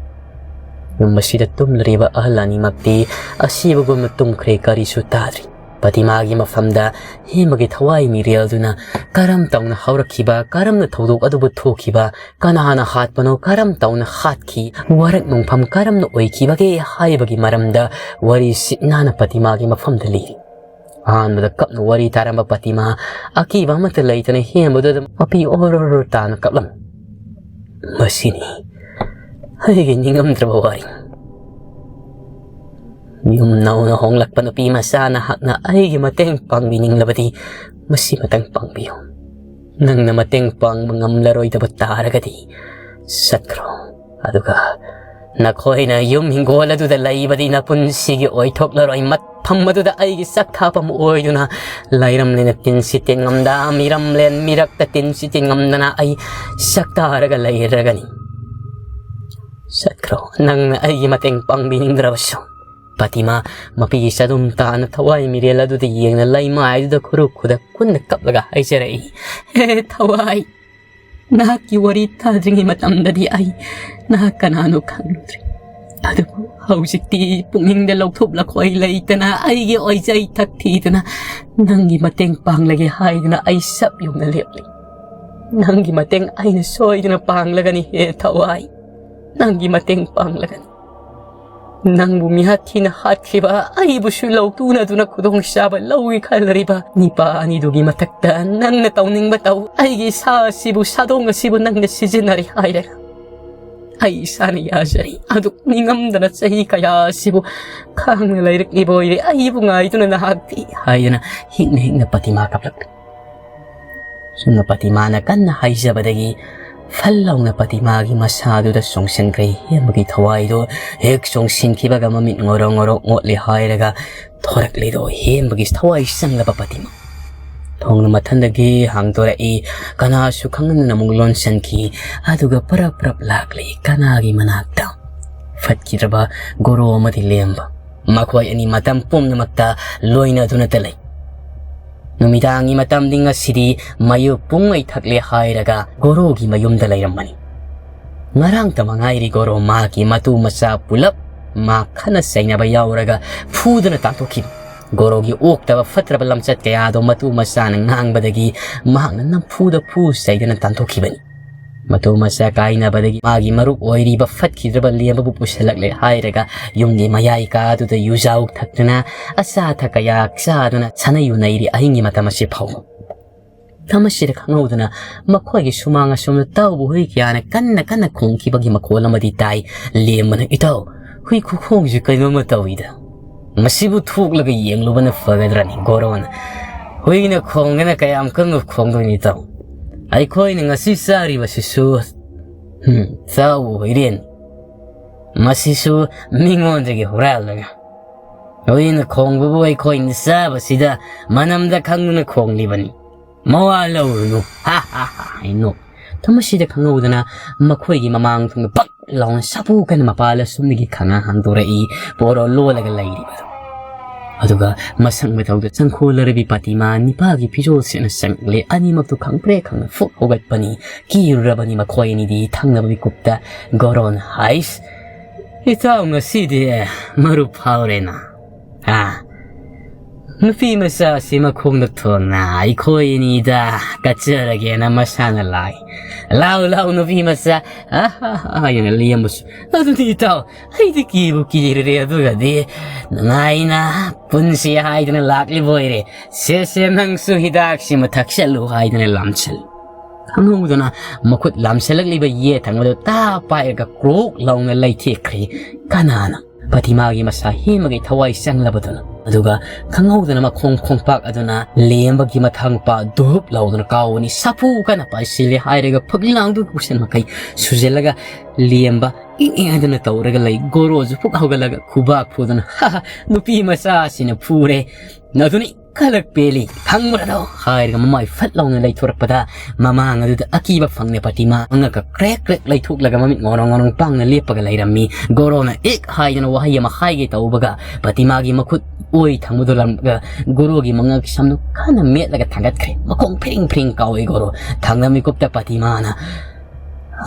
ꯌꯨꯝ ꯑꯁꯤꯗ ꯇꯨꯝꯂꯤꯕ ꯑꯍꯜ ꯑꯅꯤꯃꯛꯇꯤ ꯑꯁꯤꯕꯒꯨꯝꯅ ꯇꯨꯝꯈ꯭ꯔꯦ, ꯀꯔꯤꯁꯨ ꯇꯥꯗ꯭ꯔꯤ꯫ ꯄꯇꯤꯃꯥꯒꯤ ꯃꯐꯝꯗ ꯍꯦꯟꯕꯒꯤ ꯊꯋꯥꯏ ꯃꯤꯔꯦꯜꯗꯨꯅ ꯀꯔꯝ ꯇꯧꯅ ꯍꯧꯔꯛꯈꯤꯕ, ꯀꯔꯝꯅ ꯊꯧꯗꯣꯛ ꯑꯗꯨꯕꯨ ꯊꯣꯛꯈꯤꯕ, ꯀꯅꯥꯅ ꯍꯥꯠꯄꯅꯣ, ꯀꯔꯝ ꯇꯧꯅ ꯍꯥꯠꯈꯤ, ꯋꯥꯔꯛ ꯅꯣꯡꯐꯝ ꯀꯔꯝꯅ ꯑꯣꯏꯈꯤꯕꯒꯦ ꯍꯥꯏꯕꯒꯤ ꯃꯔꯝꯗ ꯋꯥꯔꯤ ꯁꯤꯠ ꯅꯥꯟꯅ ꯄꯇꯤꯃꯥꯒꯤ ꯃꯐꯝꯗ ꯂꯤꯔꯤ꯫ ꯑꯍꯥꯟꯕꯗ ꯀꯞꯅ ꯋꯥꯔꯤ ꯇꯥꯔꯝꯕ ꯄꯇꯤꯃꯥ ꯑꯀꯤꯕ ꯑꯃꯠꯇ ꯂꯩꯇꯅ ꯍꯦꯟꯕꯗꯨꯗ ꯃꯄꯤ ꯑꯣꯔꯣ ꯑꯣꯔꯣ ꯇꯥꯅ ꯀꯞꯂꯝꯃꯤ꯫ "ꯃꯁꯤꯅꯤ ꯑꯩꯒꯤ ꯅꯤꯡꯉꯝꯗ꯭ꯔꯕ ꯋꯥꯔꯤ꯫ ꯌꯨꯝ ꯅꯧꯅ ꯍꯣꯡꯂꯛꯄ ꯅꯨꯄꯤ ꯃꯆꯥ ꯅꯍꯥꯛꯅ ꯑꯩꯒꯤ ꯃꯇꯦꯡ ꯄꯥꯡꯕꯤꯅꯤꯡꯂꯕꯗꯤ ꯃꯁꯤ ꯃꯇꯦꯡ ꯄꯥꯡꯕꯤꯌꯨ꯫ ꯅꯪꯅ ꯃꯇꯦꯡ ꯄꯥꯡꯕ ꯉꯝꯂꯔꯣꯏꯗꯕ ꯇꯥꯔꯒꯗꯤ ꯆꯠꯈ꯭ꯔꯣ꯫ ꯑꯗꯨꯒ ꯅꯈꯣꯏꯅ ꯌꯨꯝ ꯍꯤꯡꯒꯣꯜ ꯑꯗꯨꯗ ꯂꯩꯕꯗꯤ ꯅꯄꯨꯟꯁꯤꯒꯤ ꯑꯣꯏꯊꯣꯛꯂꯔꯣꯏ꯫ ꯃꯐꯝ ꯑꯗꯨꯗ ꯑꯩꯒꯤ ꯆꯥꯛ ꯊꯥꯐꯝ ꯑꯣꯏꯗꯨꯅ ꯂꯩꯔꯝꯂꯦꯅ ꯇꯤꯟꯁꯤ ꯇꯤꯟꯉꯝꯗ, ꯃꯤꯔꯝꯂꯦꯟ ꯃꯤꯔꯛꯇ ꯇꯤꯟꯁꯤ ꯇꯤꯟꯉꯝꯗꯅ ꯑꯩ ꯆꯥꯛꯇꯥꯔꯒ ꯂꯩꯔꯒꯅꯤ꯫ ꯆꯠꯈ꯭ꯔꯣ, ꯅꯪꯅ ꯑꯩꯒꯤ ꯃꯇꯦꯡ ꯄꯥꯡꯕꯤꯅꯤꯡꯗ꯭ꯔꯕꯁꯨ꯫" ꯄꯇꯤꯃꯥ ꯃꯄꯤꯒꯤ ꯆꯗꯨꯝ ꯇꯥꯅ ꯊꯋꯥꯏ ꯃꯤꯔꯦꯜ ꯑꯗꯨꯗ ꯌꯦꯡꯅ ꯂꯩꯃꯥꯏꯗꯨꯗ ꯈꯨꯔꯨ ꯈꯨꯗꯛ ꯀꯨꯟꯅ ꯀꯞꯂꯒ ꯍꯥꯏꯖꯔꯛꯏ, "ꯍꯦ ꯊꯋꯥꯏ, ꯅꯍꯥꯛꯀꯤ ꯋꯥꯔꯤ ꯇꯥꯗ꯭ꯔꯤꯉꯩ ꯃꯇꯝꯗꯗꯤ ꯑꯩ ꯅꯍꯥꯛ ꯀꯅꯥꯅꯣ ꯈꯪꯂꯨꯗ꯭ꯔꯤ꯫ ꯑꯗꯨꯕꯨ ꯍꯧꯖꯤꯛꯇꯤ ꯄꯨꯛꯅꯤꯡꯗ ꯂꯧꯊꯣꯛ ꯂꯈꯣꯏ ꯂꯩꯇꯅ ꯑꯩꯒꯤ ꯑꯣꯏꯖꯩ ꯊꯛ ꯊꯤꯗꯅ ꯅꯪꯒꯤ ꯃꯇꯦꯡ ꯄꯥꯡꯂꯒꯦ ꯍꯥꯏꯗꯨꯅ ꯑꯩ ꯁꯞ ꯌꯨꯡꯅ ꯂꯦꯞꯂꯤ꯫ ꯅꯪꯒꯤ ꯃꯇꯦꯡ ꯑꯩꯅ ꯁꯣꯏꯗꯅ ꯄꯥꯡꯂꯒꯅꯤ ꯍꯦ ꯊꯋꯥꯏ, ꯅꯪꯒꯤ ꯃꯇꯦꯡ ꯄꯥꯡꯂꯒꯅꯤ꯫ ꯅꯪꯕꯨ ꯃꯤꯍꯥꯠ ꯊꯤꯅ ꯍꯥꯠꯈꯤꯕ, ꯑꯩꯕꯨꯁꯨ ꯂꯧꯇꯨꯅꯗꯨꯅ ꯈꯨꯗꯣꯡꯆꯥꯕ ꯂꯧꯏ ꯈꯜꯂꯔꯤꯕ ꯅꯤꯄꯥ ꯑꯅꯤꯗꯨꯒꯤ ꯃꯊꯛꯇ ꯅꯪꯅ ꯇꯧꯅꯤꯡꯕ ꯇꯧ꯫ ꯑꯩꯒꯤ ꯏꯁꯥ ꯑꯁꯤꯕꯨ, ꯁꯥꯗꯣꯡ ꯑꯁꯤꯕꯨ ꯅꯪꯅ ꯁꯤꯖꯤꯟꯅꯔꯤ ꯍꯥꯏꯔꯒ ꯑꯩ ꯏꯁꯥꯅ ꯌꯥꯖꯔꯤ꯫ ꯑꯗꯨ ꯅꯤꯡꯉꯝꯗꯅ ꯆꯍꯤ ꯀꯌꯥ ꯑꯁꯤꯕꯨ ꯈꯥꯡꯅ ꯂꯩꯔꯛꯂꯤꯕ ꯑꯣꯏꯔꯦ꯫ ꯑꯩꯕꯨ ꯉꯥꯏꯗꯨꯅ ꯅꯍꯥꯛꯇꯤ" ꯍꯥꯏꯗꯨꯅ ꯍꯤꯛꯅ ꯍꯤꯛꯅ ꯄꯇꯤꯃꯥ ꯀꯞꯂꯛꯂꯤ꯫ ꯁꯨꯝꯅ ꯄꯇꯤꯃꯥꯅ ꯀꯟꯅ ꯍꯥꯏꯖꯕꯗꯒꯤ ꯐꯜ ꯂꯥꯎꯅ ꯄꯇꯤꯃꯥꯒꯤ ꯃꯁꯥꯗꯨꯗ ꯆꯣꯡꯁꯤꯟꯈ꯭ꯔꯦ꯫ ꯍꯦꯟꯕꯒꯤ ꯊꯋꯥꯏꯗꯣ ꯍꯦꯛ ꯆꯣꯡꯁꯤꯟꯈꯤꯕꯒ ꯃꯃꯤꯠ ꯉꯣꯔꯣꯛ ꯉꯣꯔꯣꯛ ꯑꯣꯠꯂꯦ ꯍꯥꯏꯔꯒ ꯊꯣꯔꯛꯂꯤꯗꯣ ꯍꯦꯟꯕꯒꯤ ꯊꯋꯥꯏ ꯆꯪꯂꯕ ꯄꯇꯤꯃꯥ꯫ ꯊꯣꯡꯅ ꯃꯊꯟꯗꯒꯤ ꯍꯥꯡꯗꯣꯔꯛꯏ꯫ ꯀꯅꯥꯁꯨ ꯈꯪꯍꯟꯗꯅ ꯑꯃꯨꯛ ꯂꯣꯟꯁꯤꯟꯈꯤ꯫ ꯑꯗꯨꯒ ꯄꯔꯞ ꯄꯔꯞ ꯂꯥꯛꯂꯤ ꯀꯅꯥꯒꯤ ꯃꯅꯥꯛꯇ? ꯐꯠꯈꯤꯗ꯭ꯔꯕ ꯒꯣꯔꯣ ꯑꯃꯗꯤ ꯂꯦꯝꯕ꯫ ꯃꯈꯣꯏ ꯑꯅꯤ ꯃꯇꯝ ꯄꯨꯝꯅꯃꯛꯇ ꯂꯣꯏꯅꯗꯨꯅꯇ ꯂꯩ꯫ ꯅꯨꯃꯤꯗꯥꯡꯒꯤ ꯃꯇꯝꯗꯤ ꯉꯁꯤꯗꯤ ꯃꯌꯨ ꯄꯨꯡꯉꯩ ꯊꯛꯂꯦ ꯍꯥꯏꯔꯒ ꯒꯣꯔꯣꯒꯤ ꯃꯌꯨꯝꯗ ꯂꯩꯔꯝꯕꯅꯤ꯫ ꯉꯔꯥꯡꯇ ꯃꯉꯥꯏꯔꯤ ꯒꯣꯔꯣ ꯃꯍꯥꯛꯀꯤ ꯃꯇꯨ ꯃꯆꯥ ꯄꯨꯂꯞ ꯃꯥ ꯈꯠꯅ ꯆꯩꯅꯕ ꯌꯥꯎꯔꯒ ꯐꯨꯗꯅ ꯇꯥꯟꯊꯣꯛꯈꯤꯕ꯫ ꯒꯣꯔꯣꯒꯤ ꯑꯣꯛꯇꯕ ꯐꯠꯇ꯭ꯔꯕ ꯂꯝꯆꯠ ꯀꯌꯥꯗꯣ ꯃꯇꯨ ꯃꯆꯥꯅ ꯉꯥꯡꯕꯗꯒꯤ ꯃꯍꯥꯛꯅ ꯅꯝꯐꯨꯗ ꯐꯨ ꯆꯩꯗꯅ ꯇꯥꯟꯊꯣꯛꯈꯤꯕꯅꯤ꯫ ꯃꯇꯨ ꯃꯆꯥ ꯀꯥꯏꯅꯕꯗꯒꯤ ꯃꯥꯒꯤ ꯃꯔꯨꯞ ꯑꯣꯏꯔꯤꯕ ꯐꯠꯈꯤꯗ꯭ꯔꯕ ꯂꯦꯝꯕꯕꯨ ꯄꯨꯁꯤꯜꯂꯛꯂꯦ ꯍꯥꯏꯔꯒ ꯌꯨꯝꯒꯤ ꯃꯌꯥꯏ ꯀꯥꯗꯨꯗ ꯌꯨꯖꯥꯎ ꯊꯛꯇꯨꯅ ꯑꯆꯥ ꯑꯊꯛ ꯀꯌꯥ ꯆꯥꯗꯨꯅ ꯁꯥꯟꯅ ꯌꯨꯅꯩꯔꯤ ꯑꯍꯤꯡꯒꯤ ꯃꯇꯝ ꯑꯁꯤ ꯐꯥꯎꯕ꯫ ꯃꯇꯝ ꯑꯁꯤꯗ ꯈꯪꯍꯧꯗꯅ ꯃꯈꯣꯏꯒꯤ ꯁꯨꯃꯥꯡ ꯑꯁꯣꯝꯗ ꯇꯥꯎꯕ ꯍꯨꯏ ꯀꯌꯥꯅ ꯀꯟꯅ ꯀꯟꯅ ꯈꯣꯡꯈꯤꯕꯒꯤ ꯃꯈꯣꯜ ꯑꯃꯗꯤ ꯇꯥꯏ꯫ ꯂꯦꯝꯕꯅ, "ꯏꯇꯥꯎ, ꯍꯨꯏ ꯈꯨꯈꯣꯡꯁꯤ ꯀꯩꯅꯣꯝꯃ ꯇꯧꯏꯗ꯫ ꯃꯁꯤꯕꯨ ꯊꯣꯛꯂꯒ ꯌꯦꯡꯂꯨꯕꯅ ꯐꯒꯗ꯭ꯔꯅꯤ?" ꯒꯣꯔꯣꯅ, "ꯍꯨꯏꯅ ꯈꯣꯡꯒꯅ ꯀꯌꯥꯝ ꯀꯟꯅ ꯈꯣꯡꯗꯣꯏꯅꯤ ꯏꯇꯥꯎ? ꯑꯩꯈꯣꯏꯅ ꯉꯁꯤ ꯆꯥꯔꯤꯕꯁꯤꯁꯨ, ꯍꯨꯝ, ꯆꯥꯎꯕ ꯍꯨꯏꯔꯦꯟ꯫ ꯃꯁꯤꯁꯨ ꯃꯤꯉꯣꯟꯗꯒꯤ ꯍꯨꯔꯥꯜꯂꯒ꯫ ꯍꯨꯏꯅ ꯈꯣꯡꯕꯕꯨ ꯑꯩꯈꯣꯏꯅ ꯆꯥꯕꯁꯤꯗ ꯃꯅꯝꯗ ꯈꯪꯗꯨꯅ ꯈꯣꯡꯂꯤꯕꯅꯤ꯫ ꯃꯋꯥ ꯂꯧꯔꯨꯅꯨ, ꯍꯥ ꯍꯥ ꯍꯥ" ꯍꯥꯏꯅ ꯅꯣꯛ꯫ ꯃꯇꯝ ꯑꯁꯤꯗ ꯈꯪꯍꯧꯗꯅ ꯃꯈꯣꯏꯒꯤ ꯃꯃꯥꯡ ꯊꯪꯗ ꯄꯛ ꯂꯥꯎꯅ ꯁꯥꯐꯨ ꯀꯟꯅ ꯃꯄꯥꯜ ꯑꯁꯣꯝꯗꯒꯤ ꯈꯪꯉꯥ ꯍꯥꯡꯗꯣꯔꯛꯏ, ꯄꯣꯔꯣ ꯂꯣꯜꯂꯒ ꯂꯩꯔꯤꯕꯗꯨ꯫ ꯑꯗꯨꯒ ꯃꯁꯛ ꯃꯇꯧꯗ ꯆꯪꯈꯣꯜꯂꯔꯕꯤ ꯄꯥꯇꯤꯃꯥ ꯅꯤꯄꯥꯒꯤ ꯐꯤꯖꯣꯜ ꯁꯦꯠꯅ ꯆꯪꯂꯦ꯫ ꯑꯅꯤꯃꯛꯇꯨ ꯈꯪꯄ꯭ꯔꯦꯛ ꯈꯪꯅ ꯐꯨꯛ ꯍꯧꯒꯠꯄꯅꯤ꯫ ꯀꯤꯔꯨꯔꯕꯅꯤ ꯃꯈꯣꯏ ꯑꯅꯤꯗꯤ꯫ ꯊꯪꯅꯕ ꯃꯤꯀꯨꯞꯇ ꯒꯣꯔꯣꯟ, "ꯍꯥꯏꯁ, ꯏꯇꯥꯎ ꯉꯁꯤꯗꯤ ꯃꯔꯨꯞ ꯐꯥꯎꯔꯦꯅ꯫ ꯍꯥ? ꯅꯨꯄꯤ ꯃꯆꯥꯁꯤ ꯃꯈꯣꯡꯗ ꯊꯣꯡꯅ ꯑꯩꯈꯣꯏ ꯑꯅꯤꯗ ꯀꯠꯆꯔꯒꯦꯅ ꯃꯁꯥꯅ ꯂꯥꯛꯏ꯫ ꯂꯥꯎ, ꯂꯥꯎ, ꯅꯨꯄꯤ ꯃꯆꯥ, ꯑꯥ, ꯍꯥ, ꯍꯥ" ꯍꯥꯏꯅ ꯂꯦꯝꯕꯁꯨ꯫ "ꯑꯗꯨꯗꯤ ꯏꯇꯥꯎ, ꯑꯩꯗꯤ ꯀꯤꯕꯨ ꯀꯤꯔꯦ꯫ ꯑꯗꯨꯒꯗꯤ ꯅꯨꯡꯉꯥꯏꯅ ꯄꯨꯟꯁꯤ ꯍꯥꯏꯗꯅ ꯂꯥꯛꯂꯤꯕ ꯑꯣꯏꯔꯦ꯫ ꯁꯦ, ꯁꯦ, ꯅꯪꯁꯨ ꯍꯤꯗꯥꯛꯁꯤꯃ ꯊꯛꯆꯜꯂꯨ" ꯍꯥꯏꯗꯅ ꯂꯥꯝꯁꯜꯂꯨ꯫ ꯈꯪꯍꯧꯗꯅ ꯃꯈꯨꯠ ꯂꯥꯝꯁꯤꯜꯂꯛꯂꯤꯕ ꯌꯦꯠ ꯊꯪꯕꯗꯨ ꯇꯥ ꯄꯥꯏꯔꯒ ꯀ꯭ꯔꯣꯛ ꯂꯥꯎꯅ ꯂꯩꯊꯦꯛꯈ꯭ꯔꯦ꯫ ꯀꯅꯥꯅ? ꯄꯇꯤꯃꯥꯒꯤ ꯃꯁꯥ ꯍꯦꯟꯕꯒꯤ ꯊꯋꯥꯏ ꯆꯪꯂꯕꯗꯨꯅ꯫ ꯑꯗꯨꯒ ꯈꯪꯍꯧꯗꯅ ꯃꯈꯣꯡ ꯈꯣꯡꯄꯥꯛ ꯑꯗꯨꯅ ꯂꯦꯝꯕꯒꯤ ꯃꯊꯪ ꯄꯥ ꯙꯨꯞ ꯂꯥꯎꯗꯨꯅ ꯀꯥꯎꯕꯅꯤ꯫ ꯁꯥꯐꯨ ꯀꯟꯅ ꯄꯥꯏꯁꯤꯜꯂꯦ ꯍꯥꯏꯔꯒ ꯐꯛꯂꯥꯡꯗꯨ ꯀꯨꯞꯁꯟ ꯃꯈꯩ ꯁꯨꯖꯜꯂꯒ ꯂꯦꯝꯕ ꯏꯪ ꯏꯪ ꯍꯥꯏꯗꯨꯅ ꯇꯧꯔꯒ ꯂꯩ꯫ ꯒꯣꯔꯣꯁꯨ ꯐꯨꯛ ꯍꯧꯒꯠꯂꯒ ꯈꯨꯕꯥꯛ ꯐꯨꯗꯨꯅ, "ꯍꯥ ꯍꯥ, ꯅꯨꯄꯤ ꯃꯆꯥꯁꯤꯅ ꯐꯨꯔꯦ꯫ ꯑꯗꯨꯅꯤ ꯈꯂꯛ ꯄꯦꯜꯂꯤ, ꯈꯪꯕ꯭ꯔꯥꯗꯣ?" ꯍꯥꯏꯔꯒ ꯃꯃꯥꯏ ꯐꯠ ꯂꯥꯎꯅ ꯂꯩꯊꯣꯔꯛꯄꯗ ꯃꯃꯥꯡ ꯑꯗꯨꯗ ꯑꯀꯤꯕ ꯐꯪꯅ ꯄꯇꯤꯃꯥ ꯃꯉꯛꯀ ꯀ꯭ꯔꯦꯛ ꯀ꯭ꯔꯦꯛ ꯂꯩꯊꯣꯛꯂꯒ ꯃꯃꯤꯠ ꯉꯣꯔꯣꯡ ꯉꯣꯔꯣꯡ ꯄꯥꯡꯅ ꯂꯦꯞꯄꯒ ꯂꯩꯔꯝꯃꯤ꯫ ꯒꯣꯔꯣꯅ ꯑꯦꯛ ꯍꯥꯏꯗꯅ ꯋꯥꯍꯩ ꯑꯃ ꯍꯥꯏꯒꯦ ꯇꯧꯕꯒ ꯄꯇꯤꯃꯥꯒꯤ ꯃꯈꯨꯠ ꯑꯣꯏ ꯊꯪꯕꯗꯨ ꯂꯪꯂꯒ ꯒꯣꯔꯣꯒꯤ ꯃꯉꯛ ꯁꯝꯗꯨ ꯀꯟꯅ ꯃꯦꯠꯂꯒ ꯊꯥꯡꯒꯠꯈ꯭ꯔꯦ꯫ ꯃꯈꯣꯡ ꯐ꯭ꯔꯤꯡ ꯐ꯭ꯔꯤꯡ ꯀꯥꯎꯏ ꯒꯣꯔꯣ꯫ ꯊꯥꯡꯗ ꯃꯤꯀꯨꯞꯇ ꯄꯇꯤꯃꯥꯅ,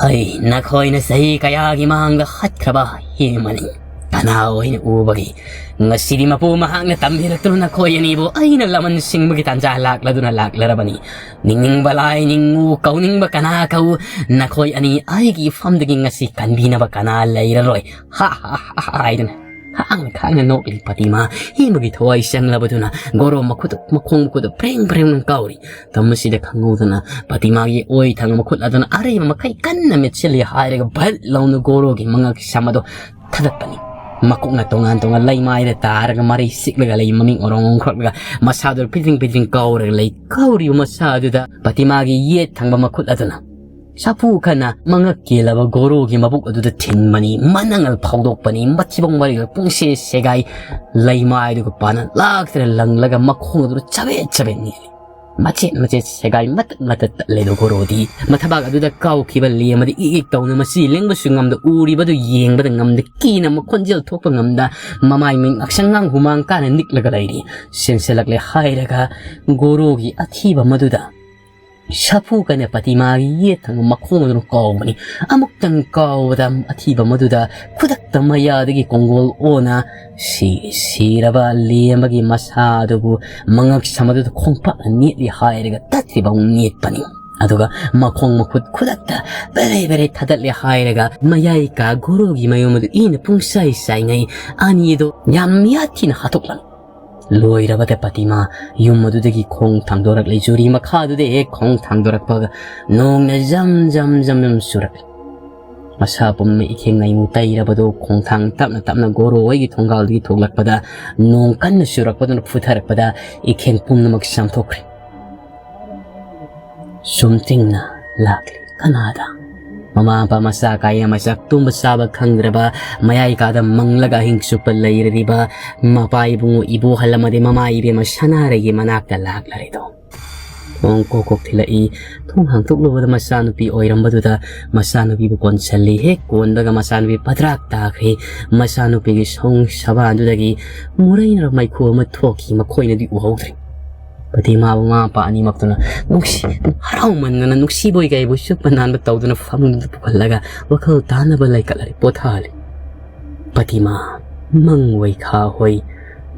"ꯑꯩ ꯅꯈꯣꯏꯅ ꯆꯍꯤ ꯀꯌꯥꯒꯤ ꯃꯥꯡꯗ ꯍꯠꯈ꯭ꯔꯕ ꯍꯦꯃꯅꯤ ꯀꯅꯥ ꯑꯣꯏꯅ ꯎꯕꯒꯤ? ꯉꯁꯤꯗꯤ ꯃꯄꯨ ꯃꯍꯥꯛꯅ ꯇꯝꯕꯤꯔꯛꯇꯨꯅ ꯅꯈꯣꯏ ꯑꯅꯤꯕꯨ ꯑꯩꯅ ꯂꯃꯟ ꯁꯤꯡꯕꯒꯤ ꯇꯥꯟꯖꯥ ꯂꯥꯛꯂꯗꯨꯅ ꯂꯥꯛꯂꯔꯕꯅꯤ꯫ ꯅꯤꯡꯅꯤꯡꯕ ꯂꯥꯏ ꯅꯤꯡꯉꯨ, ꯀꯧꯅꯤꯡꯕ ꯀꯅꯥ ꯀꯧ, ꯅꯈꯣꯏ ꯑꯅꯤ ꯑꯩꯒꯤ ꯏꯐꯝꯗꯒꯤ ꯉꯁꯤ ꯀꯟꯕꯤꯅꯕ ꯀꯅꯥ ꯂꯩꯔꯔꯣꯏ꯫ ꯍꯥ ꯍꯥ ꯍꯥ ꯍꯥ" ꯍꯥꯏꯗꯨꯅ ꯈꯥꯡꯅ ꯈꯥꯡꯅ ꯅꯣꯛꯂꯤ ꯄꯇꯤꯃꯥ꯫ ꯍꯦꯃꯒꯤ ꯊꯋꯥꯏ ꯆꯪꯂꯕꯗꯨꯅ ꯒꯣꯔꯣ ꯃꯈꯨꯠ, ꯃꯈꯣꯡ ꯃꯈꯨꯠꯇ ꯄ꯭ꯔꯦꯡ ꯄ꯭ꯔꯦꯡ ꯀꯥꯎꯔꯤ꯫ ꯇꯝꯕꯁꯤꯗ ꯈꯪꯍꯧꯗꯅ ꯄꯇꯤꯃꯥꯒꯤ ꯑꯣꯏ ꯊꯪꯕ ꯃꯈꯨꯠ ꯑꯗꯨꯅ ꯑꯔꯩꯕ ꯃꯈꯩ ꯀꯟꯅ ꯃꯦꯠꯁꯤꯜꯂꯤ ꯍꯥꯏꯔꯒ ꯚꯠ ꯂꯥꯎꯅ ꯒꯣꯔꯣꯒꯤ ꯃꯉꯛ ꯁꯝ ꯑꯗꯨ ꯊꯥꯗꯠꯄꯅꯤ꯫ ꯃꯀꯣꯛꯅ ꯇꯣꯉꯥꯟ ꯇꯣꯉꯥꯟ ꯂꯩꯃꯥꯏꯗ ꯇꯥꯔꯒ ꯃꯔꯩ ꯁꯤꯛꯂꯒ ꯂꯩ, ꯃꯃꯤꯡ ꯑꯣꯔꯣꯡ ꯑꯣꯡꯈ꯭ꯔꯛꯂꯒ ꯃꯁꯥꯗꯨ ꯄꯤꯗ꯭ꯔꯤꯡ ꯄꯤꯗ꯭ꯔꯤꯡ ꯀꯥꯎꯔꯒ ꯂꯩ꯫ ꯀꯥꯎꯔꯤꯕ ꯃꯁꯥ ꯑꯗꯨꯗ ꯄꯇꯤꯃꯥꯒꯤ ꯌꯦꯠ ꯊꯪꯕ ꯃꯈꯨꯠ ꯑꯗꯨꯅ ꯁꯥꯐꯨ ꯀꯟꯅ ꯃꯉꯛ ꯀꯦꯜꯂꯕ ꯒꯣꯔꯣꯒꯤ ꯃꯕꯨꯛ ꯑꯗꯨꯗ ꯊꯤꯟꯕꯅꯤ꯫ ꯃꯅꯉꯜ ꯐꯥꯎꯗꯣꯛꯄꯅꯤ꯫ ꯃꯊꯤꯕꯣꯡ ꯃꯔꯤꯒ ꯄꯨꯡꯁꯦ ꯁꯦꯒꯥꯏ, ꯂꯩꯃꯥꯏꯗꯨꯒ ꯄꯥꯅ ꯂꯥꯛꯇꯅ ꯂꯪꯂꯒ ꯃꯈꯣꯡ ꯑꯗꯨꯗ ꯆꯕꯦꯠ ꯆꯕꯦꯠ ꯅꯦꯠꯂꯤ꯫ ꯃꯆꯦꯠ ꯃꯆꯦꯠ ꯁꯦꯒꯥꯏ ꯃꯇꯠ ꯃꯇꯠ ꯇꯠꯂꯦꯗꯣ ꯒꯣꯔꯣꯗꯤ꯫ ꯃꯊꯕꯥꯛ ꯑꯗꯨꯗ ꯀꯥꯎꯈꯤꯕ ꯂꯦꯝ ꯑꯃꯗꯤ ꯏꯛ ꯏꯛ ꯇꯧꯅ ꯃꯁꯤ ꯂꯦꯡꯕꯁꯨ ꯉꯝꯗ ꯎꯔꯤꯕꯗꯨ ꯌꯦꯡꯕꯗ ꯉꯝꯗ ꯀꯤꯅ ꯃꯈꯣꯟꯖꯦꯜ ꯊꯣꯛꯄ ꯉꯝꯗ ꯃꯃꯥꯏ ꯃꯤꯠ ꯉꯛꯁꯪ ꯉꯥꯡ ꯍꯨꯃꯥꯡ ꯀꯥꯅ ꯅꯤꯛꯂꯒ ꯂꯩꯔꯤ꯫ ꯁꯦꯟꯁꯜꯂꯛꯂꯦ ꯍꯥꯏꯔꯒ ꯒꯣꯔꯣꯒꯤ ꯑꯊꯤꯕ ꯃꯗꯨꯗ ꯁꯥꯐꯨ ꯀꯟꯅ ꯄꯇꯤꯃꯥꯒꯤ ꯌꯦꯠ ꯊꯪꯕ ꯃꯈꯣꯡ ꯑꯗꯨꯅ ꯀꯥꯎꯕꯅꯤ꯫ ꯑꯃꯨꯛꯇꯪ ꯀꯥꯎꯕꯗ ꯑꯊꯤꯕ ꯃꯗꯨꯗ ꯈꯨꯗꯛꯇ ꯃꯌꯥꯗꯒꯤ ꯀꯣꯡꯒꯣꯜ ꯑꯣꯟꯅ ꯁꯤ-, ꯁꯤꯔꯕ ꯂꯦꯝꯕꯒꯤ ꯃꯁꯥ ꯑꯗꯨꯕꯨ ꯃꯉꯛ ꯁꯝ ꯑꯗꯨꯗ ꯈꯣꯡꯄꯥꯛꯅ ꯅꯦꯠꯂꯤ ꯍꯥꯏꯔꯒ ꯇꯠꯇ꯭ꯔꯤꯐꯥꯎ ꯅꯦꯠꯄꯅꯤ꯫ ꯑꯗꯨꯒ ꯃꯈꯣꯡ ꯃꯈꯨꯠ ꯈꯨꯗꯛꯇ ꯕꯦꯔꯦ ꯕꯦꯔꯦ ꯊꯥꯗꯠꯂꯦ ꯍꯥꯏꯔꯒ ꯃꯌꯥꯏ ꯀꯥ ꯒꯣꯔꯣꯒꯤ ꯃꯌꯨꯝ ꯑꯗꯨ ꯏꯅ ꯄꯨꯡꯁꯥꯏ ꯁꯥꯏꯉꯩ ꯑꯅꯤꯗꯣ ꯌꯥꯝ ꯌꯥꯊꯤꯅ ꯍꯥꯠꯇꯣꯛꯂꯝꯃꯤ꯫ ꯂꯣꯏꯔꯕꯗ ꯄꯇꯤꯃꯥ ꯌꯨꯝ ꯑꯗꯨꯗꯒꯤ ꯈꯣꯡ ꯊꯥꯡꯗꯣꯔꯛꯂꯦ꯫ ꯖꯨꯔꯤ ꯃꯈꯥꯗꯨꯗ ꯍꯦꯛ ꯈꯣꯡ ꯊꯥꯡꯗꯣꯔꯛꯄꯒ ꯅꯣꯡꯅ ꯖꯝ ꯖꯝ ꯖꯝ ꯖꯝ ꯆꯨꯔꯛꯂꯦ꯫ ꯃꯁꯥ ꯄꯨꯝꯅ ꯏꯈꯦꯡ ꯂꯩꯃꯨ ꯇꯩꯔꯕꯗꯨ ꯈꯣꯡꯊꯥꯡ ꯇꯞꯅ ꯇꯞꯅ ꯒꯣꯔꯣ ꯍꯣꯏꯒꯤ ꯊꯣꯡꯒꯥꯜꯗꯒꯤ ꯊꯣꯛꯂꯛꯄꯗ ꯅꯣꯡ ꯀꯟꯅ ꯆꯨꯔꯛꯄꯗꯨꯅ ꯐꯨꯊꯔꯛꯄꯗ ꯏꯈꯦꯡ ꯄꯨꯝꯅꯃꯛ ꯆꯥꯝꯊꯣꯛꯈ꯭ꯔꯦ꯫ ꯁꯨꯝ ꯇꯤꯡꯅ ꯂꯥꯛꯂꯤ꯫ ꯀꯅꯥꯗ? ꯃꯃꯥ ꯃꯄꯥ ꯃꯆꯥ ꯀꯥꯏ ꯑꯃ ꯆꯥꯛ ꯇꯨꯝꯕ ꯆꯥꯕ ꯈꯪꯗ꯭ꯔꯕ, ꯃꯌꯥꯏ ꯀꯥꯗ ꯃꯪꯂꯒ ꯑꯍꯤꯡ ꯆꯨꯞꯄ ꯂꯩꯔꯤꯕ ꯃꯄꯥ ꯏꯕꯨꯡꯉꯣ ꯏꯕꯣꯍꯜ ꯑꯃꯗꯤ ꯃꯃꯥ ꯏꯕꯦꯝꯃ ꯁꯅꯥꯔꯩꯒꯤ ꯃꯅꯥꯛꯇ ꯂꯥꯛꯂꯔꯤꯗꯣ꯫ ꯊꯣꯡ ꯀꯣꯛ ꯀꯣꯛ ꯊꯤꯜꯂꯛꯏ꯫ ꯊꯣꯡ ꯍꯥꯡꯇꯣꯛꯂꯨꯕꯗ ꯃꯆꯥꯅꯨꯄꯤ ꯑꯣꯏꯔꯝꯕꯗꯨꯗ ꯃꯆꯥꯅꯨꯄꯤꯕꯨ ꯀꯣꯟꯁꯤꯜꯂꯤ꯫ ꯍꯦꯛ ꯀꯣꯟꯕꯒ ꯃꯆꯥꯅꯨꯄꯤ ꯄꯗ꯭ꯔꯥꯛ ꯇꯥꯈ꯭ꯔꯦ꯫ ꯃꯆꯥꯅꯨꯄꯤꯒꯤ ꯁꯣꯡ ꯁꯕꯥꯟꯗꯨꯗꯒꯤ ꯃꯨꯔꯩꯅꯔ ꯃꯩꯈꯨ ꯑꯃ ꯊꯣꯛꯈꯤ꯫ ꯃꯈꯣꯏꯅꯗꯤ ꯎꯍꯧꯗ꯭ꯔꯦ꯫ ꯄꯇꯤꯃꯥꯕꯨ ꯃꯃꯥ ꯃꯄꯥ ꯑꯅꯤꯃꯛꯇꯨꯅ ꯅꯨꯡꯁꯤ, ꯍꯔꯥꯎꯃꯟꯗꯅ ꯅꯨꯡꯁꯤꯕꯣꯏ ꯀꯩꯕꯣꯏ ꯆꯨꯞꯄ ꯅꯥꯟꯕ ꯇꯧꯗꯨꯅ ꯐꯃꯨꯡꯗ ꯄꯨꯈꯠꯂꯒ ꯋꯥꯈꯜ ꯇꯥꯅꯕ ꯂꯩꯀꯠꯂꯔꯤ ꯄꯣꯊꯥꯍꯜꯂꯤ꯫ ꯄꯇꯤꯃꯥ, ꯃꯪ ꯑꯣꯏ ꯈꯥ ꯍꯣꯏ,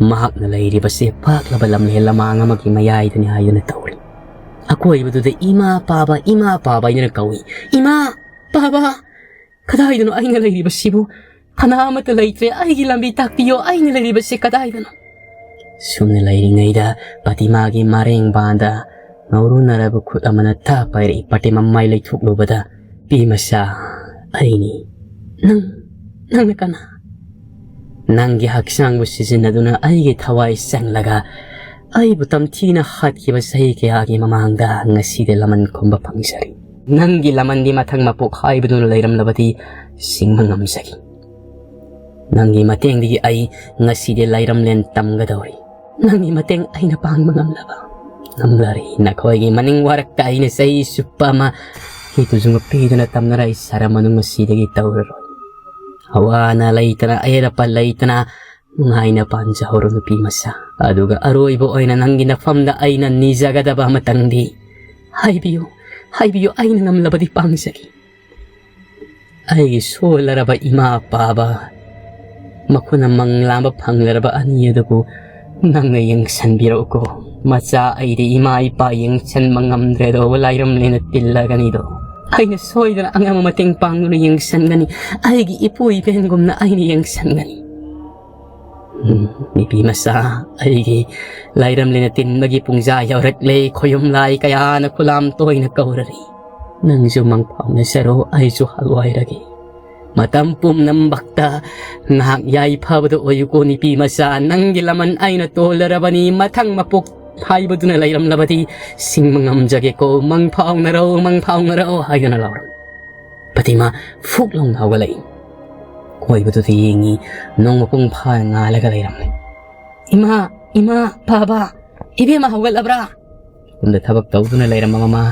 ꯃꯍꯥꯛꯅ ꯂꯩꯔꯤꯕꯁꯦ ꯄꯥꯛꯂꯕ ꯂꯝꯂꯦꯟ ꯂꯃꯥꯡ ꯑꯃꯒꯤ ꯃꯌꯥꯏꯗꯅꯤ ꯍꯥꯏꯗꯨꯅ ꯇꯧꯔꯤ꯫ ꯑꯀꯣꯏꯕꯗꯨꯗ "ꯏꯃꯥ ꯄꯥꯕ, ꯏꯃꯥ ꯄꯥꯕ" ꯍꯥꯏꯗꯨꯅ ꯀꯧꯏ꯫ "ꯏꯃꯥ ꯄꯥꯕ, ꯀꯗꯥꯏꯗꯅꯣ ꯑꯩꯅ ꯂꯩꯔꯤꯕꯁꯤꯕꯨ? ꯐꯅꯥ ꯑꯃꯠꯇ ꯂꯩꯇ꯭ꯔꯦ꯫ ꯑꯩꯒꯤ ꯂꯝꯕꯤ ꯇꯥꯛꯄꯤꯌꯣ꯫ ꯑꯩꯅ ꯂꯩꯔꯤꯕꯁꯤ ꯀꯗꯥꯏꯗꯅꯣ?" ꯁꯨꯝꯅ ꯂꯩꯔꯤꯉꯩꯗ ꯄꯇꯤꯃꯥꯒꯤ ꯃꯔꯦꯡꯕꯥꯟꯗ ꯉꯧꯔꯨꯅꯔꯕ ꯈꯨꯠ ꯑꯃꯅ ꯊꯥ ꯄꯥꯏꯔꯛꯏ꯫ ꯄꯇꯤꯃꯥ ꯃꯥꯏ ꯂꯩꯊꯣꯛꯂꯨꯕꯗ, "ꯄꯤ ꯃꯆꯥ, ꯑꯩꯅꯤ꯫ ꯅꯪ, ꯅꯪꯅ ꯀꯅꯥ? ꯅꯪꯒꯤ ꯍꯛꯆꯥꯡꯕꯨ ꯁꯤꯖꯤꯟꯅꯗꯨꯅ ꯑꯩꯒꯤ ꯊꯋꯥꯏ ꯆꯪꯂꯒ ꯑꯩꯕꯨ ꯇꯝꯊꯤꯅ ꯍꯥꯠꯈꯤꯕ ꯆꯍꯤ ꯀꯌꯥꯒꯤ ꯃꯃꯥꯡꯗ ꯉꯁꯤꯗꯤ ꯂꯃꯟ ꯈꯨꯝꯕ ꯐꯪꯖꯔꯤ꯫ ꯅꯪꯒꯤ ꯂꯃꯟꯗꯤ ꯃꯊꯪ ꯃꯄꯣꯛ ꯍꯥꯏꯕꯗꯨꯅ ꯂꯩꯔꯝꯂꯕꯗꯤ ꯁꯤꯡꯕ ꯉꯝꯖꯈꯤ꯫ ꯅꯪꯒꯤ ꯃꯇꯦꯡꯗꯒꯤ ꯑꯩ ꯉꯁꯤꯗꯤ ꯂꯩꯔꯝꯂꯦꯟ ꯇꯝꯒꯗꯧꯔꯤ꯫ ꯅꯪꯒꯤ ꯃꯇꯦꯡ ꯑꯩꯅ ꯄꯥꯡꯕ ꯉꯝꯂꯕ ꯉꯝꯂꯔꯤ꯫ ꯅꯈꯣꯏꯒꯤ ꯃꯅꯤꯡ ꯋꯥꯔꯛꯇ ꯑꯩꯅ ꯆꯍꯤ ꯆꯨꯞꯄ ꯑꯃ ꯍꯤ ꯇꯨꯖꯨꯡ ꯄꯤꯗꯨꯅ ꯇꯝꯅꯔꯛꯏ ꯁꯔ ꯃꯅꯨꯡ ꯑꯁꯤꯗꯒꯤ ꯇꯧꯔꯔꯣꯏ꯫ ꯑꯋꯥ ꯑꯅꯥ ꯂꯩꯇꯅ, ꯑꯌꯦꯠ ꯑꯄꯟ ꯂꯩꯇꯅ ꯅꯨꯡꯉꯥꯏꯅ ꯄꯥꯟꯖꯍꯧꯔꯣ ꯅꯨꯄꯤ ꯃꯆꯥ꯫ ꯑꯗꯨꯒ ꯑꯔꯣꯏꯕ ꯑꯣꯏꯅ ꯅꯪꯒꯤ ꯅꯐꯝꯗ ꯑꯩꯅ ꯅꯤꯖꯒꯗꯕ ꯑꯃꯇꯪꯗꯤ, ꯍꯥꯏꯕꯤꯌꯨ, ꯍꯥꯏꯕꯤꯌꯨ, ꯑꯩꯅ ꯉꯝꯂꯕꯗꯤ ꯄꯥꯡꯖꯒꯦ꯫ ꯑꯩꯒꯤ ꯁꯣꯜꯂꯔꯕ ꯏꯃꯥ ꯄꯥꯕ, ꯃꯈꯣꯏꯅ ꯃꯪ ꯂꯥꯝꯕ ꯐꯪꯂꯔꯕ ꯑꯅꯤ ꯑꯗꯨꯕꯨ ꯅꯪꯅ ꯌꯦꯡꯁꯤꯟꯕꯤꯔꯛꯎꯀꯣ꯫ ꯃꯆꯥ, ꯑꯩꯗꯤ ꯏꯃꯥ ꯏꯄꯥ ꯌꯦꯡꯁꯤꯟꯕ ꯉꯝꯗ꯭ꯔꯦꯗꯣ, ꯂꯥꯏꯔꯝꯂꯦꯅ ꯇꯤꯜꯂꯒꯅꯤꯗꯣ꯫ ꯑꯩꯅ ꯁꯣꯏꯗꯅ ꯑꯉꯝꯕ ꯃꯇꯦꯡ ꯄꯥꯡꯗꯨꯅ ꯌꯦꯡꯁꯤꯟꯒꯅꯤ꯫ ꯑꯩꯒꯤ ꯏꯄꯨ ꯏꯕꯦꯟꯒꯨꯝꯅ ꯑꯩꯅ ꯌꯦꯡꯁꯤꯟꯒꯅꯤ꯫ ꯎꯝ, ꯅꯨꯄꯤ ꯃꯆꯥ, ꯑꯩꯒꯤ ꯂꯥꯏꯔꯝꯂꯦꯟꯅ ꯇꯤꯟꯕꯒꯤ ꯄꯨꯡꯖꯥ ꯌꯧꯔꯛꯂꯦ꯫ ꯈꯣꯌꯨꯝ ꯂꯥꯏ ꯀꯌꯥꯅ ꯈꯨꯂꯥꯝ ꯇꯣꯏꯅ ꯀꯧꯔꯔꯤ꯫ ꯅꯪꯁꯨ ꯃꯪ ꯐꯥꯎꯅꯁꯔꯣ, ꯑꯩꯁꯨ ꯍꯜꯋꯥꯏꯔꯒꯦ꯫ ꯃꯇꯝ ꯄꯨꯝꯅꯃꯛꯇ ꯅꯍꯥꯛ ꯌꯥꯏꯐꯕꯗ ꯑꯣꯏꯌꯨꯀꯣ ꯅꯨꯄꯤ ꯃꯆꯥ꯫ ꯅꯪꯒꯤ ꯂꯃꯟ ꯑꯩꯅ ꯇꯣꯜꯂꯔꯕꯅꯤ꯫ ꯃꯊꯪ ꯃꯄꯣꯛ ꯍꯥꯏꯕꯗꯨꯅ ꯂꯩꯔꯝꯂꯕꯗꯤ ꯁꯤꯡꯕ ꯉꯝꯖꯒꯦꯀꯣ꯫ ꯃꯪ ꯐꯥꯎꯅꯔꯣ, ꯃꯪ ꯐꯥꯎꯅꯔꯣ ꯍꯥꯏꯗꯨꯅ ꯂꯥꯎꯔꯝꯃꯤ꯫ ꯄꯇꯤꯃꯥ ꯐꯨꯛ ꯂꯥꯎꯅ ꯍꯧꯒꯠꯂꯛꯏ꯫ ꯑꯀꯣꯏꯕꯗꯨꯗ ꯌꯦꯡꯉꯤ꯫ ꯅꯣꯡ ꯃꯄꯨꯡ ꯐꯥꯅ ꯉꯥꯜꯂꯒ ꯂꯩꯔꯝꯃꯤ꯫ "ꯏꯃꯥ, ꯏꯃꯥ, ꯕꯥꯕꯥ, ꯏꯕꯦꯝꯃ ꯍꯧꯒꯠꯂꯕ꯭ꯔꯥ?" ꯌꯨꯝꯗ ꯊꯕꯛ ꯇꯧꯗꯨꯅ ꯂꯩꯔꯝꯕ ꯃꯃꯥ,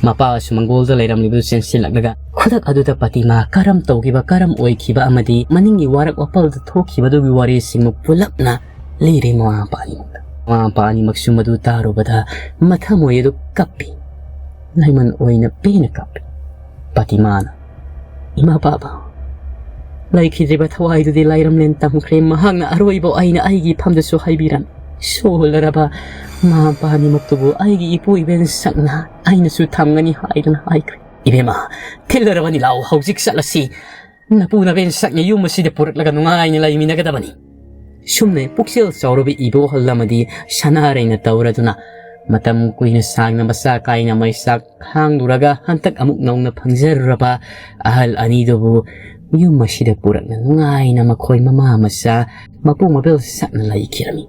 ꯃꯄꯥ ꯁꯨꯃꯪꯒꯣꯜꯗ ꯂꯩꯔꯝꯂꯤꯕꯗꯨ ꯆꯦꯟꯁꯤꯜꯂꯛꯂꯒ ꯈꯨꯗꯛ ꯑꯗꯨꯗ ꯄꯇꯤꯃꯥ ꯀꯔꯝ ꯇꯧꯈꯤꯕ, ꯀꯔꯝ ꯑꯣꯏꯈꯤꯕ ꯑꯃꯗꯤ ꯃꯅꯤꯡꯒꯤ ꯋꯥꯔꯛ ꯋꯥꯄꯜꯗ ꯊꯣꯛꯈꯤꯕꯗꯨꯒꯤ ꯋꯥꯔꯤꯁꯤꯡꯕꯨ ꯄꯨꯂꯞꯅ ꯂꯤꯔꯦ ꯃꯃꯥ ꯃꯄꯥ ꯑꯅꯤꯃꯛꯇ꯫ ꯃꯃꯥ ꯃꯄꯥ ꯑꯅꯤꯃꯛꯁꯨ ꯃꯗꯨ ꯇꯥꯔꯨꯕꯗ ꯃꯊꯃꯣꯏ ꯑꯗꯨ ꯀꯞꯄꯤ꯫ ꯂꯥꯏꯃꯟ ꯑꯣꯏꯅ ꯄꯦꯟꯅ ꯀꯞꯄꯤ꯫ ꯄꯇꯤꯃꯥꯅ, "ꯏꯃꯥ ꯕꯥꯕꯥ, ꯂꯩꯈꯤꯗ꯭ꯔꯤꯕ ꯊꯋꯥꯏꯗꯨꯗꯤ ꯂꯥꯏꯔꯝꯂꯦꯟ ꯇꯝꯈ꯭ꯔꯦ꯫ ꯃꯍꯥꯛꯅ ꯑꯔꯣꯏꯕ ꯑꯣꯏꯅ ꯑꯩꯒꯤ ꯏꯐꯝꯗꯁꯨ ꯍꯥꯏꯕꯤꯔꯝꯃꯤ꯫ ꯁꯣꯜꯂꯔꯕ ꯃꯃꯥ ꯃꯄꯥ ꯑꯅꯤꯃꯛꯇꯨꯕꯨ ꯑꯩꯒꯤ ꯏꯄꯨ ꯏꯕꯦꯟ ꯁꯛꯅ ꯑꯩꯅꯁꯨ ꯊꯝꯒꯅꯤ ꯍꯥꯏꯗꯨꯅ ꯍꯥꯏꯈ꯭ꯔꯦ꯫ ꯏꯕꯦꯝꯃ, ꯊꯤꯜꯂꯔꯕꯅꯤ, ꯂꯥꯎ, ꯍꯧꯖꯤꯛ ꯆꯠꯂꯁꯤ꯫ ꯅꯄꯨ ꯅꯕꯦꯟ ꯁꯛꯅ ꯌꯨꯝ ꯑꯁꯤꯗ ꯄꯨꯔꯛꯂꯒ ꯅꯨꯡꯉꯥꯏꯅ ꯂꯩꯃꯤꯟꯅꯒꯗꯕꯅꯤ꯫" ꯁꯨꯝꯅ ꯄꯨꯛꯆꯦꯜ ꯆꯥꯎꯔꯕ ꯏꯕꯣꯍꯜ ꯑꯃꯗꯤ ꯁꯅꯥꯔꯩꯅ ꯇꯧꯔꯗꯨꯅ ꯃꯇꯝ ꯀꯨꯏꯅ ꯁꯥꯡꯅ ꯃꯆꯥ ꯀꯥꯏꯅ ꯃꯩꯆꯥꯛ ꯈꯥꯡꯂꯨꯔꯒ ꯍꯟꯇꯛ ꯑꯃꯨꯛ ꯅꯧꯅ ꯐꯪꯖꯔꯨꯔꯕ ꯑꯍꯜ ꯑꯅꯤꯗꯨꯕꯨ ꯌꯨꯝ ꯑꯁꯤꯗ ꯄꯨꯔꯛꯅ ꯅꯨꯡꯉꯥꯏꯅ ꯃꯈꯣꯏ ꯃꯃꯥ ꯃꯆꯥ ꯃꯄꯨ ꯃꯕꯦꯜ ꯁꯛꯅ ꯂꯩꯈꯤꯔꯝꯃꯤ꯫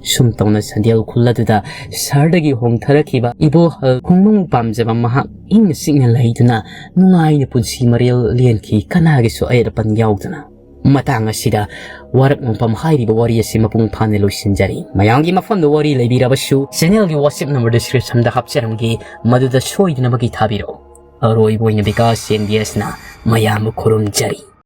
ꯁꯨꯝ ꯇꯧꯅ ꯁꯟꯗꯦꯜ ꯈꯨꯜ ꯑꯗꯨꯗ ꯁꯍꯔꯗꯒꯤ ꯍꯣꯡꯊꯔꯛꯈꯤꯕ ꯏꯕꯣꯍꯜ ꯈꯨꯡꯒꯪ ꯄꯥꯝꯖꯕ ꯃꯍꯥꯛ ꯏꯪꯅ ꯆꯤꯛꯅ ꯂꯩꯗꯨꯅ ꯅꯨꯡꯉꯥꯏꯅ ꯄꯨꯟꯁꯤ ꯃꯔꯦꯜ ꯂꯦꯟꯈꯤ, ꯀꯅꯥꯒꯤꯁꯨ ꯑꯌꯦꯠ ꯑꯄꯟ ꯌꯥꯎꯗꯅ꯫ ꯃꯇꯥꯡ ꯑꯁꯤꯗ ꯋꯥꯔꯛ ꯃꯐꯝ ꯍꯥꯏꯔꯤꯕ ꯋꯥꯔꯤ ꯑꯁꯤ ꯃꯄꯨꯡ ꯐꯥꯅ ꯂꯣꯏꯁꯤꯟꯖꯔꯤ꯫ ꯃꯌꯥꯝꯒꯤ ꯃꯐꯝꯗ ꯋꯥꯔꯤ ꯂꯩꯕꯤꯔꯕꯁꯨ channelꯒꯤ WhatsApp number descriptionꯗ ꯍꯥꯞꯆꯔꯝꯒꯦ, ꯃꯗꯨꯗ ꯁꯣꯏꯗꯅꯃꯛꯀꯤ ꯊꯥꯕꯤꯔꯛꯎ꯫ ꯑꯔꯣꯏꯕ ꯑꯣꯏꯅ ꯕꯤꯀꯥꯁ ꯑꯦꯝ ꯕꯤ ꯑꯦꯁꯅ ꯃꯌꯥꯝꯕꯨ ꯈꯨꯔꯨꯝꯖꯔꯤ꯫